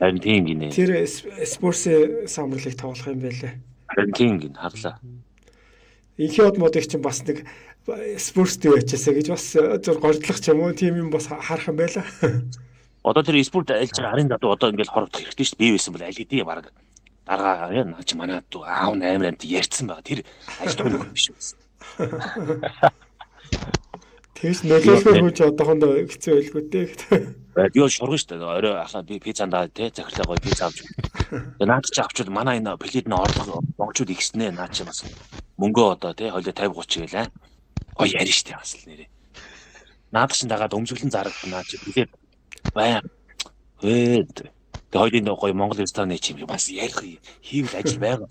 [SPEAKER 2] харин тийм гинэ.
[SPEAKER 1] Тэр Spurs Summer League тоглох юм байлээ.
[SPEAKER 2] Харин тийм гин харлаа.
[SPEAKER 1] Инхиод модыг чинь бас нэг Spurs дээр ячаасаа гэж бас зур гордлох ч юм уу тийм юм бас харах юм байлаа.
[SPEAKER 2] Одоо тэр Spurs альж байгаа харын дадуу одоо ингээл хорогдох хэрэгтэй шүү дээ. Би байсан бол аль хэдийн баг даргаа наа чи манай аав нь амар амт ярьсан байгаа. Тэр ажил нөхөр биш байсан.
[SPEAKER 1] Тэгж нөлөөлөхөр хүч одоохондоо хэцүү байлгүй дээ.
[SPEAKER 2] Би бол шурган шүү дээ. Орой ахаа би пиццандаа тий захирлаа гоё пицца авч. Тэгээ наад чи авчвал манай энэ плед нь орлого монголчууд ихснэ наад чи бас мөнгөө одоо тий хойлоо 50 30 гэлээ. Гоё ярина шүү дээ бас л нэрээ. Наад чин дагаад өмсгөлэн зарагдана наад чи плед бай. Тэгээ хоёлын гоё Монгол рестораны чим бас ярих хийвэл ажил байгаа.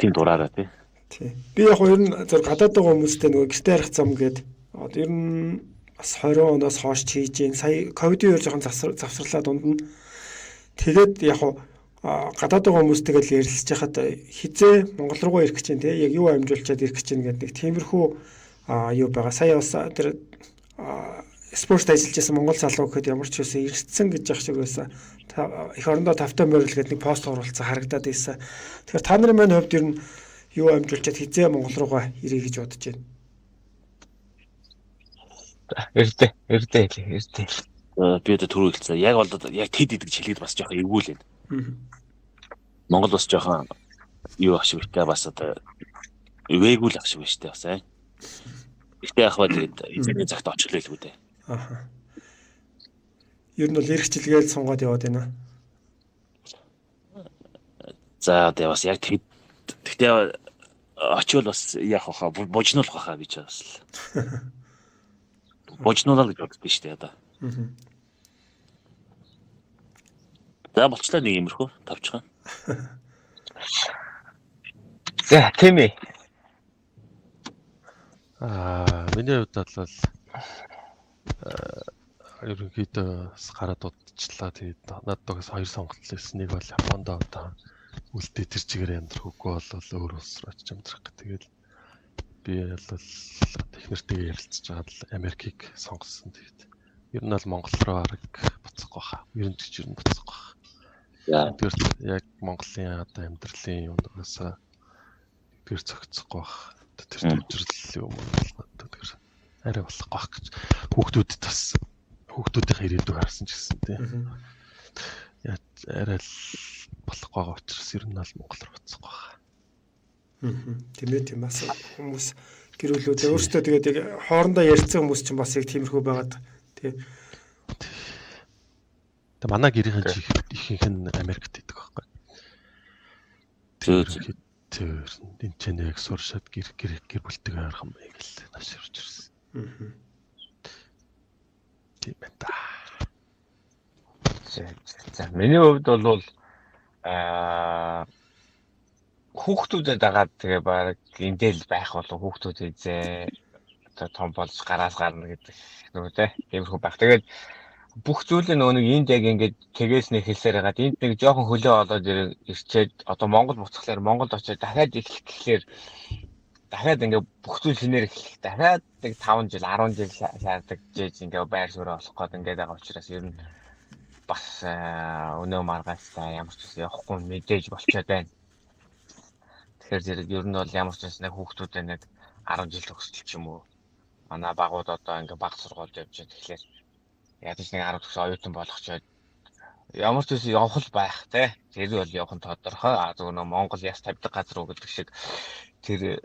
[SPEAKER 2] Тийм дураараа тий.
[SPEAKER 1] Тий. Би яг ер нь зөв гадаад байгаа хүмүүстэй нөгөө гэрте ярих зам гээд одоо ер нь бас 20 оноос хойш хийж гин. Сая ковидын үеэр жоохон завсарлаа дунд нь. Тэгээд яг гадаад байгаа хүмүүстэйгээ л ярилцж хахад хизээ Монгол руугаа ирэх гэж байна тий. Яг юу амжуулчаад ирэх гэж байна гэдэг нэг тиймэрхүү юу байгаа. Сая бас тэр спорт ажиллаж байсан Монгол залуу гэхэд ямар ч байсан ирсэн гэж яах шиг байсан. Эх орондоо тавтай морил гэдэг нэг пост оруулсан харагдаад байсан. Тэгэхээр та нарын маань хувьд ер нь юу амжуулчаад хизээ Монгол руугаа ирье гэж бодож байна.
[SPEAKER 4] Эрдэ.
[SPEAKER 2] Би одоо түрүү хэлсэн. Яг бол яг тэд идэг хэлээд бас жоохон эвгүй л байна. Монгол бас жоохон юу ах шиг битээ бас одоо эвээгүй л ах шиг байна шүү дээ бас аа. Гэхдээ яг ба тэгээд эзэний цагт очихлоо л үү дээ.
[SPEAKER 1] Аха. Ер нь бол эрх чилгээл сунгаад яваад байна.
[SPEAKER 2] За одоо бас яг тэд гэхдээ очивол бас яах вэ? Бужнуулах байхаа би ч бас л. Бужнуулаа гэж боддог шүү дээ одоо. За болчлаа нэг юмрхүү тавчхан.
[SPEAKER 4] За тийм ээ.
[SPEAKER 3] Миний хувьд бол ерөнхийдөө бас гараад удчлаа. Тэгээд надад бас хоёр сонголт байсан. Нэг бол Японд одоо үлдээ тэр чигээр амьдрах үгүй бол өөр улс руу очиж амьдрах гэх. Тэгээд би бол технэртэйгээ ярилцж байгаад л Америкийг сонгосон. Тэгээд ер нь бол Монгол руу арга буцахгүй хаа. Ер нь ч ер нь буцахгүй хаа. Тэгэхээр яг Монголын одоо амьдралын юм угаасаа тэр зохицохгүй бах. Тэр төвжрэл юм бол тэр арай болохгүй бах гэж хүүхдүүдэд бас хүүхдүүдийн ирээдүйг харсан ч гэсэн тий. Яг арай л болохгүй байгаа учраас ер нь бол Монгол руу буцахгүй бах.
[SPEAKER 1] Тийм ээ, тийм бас хүмүүс гэр бүлүүдээ өөрсдөө тэгээд яг хоорондоо ярьсан хүмүүс чинь бас яг тиймэрхүү байгаад тий.
[SPEAKER 3] Тэгээ манай гэрийнхэн чи ихэнх нь Америкт идэг байхгүй. Тэр энэ ч нэг суршаад гэр бүлтэйгээ ойрхон байг л нааш ирж ирсэн. Тийм байна да.
[SPEAKER 4] За миний хувьд бол хүүхдүүдэд дагаад тэгээ баг эндээ л байх болов хүүхдүүд эзээ одоо том болж гараас гарна гэдэг нөгөө те тиймэрхүү байх. Тэгээд бүх зүйлээ нөгөө нэг энд яг ингээд тэгээс нэг хэлсээр хагаад энд нэг жоохон хөлөө олоод ирчээд одоо Монгол буцхлаар Монголд очиод дахиад эхлэх гэхлээр дахиад ингээд бүх зүйл шинээр эхлэх дахиад нэг 5 жил 10 жил шаарддаг жиж ингээд байр суурь олох гээд ингээд байгаа учраас ер нь бас өнөө маргааштай ямар ч үс явахгүй мэдээж болчиход байна. Тэгэхээр зэрэг ер нь бол ямар ч үс нэг хүүхдүүдээ нэг 10 жил төгсөл ч юм уу. Манай багууд одоо ингээд баг сургуульд явж байгаа. Тэгэхээр ядаж нэг 10 төгс оюутан болгочоод ямар ч үс явах л байх те. Тэр бол явах нь тодорхой. А зөвхөн нөө Монгол яс тавьдаг газар уу гэдэг шиг тэр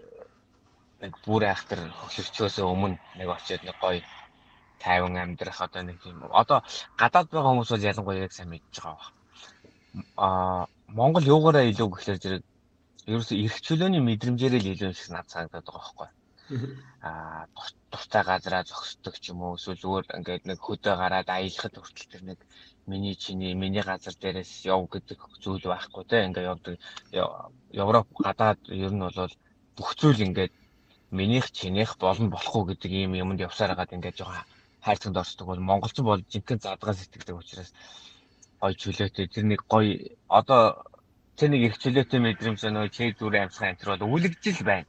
[SPEAKER 4] нэг бүр айхтар хөлөрчөөсөө өмнө нэг очиод нэг гоё Тайван амьдрах одоо нэг тийм одоо гадаад байгаа хүмүүс бол ялангуяа яг сайн мэдж байгаа баг. Монгол юугаараа илүү гэхлээр зэрэг ерөөсөө эрх чөлөөний мэдрэмжээрээ л илүү юм шиг надад санагдаад байгаа байхгүй. Дуртай газараа зогсдог ч юм уу, эсвэл зүгээр ингээд нэг хөдөө гараад аялахад хүртэл тэр нэг миний чиний миний газар дээрээс яв гэдэг зүйл байхгүй те, ингээд явдаг. Европ гадаад ер нь бол бүх зүйл ингээд минийх чинийх болно болохгүй гэдэг ийм юмд явсаар хагаад ингээд жоохон хайрцагт орцдог бол монголчин бол жинхэнэ задгаа сэтгэдэг учраас гоё чөлөөтэй тэр нэг гоё одоо тэр нэг их чөлөөтэй мэдрэмж нөө чэй зүрээ амьсгаа энэ төр бол үлэгжил байна.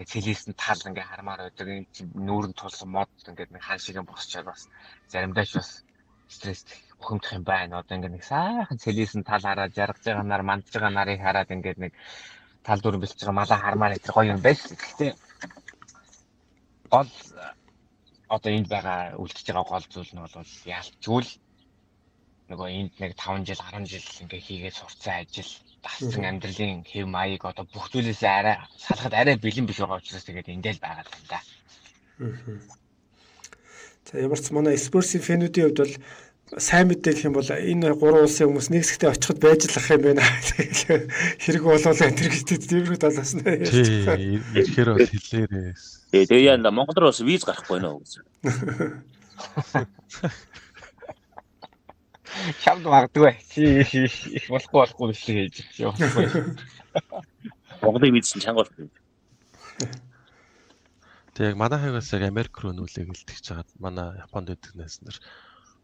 [SPEAKER 4] Цэлээс нь тал ингээ хармаар байдаг, энэ нүүрэн тулсан мод ингээд нэг хан шиг босчоод бас заримдаа ч бас стресс бухимдах юм байна. Одоо ингээ нэг сайхан цэлээс нь тал хараад жаргаж байгаа нар мандж байгаа нарыг хараад ингээд нэг тал дүр бэлтж байгаа малаа хармаар энэ гоё юм байна. Гэхдээ гол одоо энд байгаа үлдчихэж байгаа гол зүйл нь бол ялчгүй нөгөө энд нэг 5 жил 10 жил ингээ хийгээд сурцсан ажил дассан амьдралын хэв маяг одоо бүх зүйлээсээ арай салахад арай бэлэн биш байгаа учраас тэгээд эндээ л байгаа юм да.
[SPEAKER 1] За ямар ч манай Spurs-ийн фэнүүдийн хувьд бол сайн мэдээ гэх юм бол энэ гурван улсын хүмүүс нэг хэсэгтээ очиход байж л ах юм байна. Тэгэл хэрэг болвол энэ төр гэж тиймэрхүү талаас нь
[SPEAKER 3] ярьж байгаа. Ирэхээр бол хэлээрээ.
[SPEAKER 2] Тэгээ яа Монгол руу бас виз гарахгүй нөө гэсэн.
[SPEAKER 4] Чамд магадгүй. Чи их болохгүй биш хийж явахгүй.
[SPEAKER 2] Монголын виз чинь чанга болохгүй.
[SPEAKER 3] Тэг яг манай хавьгаас яг Америк руу нүүлээ гэлтгэж хагаад манай Японд байдаг найз нар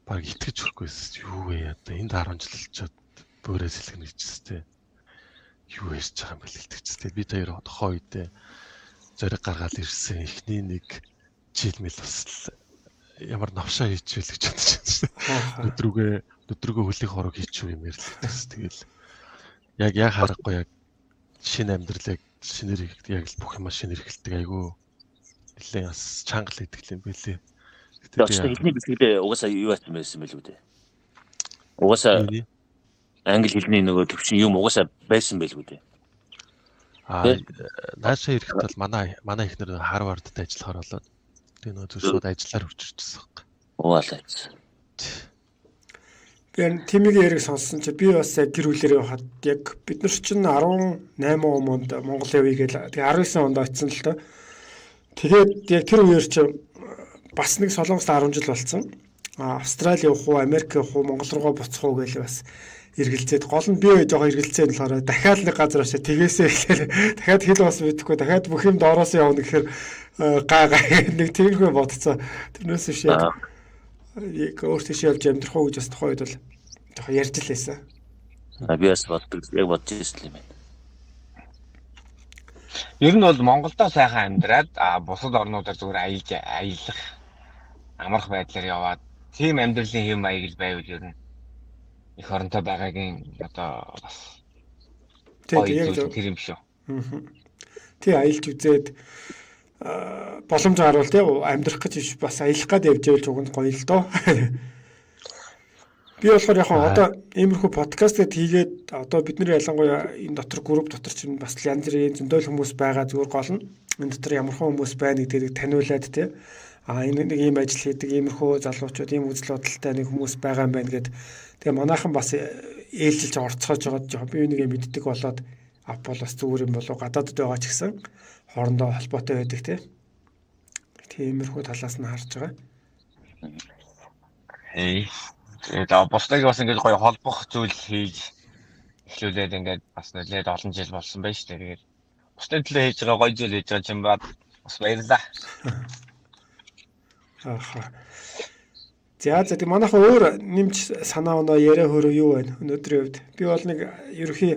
[SPEAKER 3] баг итгэж өгөхгүйс юу вэ одоо энд 10 жил болчоод бөөрэ сэлгэнэ гэжсэн те. Юу ярьж байгаа юм бэ гэлтгэжсэн. Бид хоёр тухайн үедээ зориг гаргаад ирсэн эхний нэг жил мэл бас ямар навшаа хийчихвэл гэж бодож байсан. Өдрүүгээ хөлийг хорог хийчихв юм ярьл гэсэн. Тэгэл яг яг харахгүй яг шинэ амьдрал яг шинээр яг л бүх юм шинээр эхэлдэг айгүй нэлээ бас чанга л идэх юм бэлээ.
[SPEAKER 2] Тэгээ хэлний бэлтгэлээ угаасаа юу байсан байсан бэлүү дээ. Угаасаа англи хэлний нөгөө төвчин юм угаасаа байсан бэлгүй дээ.
[SPEAKER 3] Аа наашаа ирэхэд бол манай эхнэр Харвардд ажиллахаар болоод тэгээ нөгөө зүр шууд ажиллаар хүрчирчсэн байхгүй.
[SPEAKER 2] Ууалаач.
[SPEAKER 1] Би Тимигийн яриг сонссон чи би бас яг гэр бүлээрээ байхад яг бид нар чинь 18 онд Монгол явъя гээл тэгээ 19 онд очсон л доо. Тэгээд яг тэр үеэр чи бас нэг Солонгост 10 жил болсон. А Австрали явах уу, Америк явах уу, Монгол руугаа буцах уу гэж бас эргэлзээд гол нь би жоохон эргэлзээ нь болохоор дахиад нэг газар очиж тэгээсээ гэхээр дахиад хэл бас мэдэхгүй дахиад бүх юм доороос явна гэхээр га га нэг тиймэрхүү бодцоо. Тэрнээс биш яг өөр тийш явж амьдрах уу гэж бас тухайн үед бол жоохон ярьж л байсан.
[SPEAKER 2] Би бас боддог яг бодож ирсэн юм байна.
[SPEAKER 4] Ер нь бол Монголдо сайхан амьдраад бусад орнуудаар зүгээр аялж аялах амарх байдлаар яваад тийм амьдралын хэв маяг л байвал ер нь эх оронтой байгаагийн одоо бас
[SPEAKER 1] тийм яг
[SPEAKER 4] тэр юм шүү.
[SPEAKER 1] Тий аялж үзээд боломж гарвал тий амьдрах гэж биш бас аялах гад явж байвал уг нь гоё л доо. Би болохоор яг одоо иймэрхүү подкаст гэд хийгээд одоо бид нар ялангуяа энэ дотор групп дотор чинь бас янз бүрийн зөндөл хүмүүс байгаа зүгээр гол нь энэ дотор ямархан хүмүүс байна гэдгийг таниулаад тий а энэ нэг ийм ажил хийдэг иймэрхүү залуучууд ийм үзэл бодолтой нэг хүмүүс байгаа юм байна гэд тэгээ манайхан бас ээлжилж орцгоож байгаа жоохон би нэг юм мэддэг болоод ав бол бас зүгээр юм болов гадаадд байгаа ч гэсэн хоорондоо холбоотой байдаг тий. Тиймэрхүү талаас нь харж байгаа.
[SPEAKER 4] Тэгээд бусдыг бас ингэж гоё холбох зүйл хийж эхлүүлээд ингээд бас нэлээд олон жил болсон байж тээ. Тэгээд бусдын төлөө хийж байгаа гоё зүйл хийж байгаа юм ба бас баярлалаа.
[SPEAKER 1] Ааха. За за тэг манайхан өөр нэмж санаа оноо яриа хөрөө юу байна өнөөдрийн хувьд? Би бол нэг ерөнхий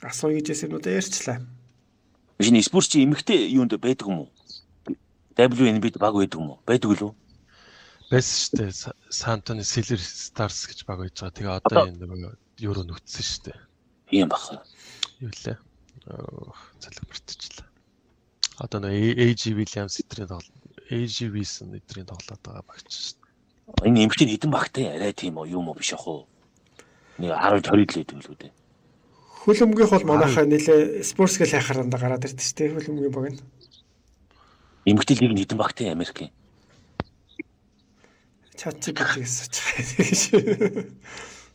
[SPEAKER 1] асууя гэж байсан юмнуудаа ярьчлаа.
[SPEAKER 2] Шинэ Спурс чи эмэгтэй юунд байдаг юм уу? WNBA-д баг байдаг юм уу? Байдаг үлээ?
[SPEAKER 3] Байсан шүү дээ. Сан Антонио Silver Stars гэж баг байж байгаа. Тэгээ одоо энэ нөгөө евро нүцсэн шүү дээ.
[SPEAKER 2] Ийм баг.
[SPEAKER 3] Юу лээ? Цалин мартчихлаа. Одоо нөгөө AG Williams эдрийн тоглол AG Wilson эдрийн тоглоод байгаа багч шүү дээ.
[SPEAKER 2] Энэ эмэгтэй хэдэн багтай арай тийм үү юм уу биш ах уу? Нэг 10 20 л байдаг лүү дээ.
[SPEAKER 1] Хөлөмгийнх бол манайхаа нэлээ Spurs гэл хайхаар дандаа гараад ирдэг шүү дээ. Хөлөмгийн баг нь.
[SPEAKER 2] Эмэгтэй лиг нь хэдэн багтай Америкийн?
[SPEAKER 1] ChatGPT-гээс суучих.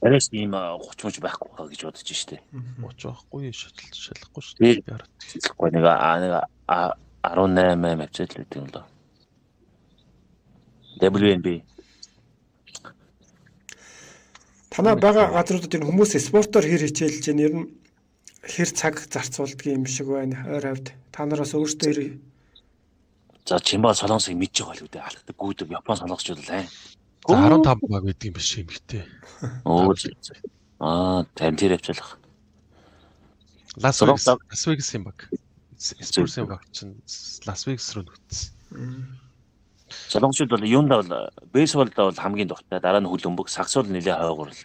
[SPEAKER 2] Арайс ийм 30 мөч байхгүй хаа гэж бодож штэ.
[SPEAKER 3] 30 байхгүй шалгалт шалахгүй шүү дээ.
[SPEAKER 2] Би харагдчихгүй нэг 18 авчаад л гэдэг юм лөө. WNB.
[SPEAKER 1] Танаа байгаа газруудад энэ хүмүүс спортоор хэр хичээлж байна? Ер нь хэр цаг зарцуулдаг юм шиг байна. Ойр хавьд та нар бас өөрсдөө хэр.
[SPEAKER 2] За Чимба солонгосыг мэдж байгаа л үү дээ. Алхдаг гүйдэг Япон солонгосчууд л аа.
[SPEAKER 3] За 15 баг байдаг юм биш юм хтэй.
[SPEAKER 2] Өө. Аа, тань тэр явчихлах.
[SPEAKER 3] Лас Вегас юм баг. Спурсын баг чинь Лас Вегас руу нүгдсэн.
[SPEAKER 2] Солонгосчууд бол юундаа бол бейсболд бол хамгийн дуртай. Дараа нь хөл өмбөг, сагс бол нэлээ хойгуур л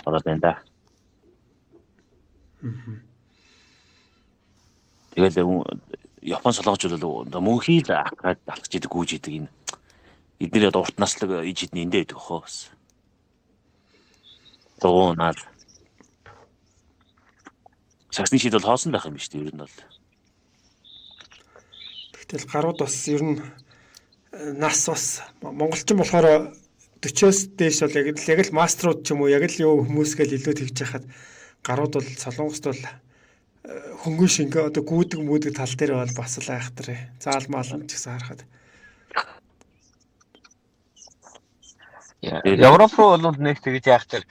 [SPEAKER 2] ороод байна да. Тэгэл Япон солонгочууд бол мөнхий л алхаад алхаж идэг, гүйж идэг энэ. Эднэр одоо урт наслаг иж хідний эндээ байдаг хөө бас. Дуунаад. Сагсны шид бол хоосон байх юм биш үү ер нь бол.
[SPEAKER 1] Тэгтэл гарууд бас ер нь нас бас монголчин болохоор 40-оос дээш бол яг л маструуд ч юм уу яг л юу хүмүүс гэл илүү тэгж яхад гарууд бол солонгост бол хөнгөн шингэ одоо гүйдэг мүүдэг тал дээр бол бас л айхтар. Заал маал ч гэсэн харахад.
[SPEAKER 4] Европ руу бол нэг тэгж яах тэр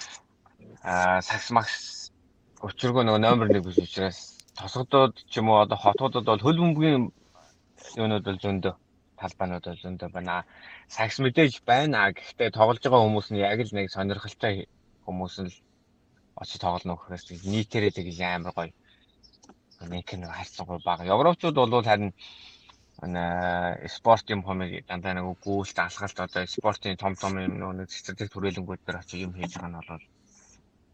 [SPEAKER 4] сакс макс учиргүй нөгөө номер 1 биш учраас тосгодод ч юм уу одоо хотуудад бол хөл бөмбөгийн юунууд бол зөндөө талбайнууд бол зөндөө байна. Сакс мэдээж байна. Гэхдээ тоглож байгаа хүмүүс нь яг л нэг сонирхолтой хүмүүс нь л очиж тоглоно гэхээс нийтээрээ тэгж амар гоё. Нэг нэг харьцангуй бага. Европчууд бол харин спорт юм хэмээг дандаа нэг гүйлт алхалт одоо спортын том том юм нэг стратеги түрээлэнгүүд дээр очиж юм хийж байгаа нь бол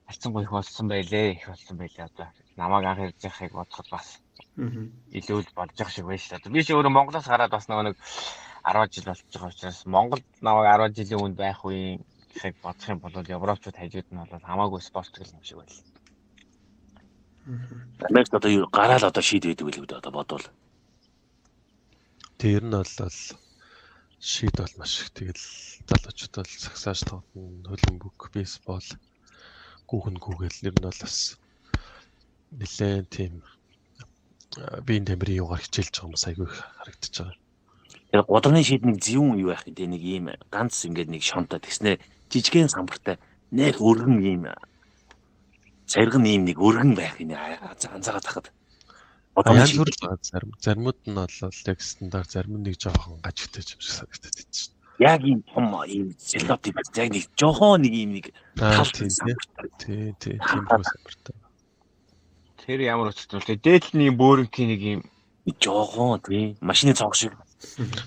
[SPEAKER 4] харьцангуй их болсон байлээ. Их болсон байлээ одоо. Намайг анх ирж байхыг бодоход бас илүү л болж байгаа шиг байна шүү дээ. Би ч өөрөө Монголоос гараад бас нөгөө нэг 10 жил болж байгаа учраас Монголд намайг 10 жилийн өмнө байх үеийн гэхийг бодох юм бол европчууд хажууд нь бол хамаагүй спорт гэл юм шиг байлаа.
[SPEAKER 2] Америкт одоо гараал одоо шийд байдаг билүү дээ одоо бодвол.
[SPEAKER 3] Тэр нь бол шийд бол маш их. Тэгэл залуучууд бол сагсааж тоглоно, хөлбөмбөг, бейсбол, гүүхэн гүүгээл ер нь бол бас нэлээд тийм биеийн тамирын юугаар хичээлж байгаа хүмүүс айгүй их харагдаж байгаа.
[SPEAKER 2] Тэр гудамны шийд нэг зэвүүн юу байх гэдэг нэг ийм ганц ингээд нэг шонтой тэгснэ жижигэн самбартай нэг өргөн ийм сарган ийм нэг өргөн байх юм анзаараад тахад.
[SPEAKER 3] Янз бүр л байгаа. Заримуд нь бол яг стандарт, зарим нэг жоохон гажигтай юм шиг санагдаад байна шин.
[SPEAKER 2] Яг ийм том ийм селот юм яг нэг жоохон нэг ийм нэг
[SPEAKER 3] тал тийм тий тийм самбартай.
[SPEAKER 4] Тэр ямар учиртай вэ? Дээдл нь бөөрөнхийн нэг ийм
[SPEAKER 2] жоохон тий машины цонх шиг.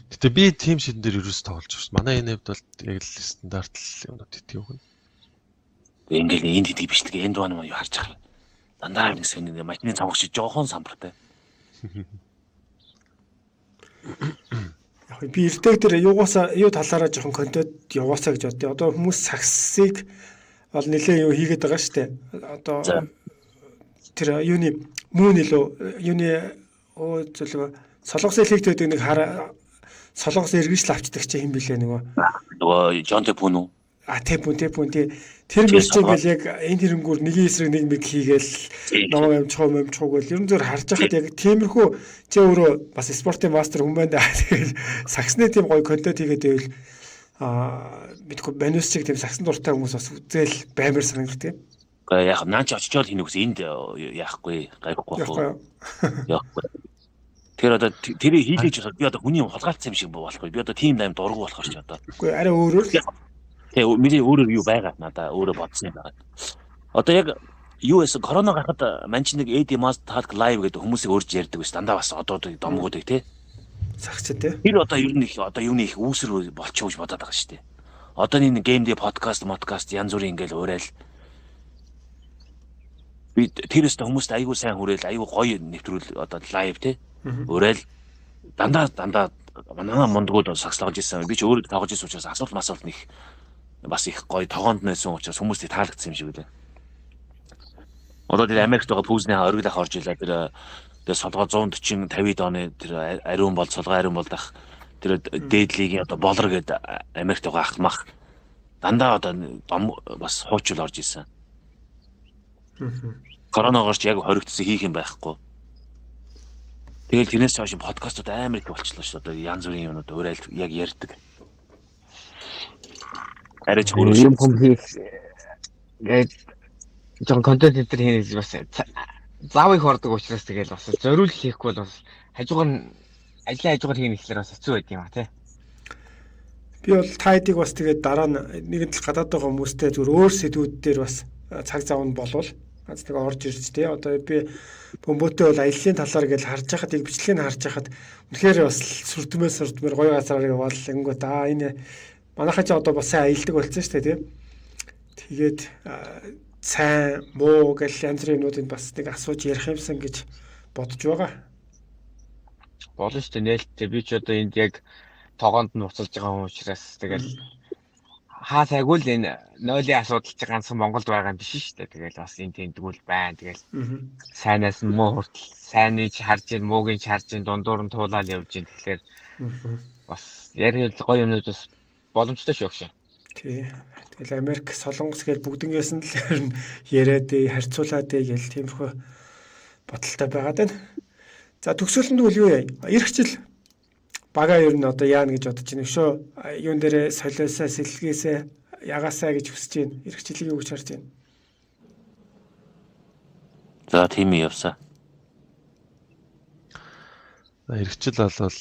[SPEAKER 3] Гэтэ би тим шидэн дээр ерөөс тоглож байна. Манай энэ хэвд бол яг л стандарт л юмнууд итгэв хүн.
[SPEAKER 2] Ингээл энд идэг биш тэгээ энд байна юу харж байгаа. Дандаа нэг сонин машины цонх шиг жоохон самбартай.
[SPEAKER 1] Яг би эрдэг дээр юугаасаа юу талаараа жоохон контент яваасаа гэж бодъё. Одоо хүмүүс саксыг бол нэлээ юу хийгээд байгаа шүү дээ. Одоо тэр юуны мөн илүү юуны зөвлөгөө солонгосын лигт байдаг нэг хар солонгос эргэншил авчдаг чи хэн блэ
[SPEAKER 2] нөгөө Жон Тэпүн үү?
[SPEAKER 1] А Тэпүн тий. Тэр мөр чинь ингээл яг энэ тэрнгүүр нэгийн эсрэг нэг мэг хийгээл намайг амжихуу гэл ер нь зөв харж байхад яг тиймэрхүү чи өөрөө бас спортын мастер хүн байна да. Тэгэл саксны тийм гоё контент хийгээд байвал мэдгүй манус чиг тийм саксан дуртай хүмүүс бас үзэл баймар санагддаг тийм.
[SPEAKER 2] Гэхдээ яг наа чи очичоол хийнэ гэсэн энд яахгүй гайхгүй байхгүй. Яахгүй. Тэгэхээр одоо тэрийг хийлээж би одоо хүний хулгайлцсан юм шиг болохгүй. Би одоо тийм аим дургу болохоор ч одоо.
[SPEAKER 1] Үгүй арай өөрөөр л.
[SPEAKER 2] Тэгээ миний өөрөөр юу байгаа надаа өөрөө бодсон юм байгаа. Одоо яг юу байсан корона гарахад ман чи нэг AD Master Talk Live гэдэг хүмүүсийг урьж ярьдаг байсан. Дандаа бас одоо домгуудыг тий.
[SPEAKER 1] Сагч тий.
[SPEAKER 2] Тэр одоо ер нь их одоо юуны их үүсэр болчих гэж бодоод байгаа шүү дээ. Одоо энэ Game Day podcast янз бүрийн ингээл уриал би тэр өстө хүмүүст айгүй сайн хүрээл айгүй гоё нэвтрүүл одоо лайв тий. Уриал дандаа манай мундгууд сагс тоглож исэн. Би ч өөрөө тоглож исэн учраас асуулт масуулт нэг бас их гоё тогоонд нээсэн учраас хүмүүст таалагдсан юм шиг үлээ. Одоо тэр Америкт байгаа пүүзний оргил ах орж илаа. Тэр солгоо 140 50 оны тэр ариун бол солгоо ариун бол дах Тэр дээд лигийн одоо болор гэдэг Америкт байгаа ах мах дандаа одоо бас хуучул орж исэн. Коронавигоор ч яг хоригдсон хийх юм байхгүй. Тэгэл тэрнээс хойш подкастууд амар их болчихлоо шүү дээ. Одоо янз бүрийн юмнууд өөр айл яг ярьдаг. Арай ч
[SPEAKER 4] юм юм хийх гээд жоохон контент энэ төр хийнэ гэж бас зав их ордог учраас тэгэл бас зориулт хийхгүй бол бас хажуугаар нь ажлын хажуугаар хийнэ гэхлээр бас хэцүү байд юм а тий.
[SPEAKER 1] Би бол та хэдийг бас тэгээд дараа нь нэгэн тал гадаад байгаа хүмүүстэй зүгээр өөр сэдвүүд дээр бас цаг зав нь болвол ганц нэг орж ирж тий. Одоо би бөмбөтэй бол аяллаа талаар гэж харж байхад яг бичлэгийг харж байхад үнэхээр бас сүрдмээр гоё газараар яваал ингэнгүүт аа энэ манайхаа ч одоо бас сайн аялдаг болсон шүү дээ тий. Тэгээд сайн муу гэл янз бүрийн юмнуудыг бас нэг асууж ярих юмсан гэж бодож байгаа.
[SPEAKER 4] Болно шүү дээ нээлттэй. Би ч одоо энд яг тогоонд нь буцалж байгаа хүн учраас тэгэл хаа сайгүй л энэ нойлын асуудал чи ганцхан Монголд байгаа юм биш шүү дээ. Тэгэл бас энэ тэмдгүүл байна. Тэгэл сайнаас нь муу хүртэл сайныг ч харж ийн, муугийн ч харж ийн, дундуур нь туулаад явж ийн. Тэгэхээр бас ярих гоё юмнууд бас боломжтой шүү гэж.
[SPEAKER 1] Тий. Тэгэл Америк, Солонгос гэж бүгднгээс нь л ер нь яриад харьцуулаад гэл тиймэрхүү бодолтой байгаад байна. За төгсгөлөнд үл юу яа? Ирэх жил бага ер нь одоо яана гэж бодож байна. Өшөө юун дээрээ солиосаа сэлгээсээ ягаасаа гэж хүсэж байна. Ирэх жилийг юу гэж харж байна?
[SPEAKER 2] За тийм явсаа.
[SPEAKER 3] Ирэх жил бол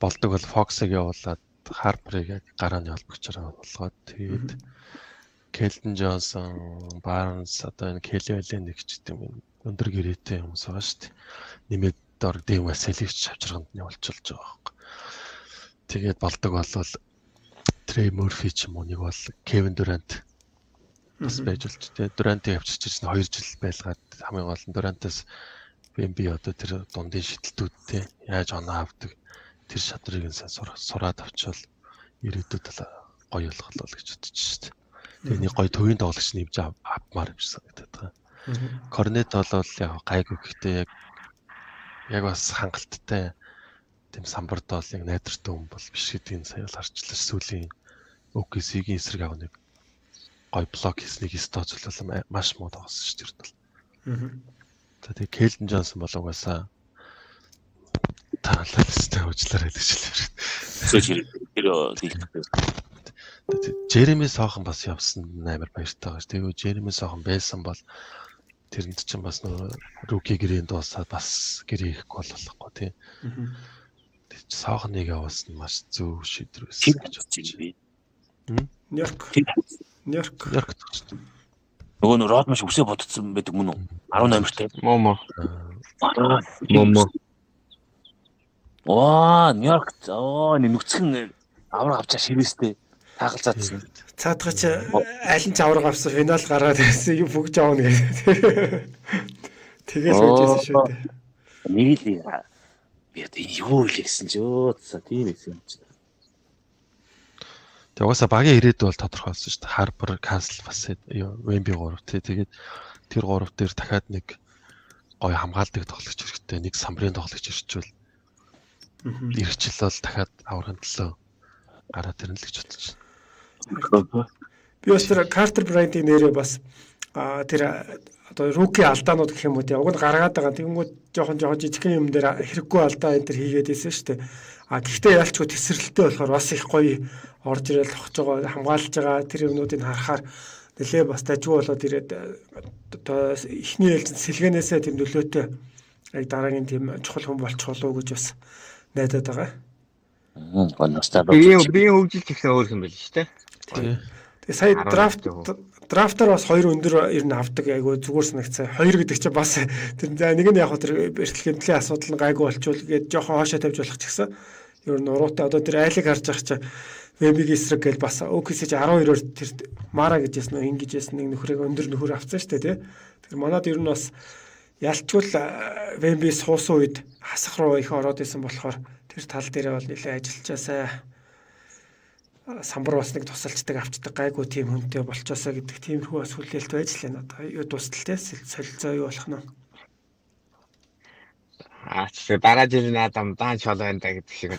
[SPEAKER 3] болдог бол Fox-ыг явуулаад Harper-ыг яг гарааны холбогчоор болгоод тэгээд Keldon Johnson, Barnes одоо энэ Kelly Olynyk ч гэдэг юм өндөр гэрээтэй хүмүүс байгаа шүү дээ. Нэмээд дор Дэв Василевич авчирганд нь явуулчихж байгаа байхгүй. Тэгээд болдог бол Трей Мөрфи ч юм уу нэг бол Кевин Дурант бас байж болж тэ. Дурантыг авчирч ирсэн 2 жил байлгаад хамгийн гол нь Дурантаас би одоо тэр дундын шидэлтүүдтэй яаж оноо авдаг тэр шадрыг нь сайн сураад авчвал ирээдүйд бол гоё болох л гэж бодож шүү дээ. Тэгээ нэг гоё төвийн тоглогч нэмж авмаар юм шиг санагдаад байгаа. Корнет бол яг гайгүй гэхдээ яг бас хангалттай тийм самбарт бол яг найдвартай хүн бол биш гэдгийг сая л харчлаа. Сүүлийн OKC-ийн эсрэг авах нэг гоё блок хийснийг стоцлол маш муу тоглосон шүү дээ тэр бол. За тэгээ Келден Джонсон бол угаасаа таалал өстэй уучлаарай гэж хэлээ.
[SPEAKER 2] Сүүл тэр дийлдэхгүй.
[SPEAKER 3] Жереми Сохан бас явсан амар баяртай байгаа ш. Тэгээ Жереми Сохан байсан бол тэрэнд чинь бас нөгөө руки гэрээнд дуусаад бас гэрээ хийхгүй болохгүй тий. Тэг чи Соханыг явуулсан нь маш зөв шийдвэр байсан гэж бодож
[SPEAKER 2] байна.
[SPEAKER 1] Нью-Йорк. Нью-Йорк.
[SPEAKER 3] Нью-Йорк.
[SPEAKER 2] Нөгөө нөө Род маш үсээ бодцсон байдаг мөн үү? 18-тай.
[SPEAKER 4] Муу. Муу.
[SPEAKER 2] Оо, Нью-Йорк. Оо, нэг нүцгэн авраг авчаа шивээстэй таагалцаадсан.
[SPEAKER 1] Цаадах чи аль нь ч авраг авсан финал гараад ирсэн юм бүгж авна гэх. Тэгэл байжсэн шүү дээ.
[SPEAKER 2] Нэг л би одоо юу илээ гэсэн чи өө цаа тийм байсан юм чи.
[SPEAKER 3] Тэг угаасаа багийн ирээдүй бол тодорхой болсон шүү дээ. Harper, Castle бас Wemby 3 тий. Тэгээд тэр 3 дээр дахиад нэг гоё хамгаалдаг тоглогч хэрэгтэй. Нэг самбарын тоглогч ирчвэл ирэх жил бол дахиад аврагын төлөө гараад ирнэ л гэж бодож
[SPEAKER 1] байна. Би бас тэр Картер Брайантыг нэрээ бас тэр одоо руки алдаанууд гэх юм уу тий. Уг нь гаргаад байгаа. Тэгэнгүүт жоохон жижигхэн юм дээр хэрэггүй алдаа энэ төр хийгээд байсан шүү дээ. А гэхдээ ялчгүй тесрэлттэй болохоор бас их гоё орж ирэл тохож байгаа, хамгаалж байгаа тэр юмнуудыг харахаар нэлээ бас дажгүй болоод ирээд одоо эхний ээлжинд сэлгэнээсээ тийм нөлөөтэй яг дараагийн тийм чухал хүн болчих болов уу гэж бас найдаад байгаа.
[SPEAKER 4] Биеийн хөгжил ч ихсэн өөр юм байл шүү дээ.
[SPEAKER 1] Тэгээ сая драфтаар бас хоёр өндөр ер нь авдаг айгу зүгээр санагцсан. Хоёр гэдэг чинь бас тэр нэг нь яг тэр эртэл гэмтлийн асуудал нь гайгүй болчвол гээд жоохон хоошоо тавьж болох ч гэсэн ер нь уруутай одоо тэр айлыг харж байгаа чинь Вембигийн эсрэг гээл бас OKC 12-оор тэр Мара гэж яасан уу ингэж яасан нэг нөхрийг өндөр нөхөр авцсан шүү дээ тий. Тэр манад ер нь бас ялчгүй Вемби суусан үед хасах руу их ороод исэн болохоор тэр тал дээрээ бол нэлээ ажиллачаасай самбар бас нэг тусалцдаг авчдаг гайгүй тийм хүнтэй болчоосаа гэдэг тиймэрхүү бас хүлээлт байж л байна. Одоо юу дуустал те солилцоо юу болох нь.
[SPEAKER 4] Аа чи дараа жил наадам даан шол байна да гэдэг шиг.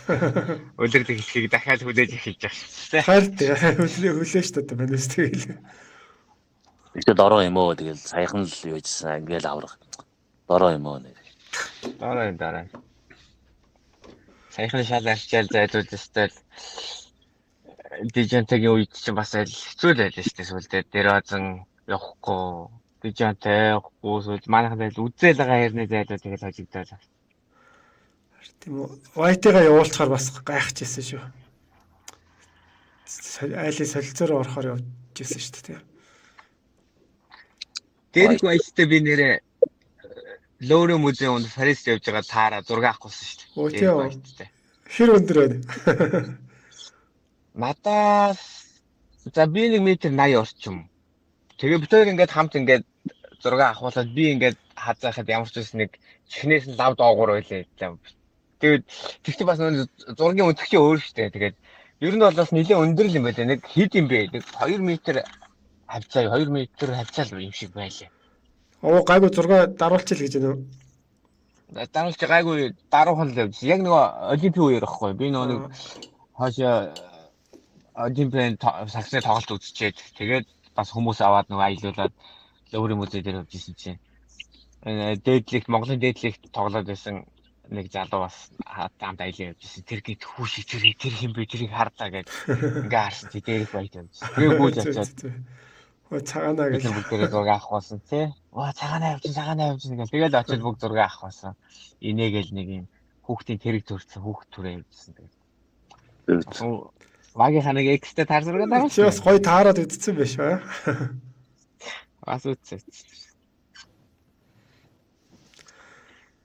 [SPEAKER 4] Үлрэл эхлэхийг дахиад хүлээж эхэлж байгаа шүү дээ.
[SPEAKER 1] Харин хүлээ шүү дээ манайс тэгэл.
[SPEAKER 2] Тэгтээ дороо юм уу тэгэл саяхан л юу хийжсэн ингээл аврах. Дороо юм уу нэр.
[SPEAKER 4] Дороо юм дороо. Саяхан шал арчаал зайлуулж өстой л Дижонтегийн үед чинь бас аль хэцүү л байлаа шүү дээ. Сүүлдээ Дерозен явахгүй, Дижонте явахгүй, сүүлд манайхан зайл үзэл байгаа хэрнээ зайлуул тэгэл хожигдоод.
[SPEAKER 1] Тийм үү. White-га явуулчихаар бас гайхчихсэн шүү. Айлын солилцоор орохоор явж ирсэн шүү дээ.
[SPEAKER 4] Дерек White-тэй би нэрээ Лоурен музейн унд Парист явж байгаа таараа зураг авахгүйсэн шүү
[SPEAKER 1] дээ. Оо тийм. Хэр өндөр байна?
[SPEAKER 4] Надаас за би 1 м 80 орчим. Тэгээ бид хоёр ингээд хамт ингээд зураг авахулаад би ингээд хазаахад ямар ч үс нэг чихнээс нь лав доогуур байлээ. Тэгээд тэгтээ бас нөө зургийн өнцөг чинь өөр шүү дээ. Тэгээд ер нь бол бас нэлээд өндөр л юм байлаа. Нэг хэд юм бэ? Нэг 2 м хавцаа 2 м хавцаа л юм шиг байлаа.
[SPEAKER 1] Оо гайгүй зураг даруулчих л гэж байна уу?
[SPEAKER 4] Даруулчих гайгүй даруухан л явж. Яг нөгөө олимпийн үеэр ихгүй. Би нөгөө нэг хойшоо олимпийн сагсны тоглолт үзчихэд тэгээд бас хүмүүс аваад нөгөө аялуулад Лөврийн музей дээр явж исэн чинь дээдлэгт Монголын дээдлэгт тоглоод байсан нэг залуу бас хамт аялан явж исэн. Тэр гинт хүүш тэр тэр хин бэ тэрийг харлаа гэж ингээ харсан чи дээрх баят явж. Тэгээ гүйж очиад
[SPEAKER 1] Өө цагаанаа
[SPEAKER 4] гэж бүгдээрээ зураг авах болсон тий. Оо цагаанаа явж цагаанаа явж гэл тэгэл очиад бүгд зураг авах болсон. Инээгээл нэг юм хүүхдийн тэрэг төрсөн хүүхд түрээ явжсэн тэгээд. Багийнхаа нэг X-тэй таар зураг
[SPEAKER 1] даруулсан. Чи бас гоё таарад үдцсэн байх аа.
[SPEAKER 4] Бас үдцсэн.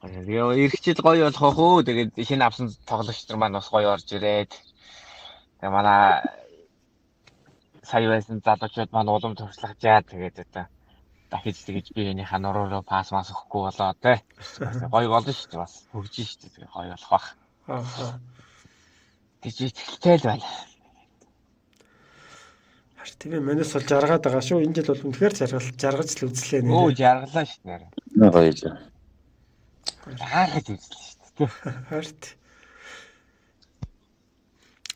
[SPEAKER 4] Тэгээ эргэжил гоё болох уу? Тэгээд шинэ авсан тоглогч нар маань бас гоё орж ирээд. Тэгээ манай сая байсан залуучууд маань улам туршлагажаа тэгээд одоо дахиж тэгэж би энийхээ нуруу руу пас мас өгөхгүй болоо те. Гоё болно шүү дээ бас хөгжин шүү дээ гоё болох бах.
[SPEAKER 1] Аа.
[SPEAKER 4] Гэж итгэлтэй л байна.
[SPEAKER 1] Хар тийм ээ манайс бол жаргаад байгаа шүү. Энэ жил бол үнэхээр жаргаж л үзлээ
[SPEAKER 4] нэр. Өө жаргалаа шүү нэр.
[SPEAKER 2] Гоё л.
[SPEAKER 4] Жаргаж үзлээ шүү дээ.
[SPEAKER 1] Харт.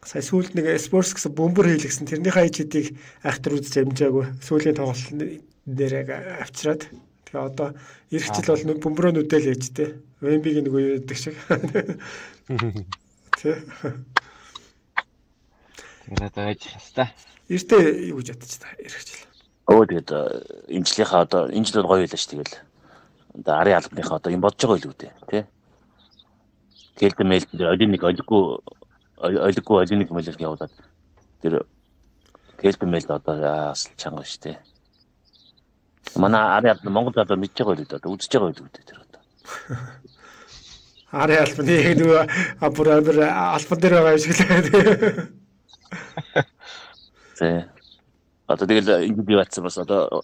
[SPEAKER 1] Сая сүүлд нэг Spurs гэсэн бөмбөр хийлгсэн. Тэрнийхээ ижидийг айхтар үзэж амжаагүй. Сүүлийн тоглолт дээр яг авчираад. Тэгээ одоо эх жил бол бөмбөрөө нүдэл ээж тээ. Вембигийн нөгөө юу гэдэг шиг. Тэ.
[SPEAKER 4] Тэгээд одоо байж хэвээр.
[SPEAKER 1] Эртээ юу гэж бодчих та эх жил.
[SPEAKER 2] Өө тэгээд энэ жилийнхаа одоо энэ жил бол гоё байлаа ш тэгэл. Одоо арын албаныхаа одоо юм бодож байгаа байлгүй дээ тий. Келдэн мэл дээр олиник олиггүй олиггүй олиник мэлэг явуулаад тэр Келдэн мэл одоо бас чанга ш тий. Манай арын албан Монгол одоо мэдж байгаа байлгүй дээ одоо үзэж байгаа байлгүй дээ тэр одоо.
[SPEAKER 1] Арын албаны нөгөө бүр амар албан дээр байгаа юм шиг л тий.
[SPEAKER 2] Тий. Одоо тэгэл ингэ бий батсан бас одоо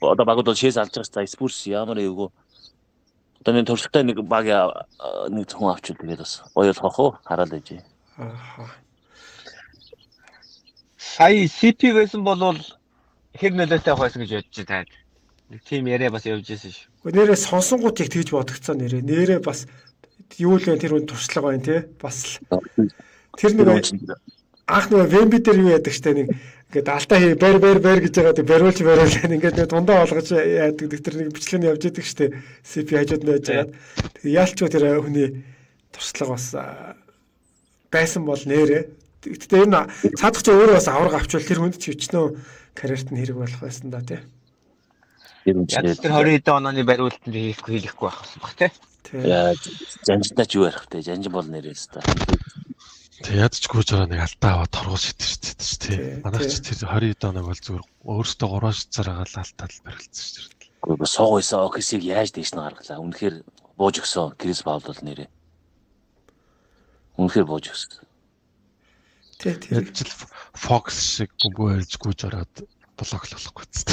[SPEAKER 2] багууд бол шээс алж байгаа ч Спурс ямар эвгүй. Одоо нэг туршлагатай нэг баг нэг зөвхөн авчвал тэгээд бас гоё болох уу хараад байж.
[SPEAKER 1] Аа.
[SPEAKER 4] Сая CP байсан бол хэр нөлөөтэй авах байсан гэж бодож таад. Нэг тим яриа бас явж ирсэн шүү.
[SPEAKER 1] Гэхдээ нэрээ сонсонгууд яг тэгж бодогцсон нэрээ. Нэрээ бас юу л вэ тэр үн туршлага байна тий. Бас л тэр нэг анх нөгөө Вемби дээр юу яадаг штэ нэг ингээд алдаа хий барь барь барь гэж байгаа тэг бариулж бариулаа ингээд нэг дундаа олгож яадаг тэр нэг бичлэг нь явж идэг штэ CP хажууд нь байж байгаад тэг яалчгүй тэр хүний туршлага бас байсан бол нэрээ. Гэтэ ер нь цаадах чи өөрөө бас авраг авчвал тэр хүнд ч өчнөө карьерт нь хэрэг болох байсан да тий.
[SPEAKER 4] Тэр 20 хэдэн онооны бариултанд хийхгүй байх гэсэн баг тий.
[SPEAKER 2] Яа жанжинтаа ч юу ярих вэ? Жанжин бол нэрээ өстой.
[SPEAKER 3] Тэг ядч гүйж байгаа нэг алдаа аваад торгуул шидэж шүү дээ тий. Манайх ч тэр 20 хэдэн оног бол зүгээр өөрөөсөө 3 шицаар байгаа л алдаад л барилцсан шүү дээ.
[SPEAKER 2] Үгүй сууг байсан Окисыг яаж дээш нь гаргалаа. Үнэхээр бууж өгсөн Крис Паул бол нэрээ. Үнэхээр бууж өгсөн.
[SPEAKER 1] Тий, тэр
[SPEAKER 3] Ядч л Fox шиг бөмбөө ярьж гүйж ороод блоклохгүй зү.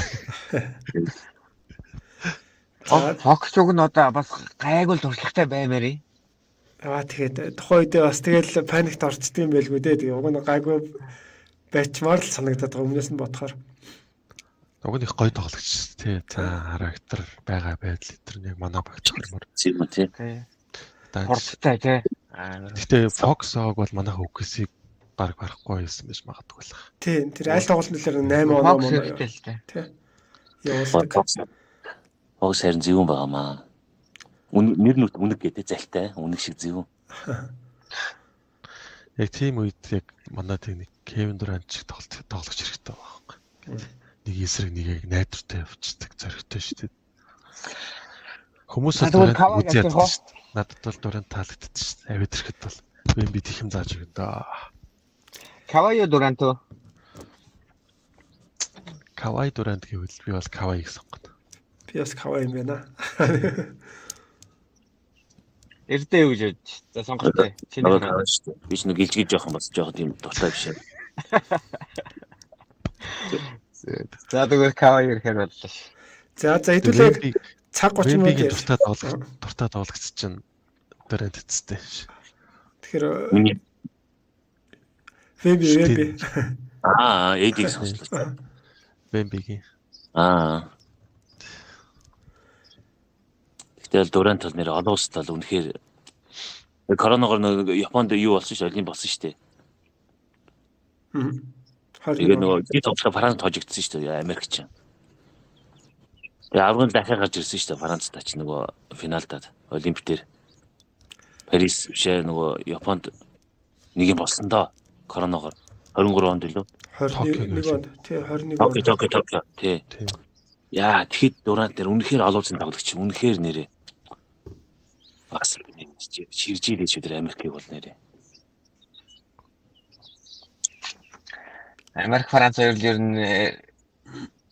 [SPEAKER 4] Fox уг нь одоо бас гайгүй туршлагатай баймаар юм.
[SPEAKER 1] Аа тэгээд тухайн үедээ бас тэгэл паникт орчдөг юм байлгүй дээ. Тэгээ уг нь гайгүй байчмаар л санагдаад байгаа өмнөөс нь бодохоор.
[SPEAKER 3] Уг нь их гоё тоглогч тий. За характер байгаа байдал тэр нэг манай багт хормор.
[SPEAKER 2] Тийм үү тий.
[SPEAKER 4] Хурдтай тий.
[SPEAKER 3] Гэхдээ Fox Hog бол манайх OKC-г баг барахгүй байсан байж магадгүй л.
[SPEAKER 1] Тийм, тэр аль тоглолтын дээр 8 оноо
[SPEAKER 4] мөн. Тий.
[SPEAKER 1] Явуулдаг.
[SPEAKER 2] Fox харин зөвүүн байгаа маа. Нэр нүт үнэг гэдэг залтай, үнэг шиг зөвүүн.
[SPEAKER 3] Яг тийм үед яг манай тийм нэг Кевин Дурант шиг тоглогч хэрэгтэй байгаа байхгүй. Нэг эсрэг нэгийг найдвартай явчихдаг зоригтой шүү дээ. Хүмүүс бол Дурант үзээд шүү дээ. Надад бол Дурант таалагддаг шүү дээ. Авид ирэхэд бол Вемби тихэм зааж өгнө дөө.
[SPEAKER 4] Кавай Дурант уу?
[SPEAKER 3] Кавай Дурант гэвэл би бол Кавайг сонгоно.
[SPEAKER 1] Би бас Кавай юм байна.
[SPEAKER 4] Эрдээ юу гэж бодож. За сонголттой.
[SPEAKER 2] Чиний шүү дээ. Би ч нэг гэлжгэж жоохон бас жоохон тийм дуртай биш.
[SPEAKER 4] За тэгвэл Кавай ирэхээр боллоо ш.
[SPEAKER 1] За за хэдүүлээ цаг 30 минут
[SPEAKER 3] ярьж дуртай тоглогч чинь Дурант эцтэй ш.
[SPEAKER 1] Тэгэхээр Вемби.
[SPEAKER 2] Аа, Эдиг сонслоо.
[SPEAKER 3] Вембигийн.
[SPEAKER 2] Аа. Гэтэл Дурант бол нэр олон улсад бол үнэхээр коронавигоор нэг Японд юу болсон шүү, олимп болсон шүү дээ. Тэгээд нөгөө ги тоглохоо Францд хожигдсон шүү дээ, Америк чинь. Тэгээд аврагын дахиад гарч ирсэн шүү дээ, Францтай ч нөгөө финалдад олимп дээр. Парис бишээ нөгөө Японд нэг юм болсон доо коронавигоор 23 онд илүү
[SPEAKER 1] 21 онд тий 21 онд
[SPEAKER 2] Токио тий. Яа тэгэхэд Дурант дээр үнэхээр олон улсын тоглогч үнэхээр нэрээ бас ширжийлээ шүү дээ Америкийг бол нэрээ.
[SPEAKER 4] Америк Франц хоёр л ер нь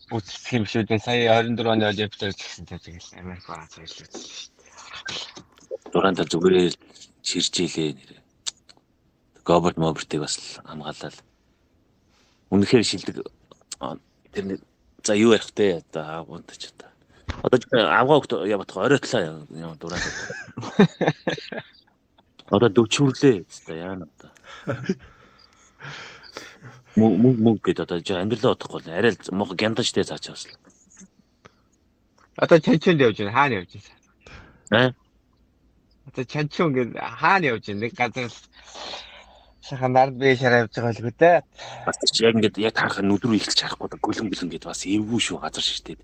[SPEAKER 4] үзэлцэх юм шүү дээ. Сая 24 оны олимп дээр ч гэсэн тэгэл Америк Франц хоёр л үзэлсэн шүү
[SPEAKER 2] дээ. Дурант зүгээрээ ширжийлээ нэрээ. Гоберт Мобертыг бас хамгаалал. Үнэхээр шилдэг тэр нэг за юу ярих те одоо агуунтай ч одоо. Одоо авгаа хөлт явах оройтлоо юм Дурант. Одоо 40 хүрлээ хэвээ яана одоо. Мөнгө мөнгө гэдэг одоо жоо амьдралаа бодохгүй л арай л муу гяндаж дээ цаачаа бас.
[SPEAKER 4] Одоо чанчунд явж байна. Хаана явж
[SPEAKER 2] байна? Аа?
[SPEAKER 4] Одоо чанчун гэдэг хаана явж байна? Нэг газар сайхан нард бие шараа явж байгаа л үү дээ.
[SPEAKER 2] Бас чи яг ингээд яг харах нүд рүү ихэлж харахгүй да гүлэн гүлэн гэд бас эвгүй шүү газар шигтэй.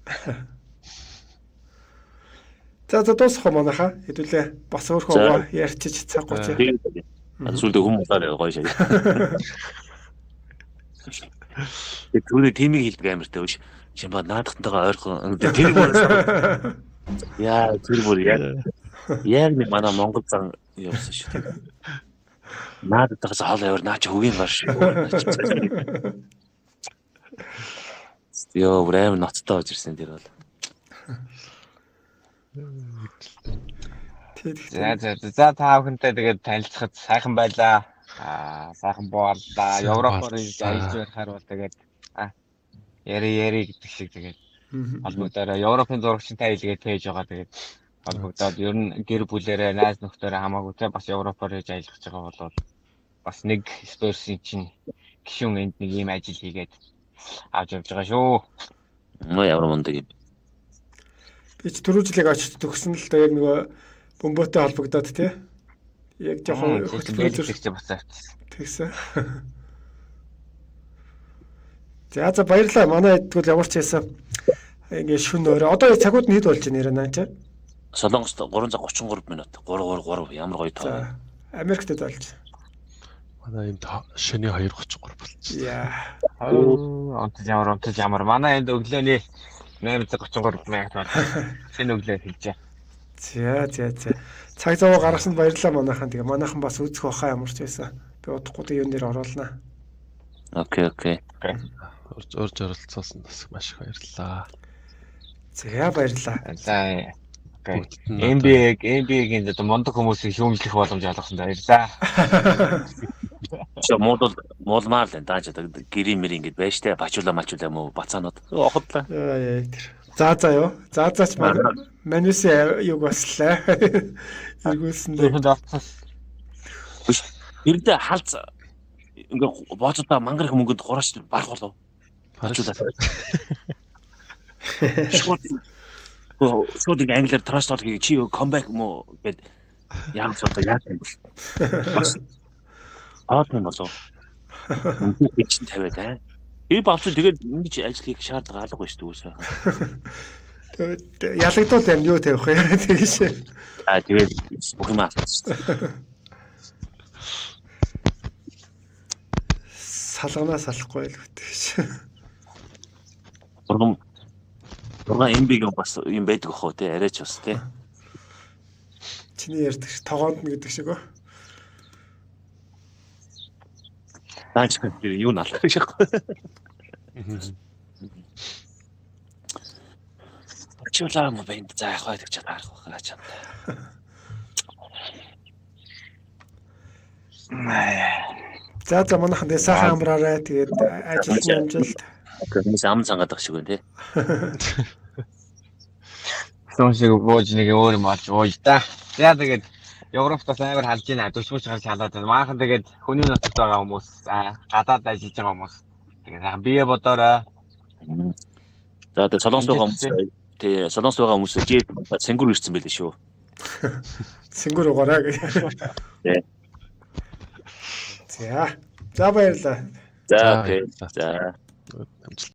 [SPEAKER 1] За за дуусах уу манайхаа? Хэдүүлээ бас өөрхөө ярьчиж цаг 30.
[SPEAKER 2] Сүүлдээ хүмүүс болоо гоё шээ. Тэгээд түүний тимийг хилдэг амартай биш. Чимба наадахтайгаа ойрхон тэр бүр яа тэр бүр яг нэг манай Монгол зан явсан шүү дээ. Наадахтайгаас хол аваар наа чи хөгийн гар шүү. Йоо бүр амар ноцтой болж ирсэн тэр бол.
[SPEAKER 4] За за за та бүхэнтэй тэгээд танилцахад сайхан байлаа. Аа сайхан бууллаа. Европоор аялж байхаар бол тэгээд яри гэдэг шиг тэгээд холбогдоорой. Европын зурагчтай илгээд пэйж байгаа тэгээд холбогдоод ер нь гэр бүлээрээ найз нөхдөөрөө хамаагүй те бас Европоор хийж аялах гэж байгаа бол бас нэг Spurs-ийн чинь гишүүн энд нэг ийм ажил хийгээд авч явж байгаа шүү.
[SPEAKER 2] Нөө ямар мундаг юм.
[SPEAKER 1] Би ч түрүү жилиг очиж төгсөн л да яг нөгөө бөмбөтэй холбогдоод те. Яг жоохон
[SPEAKER 4] хөтөлбөр зөрчиж буцаа авчихсан.
[SPEAKER 1] Тэгсэн. За за баярлалаа. Манай тэгвэл ямар ч байсан ингээ шүн өрөө. Одоо цагууд нь хэд болж байна нэрээ наа чи?
[SPEAKER 2] Солонгост 333 минут. 333 ямар гоё тоо.
[SPEAKER 1] За Америкт хэд болж?
[SPEAKER 3] Манай энд шөнийн 2:33 болчихсон.
[SPEAKER 1] Яа.
[SPEAKER 4] Онтож ямар онтож ямар. Манай энд өглөөний 8:33 минут байна. Шинэ өглөө хэлжээ.
[SPEAKER 1] За за за. Цаг зав гаргасанд баярлалаа манайхан. Тэгээ манайхан бас үзэх байхаа ямар ч байсан. Би удахгүй тэ юун дээр оруулнаа.
[SPEAKER 2] Окей окей.
[SPEAKER 3] Урьж оролцоосон бас маш их баярлалаа.
[SPEAKER 1] За баярлалаа.
[SPEAKER 4] За. Окей. NBA-гийн одоо мундаг хүмүүсийг шүүмжлэх боломж олгосонд баярлалаа.
[SPEAKER 2] Чи муудал муулмаар л энэ дааж одоо гэрийн мэр ингэж байж тээ бачуула мачуула юм уу бацаанууд оходлаа.
[SPEAKER 1] Яа тэр. За за юу. За заач манусын юг баслаа. Эргүүлсэн дээ.
[SPEAKER 2] Биш. Тэрдээ халз ингээ бооцоо мангар их мөнгөнд хураач барах болов. Бачуула. Шууд шууд ингээ англиар trash talk чи comeback юм уу гэд Яам ч одоо яах юм бол. Бас хоол юм болов. Мөнгө чинь тавиад аа. Би бавч тэгээд ингэж ажил хийх шаардлага алга байж дүүсэн.
[SPEAKER 1] Тэгээд ялагдвал юм юу тавих вэ? Тэгэж.
[SPEAKER 2] Аа тэгээд бүх юм алдсан шүү дээ.
[SPEAKER 1] Салганаас салахгүй л үтгэж.
[SPEAKER 2] 3 6 MB-г бас юм байдаг ах уу те арайч бас те.
[SPEAKER 1] Чиний ярьдаг шиг тогоонд нь гэдэг шиг өө.
[SPEAKER 2] Наач тэр юу налах гэж байхгүй. Чулаа юм байна. За яг хойд гэж харах байхаа чамд.
[SPEAKER 1] За за манайхан тэгээ сайхан амраарай. Тэгээд ажилд нь амжилт.
[SPEAKER 2] Хүмүүс ам цангаад байх шиг байна те.
[SPEAKER 4] Сон шиг бууж нэг өөр юм олж ууж та. За тэгээд Европт бас амар халж байна. 40 гарч халаад байна. Манайхан тэгээд хүний нутагт байгаа хүмүүс, гадаад ажиллаж байгаа хүмүүс. Тэгээд сайхан бие бодоорой.
[SPEAKER 2] За тэгээд Солонгос байгаа хүмүүс тий Солонгос байгаа хүмүүс жи цэнгүр ирсэн байлээ шүү.
[SPEAKER 1] Цэнгүр угаарай гэх.
[SPEAKER 2] Тий.
[SPEAKER 1] За. За баярлалаа.
[SPEAKER 2] За окей. За.
[SPEAKER 3] Амжилт.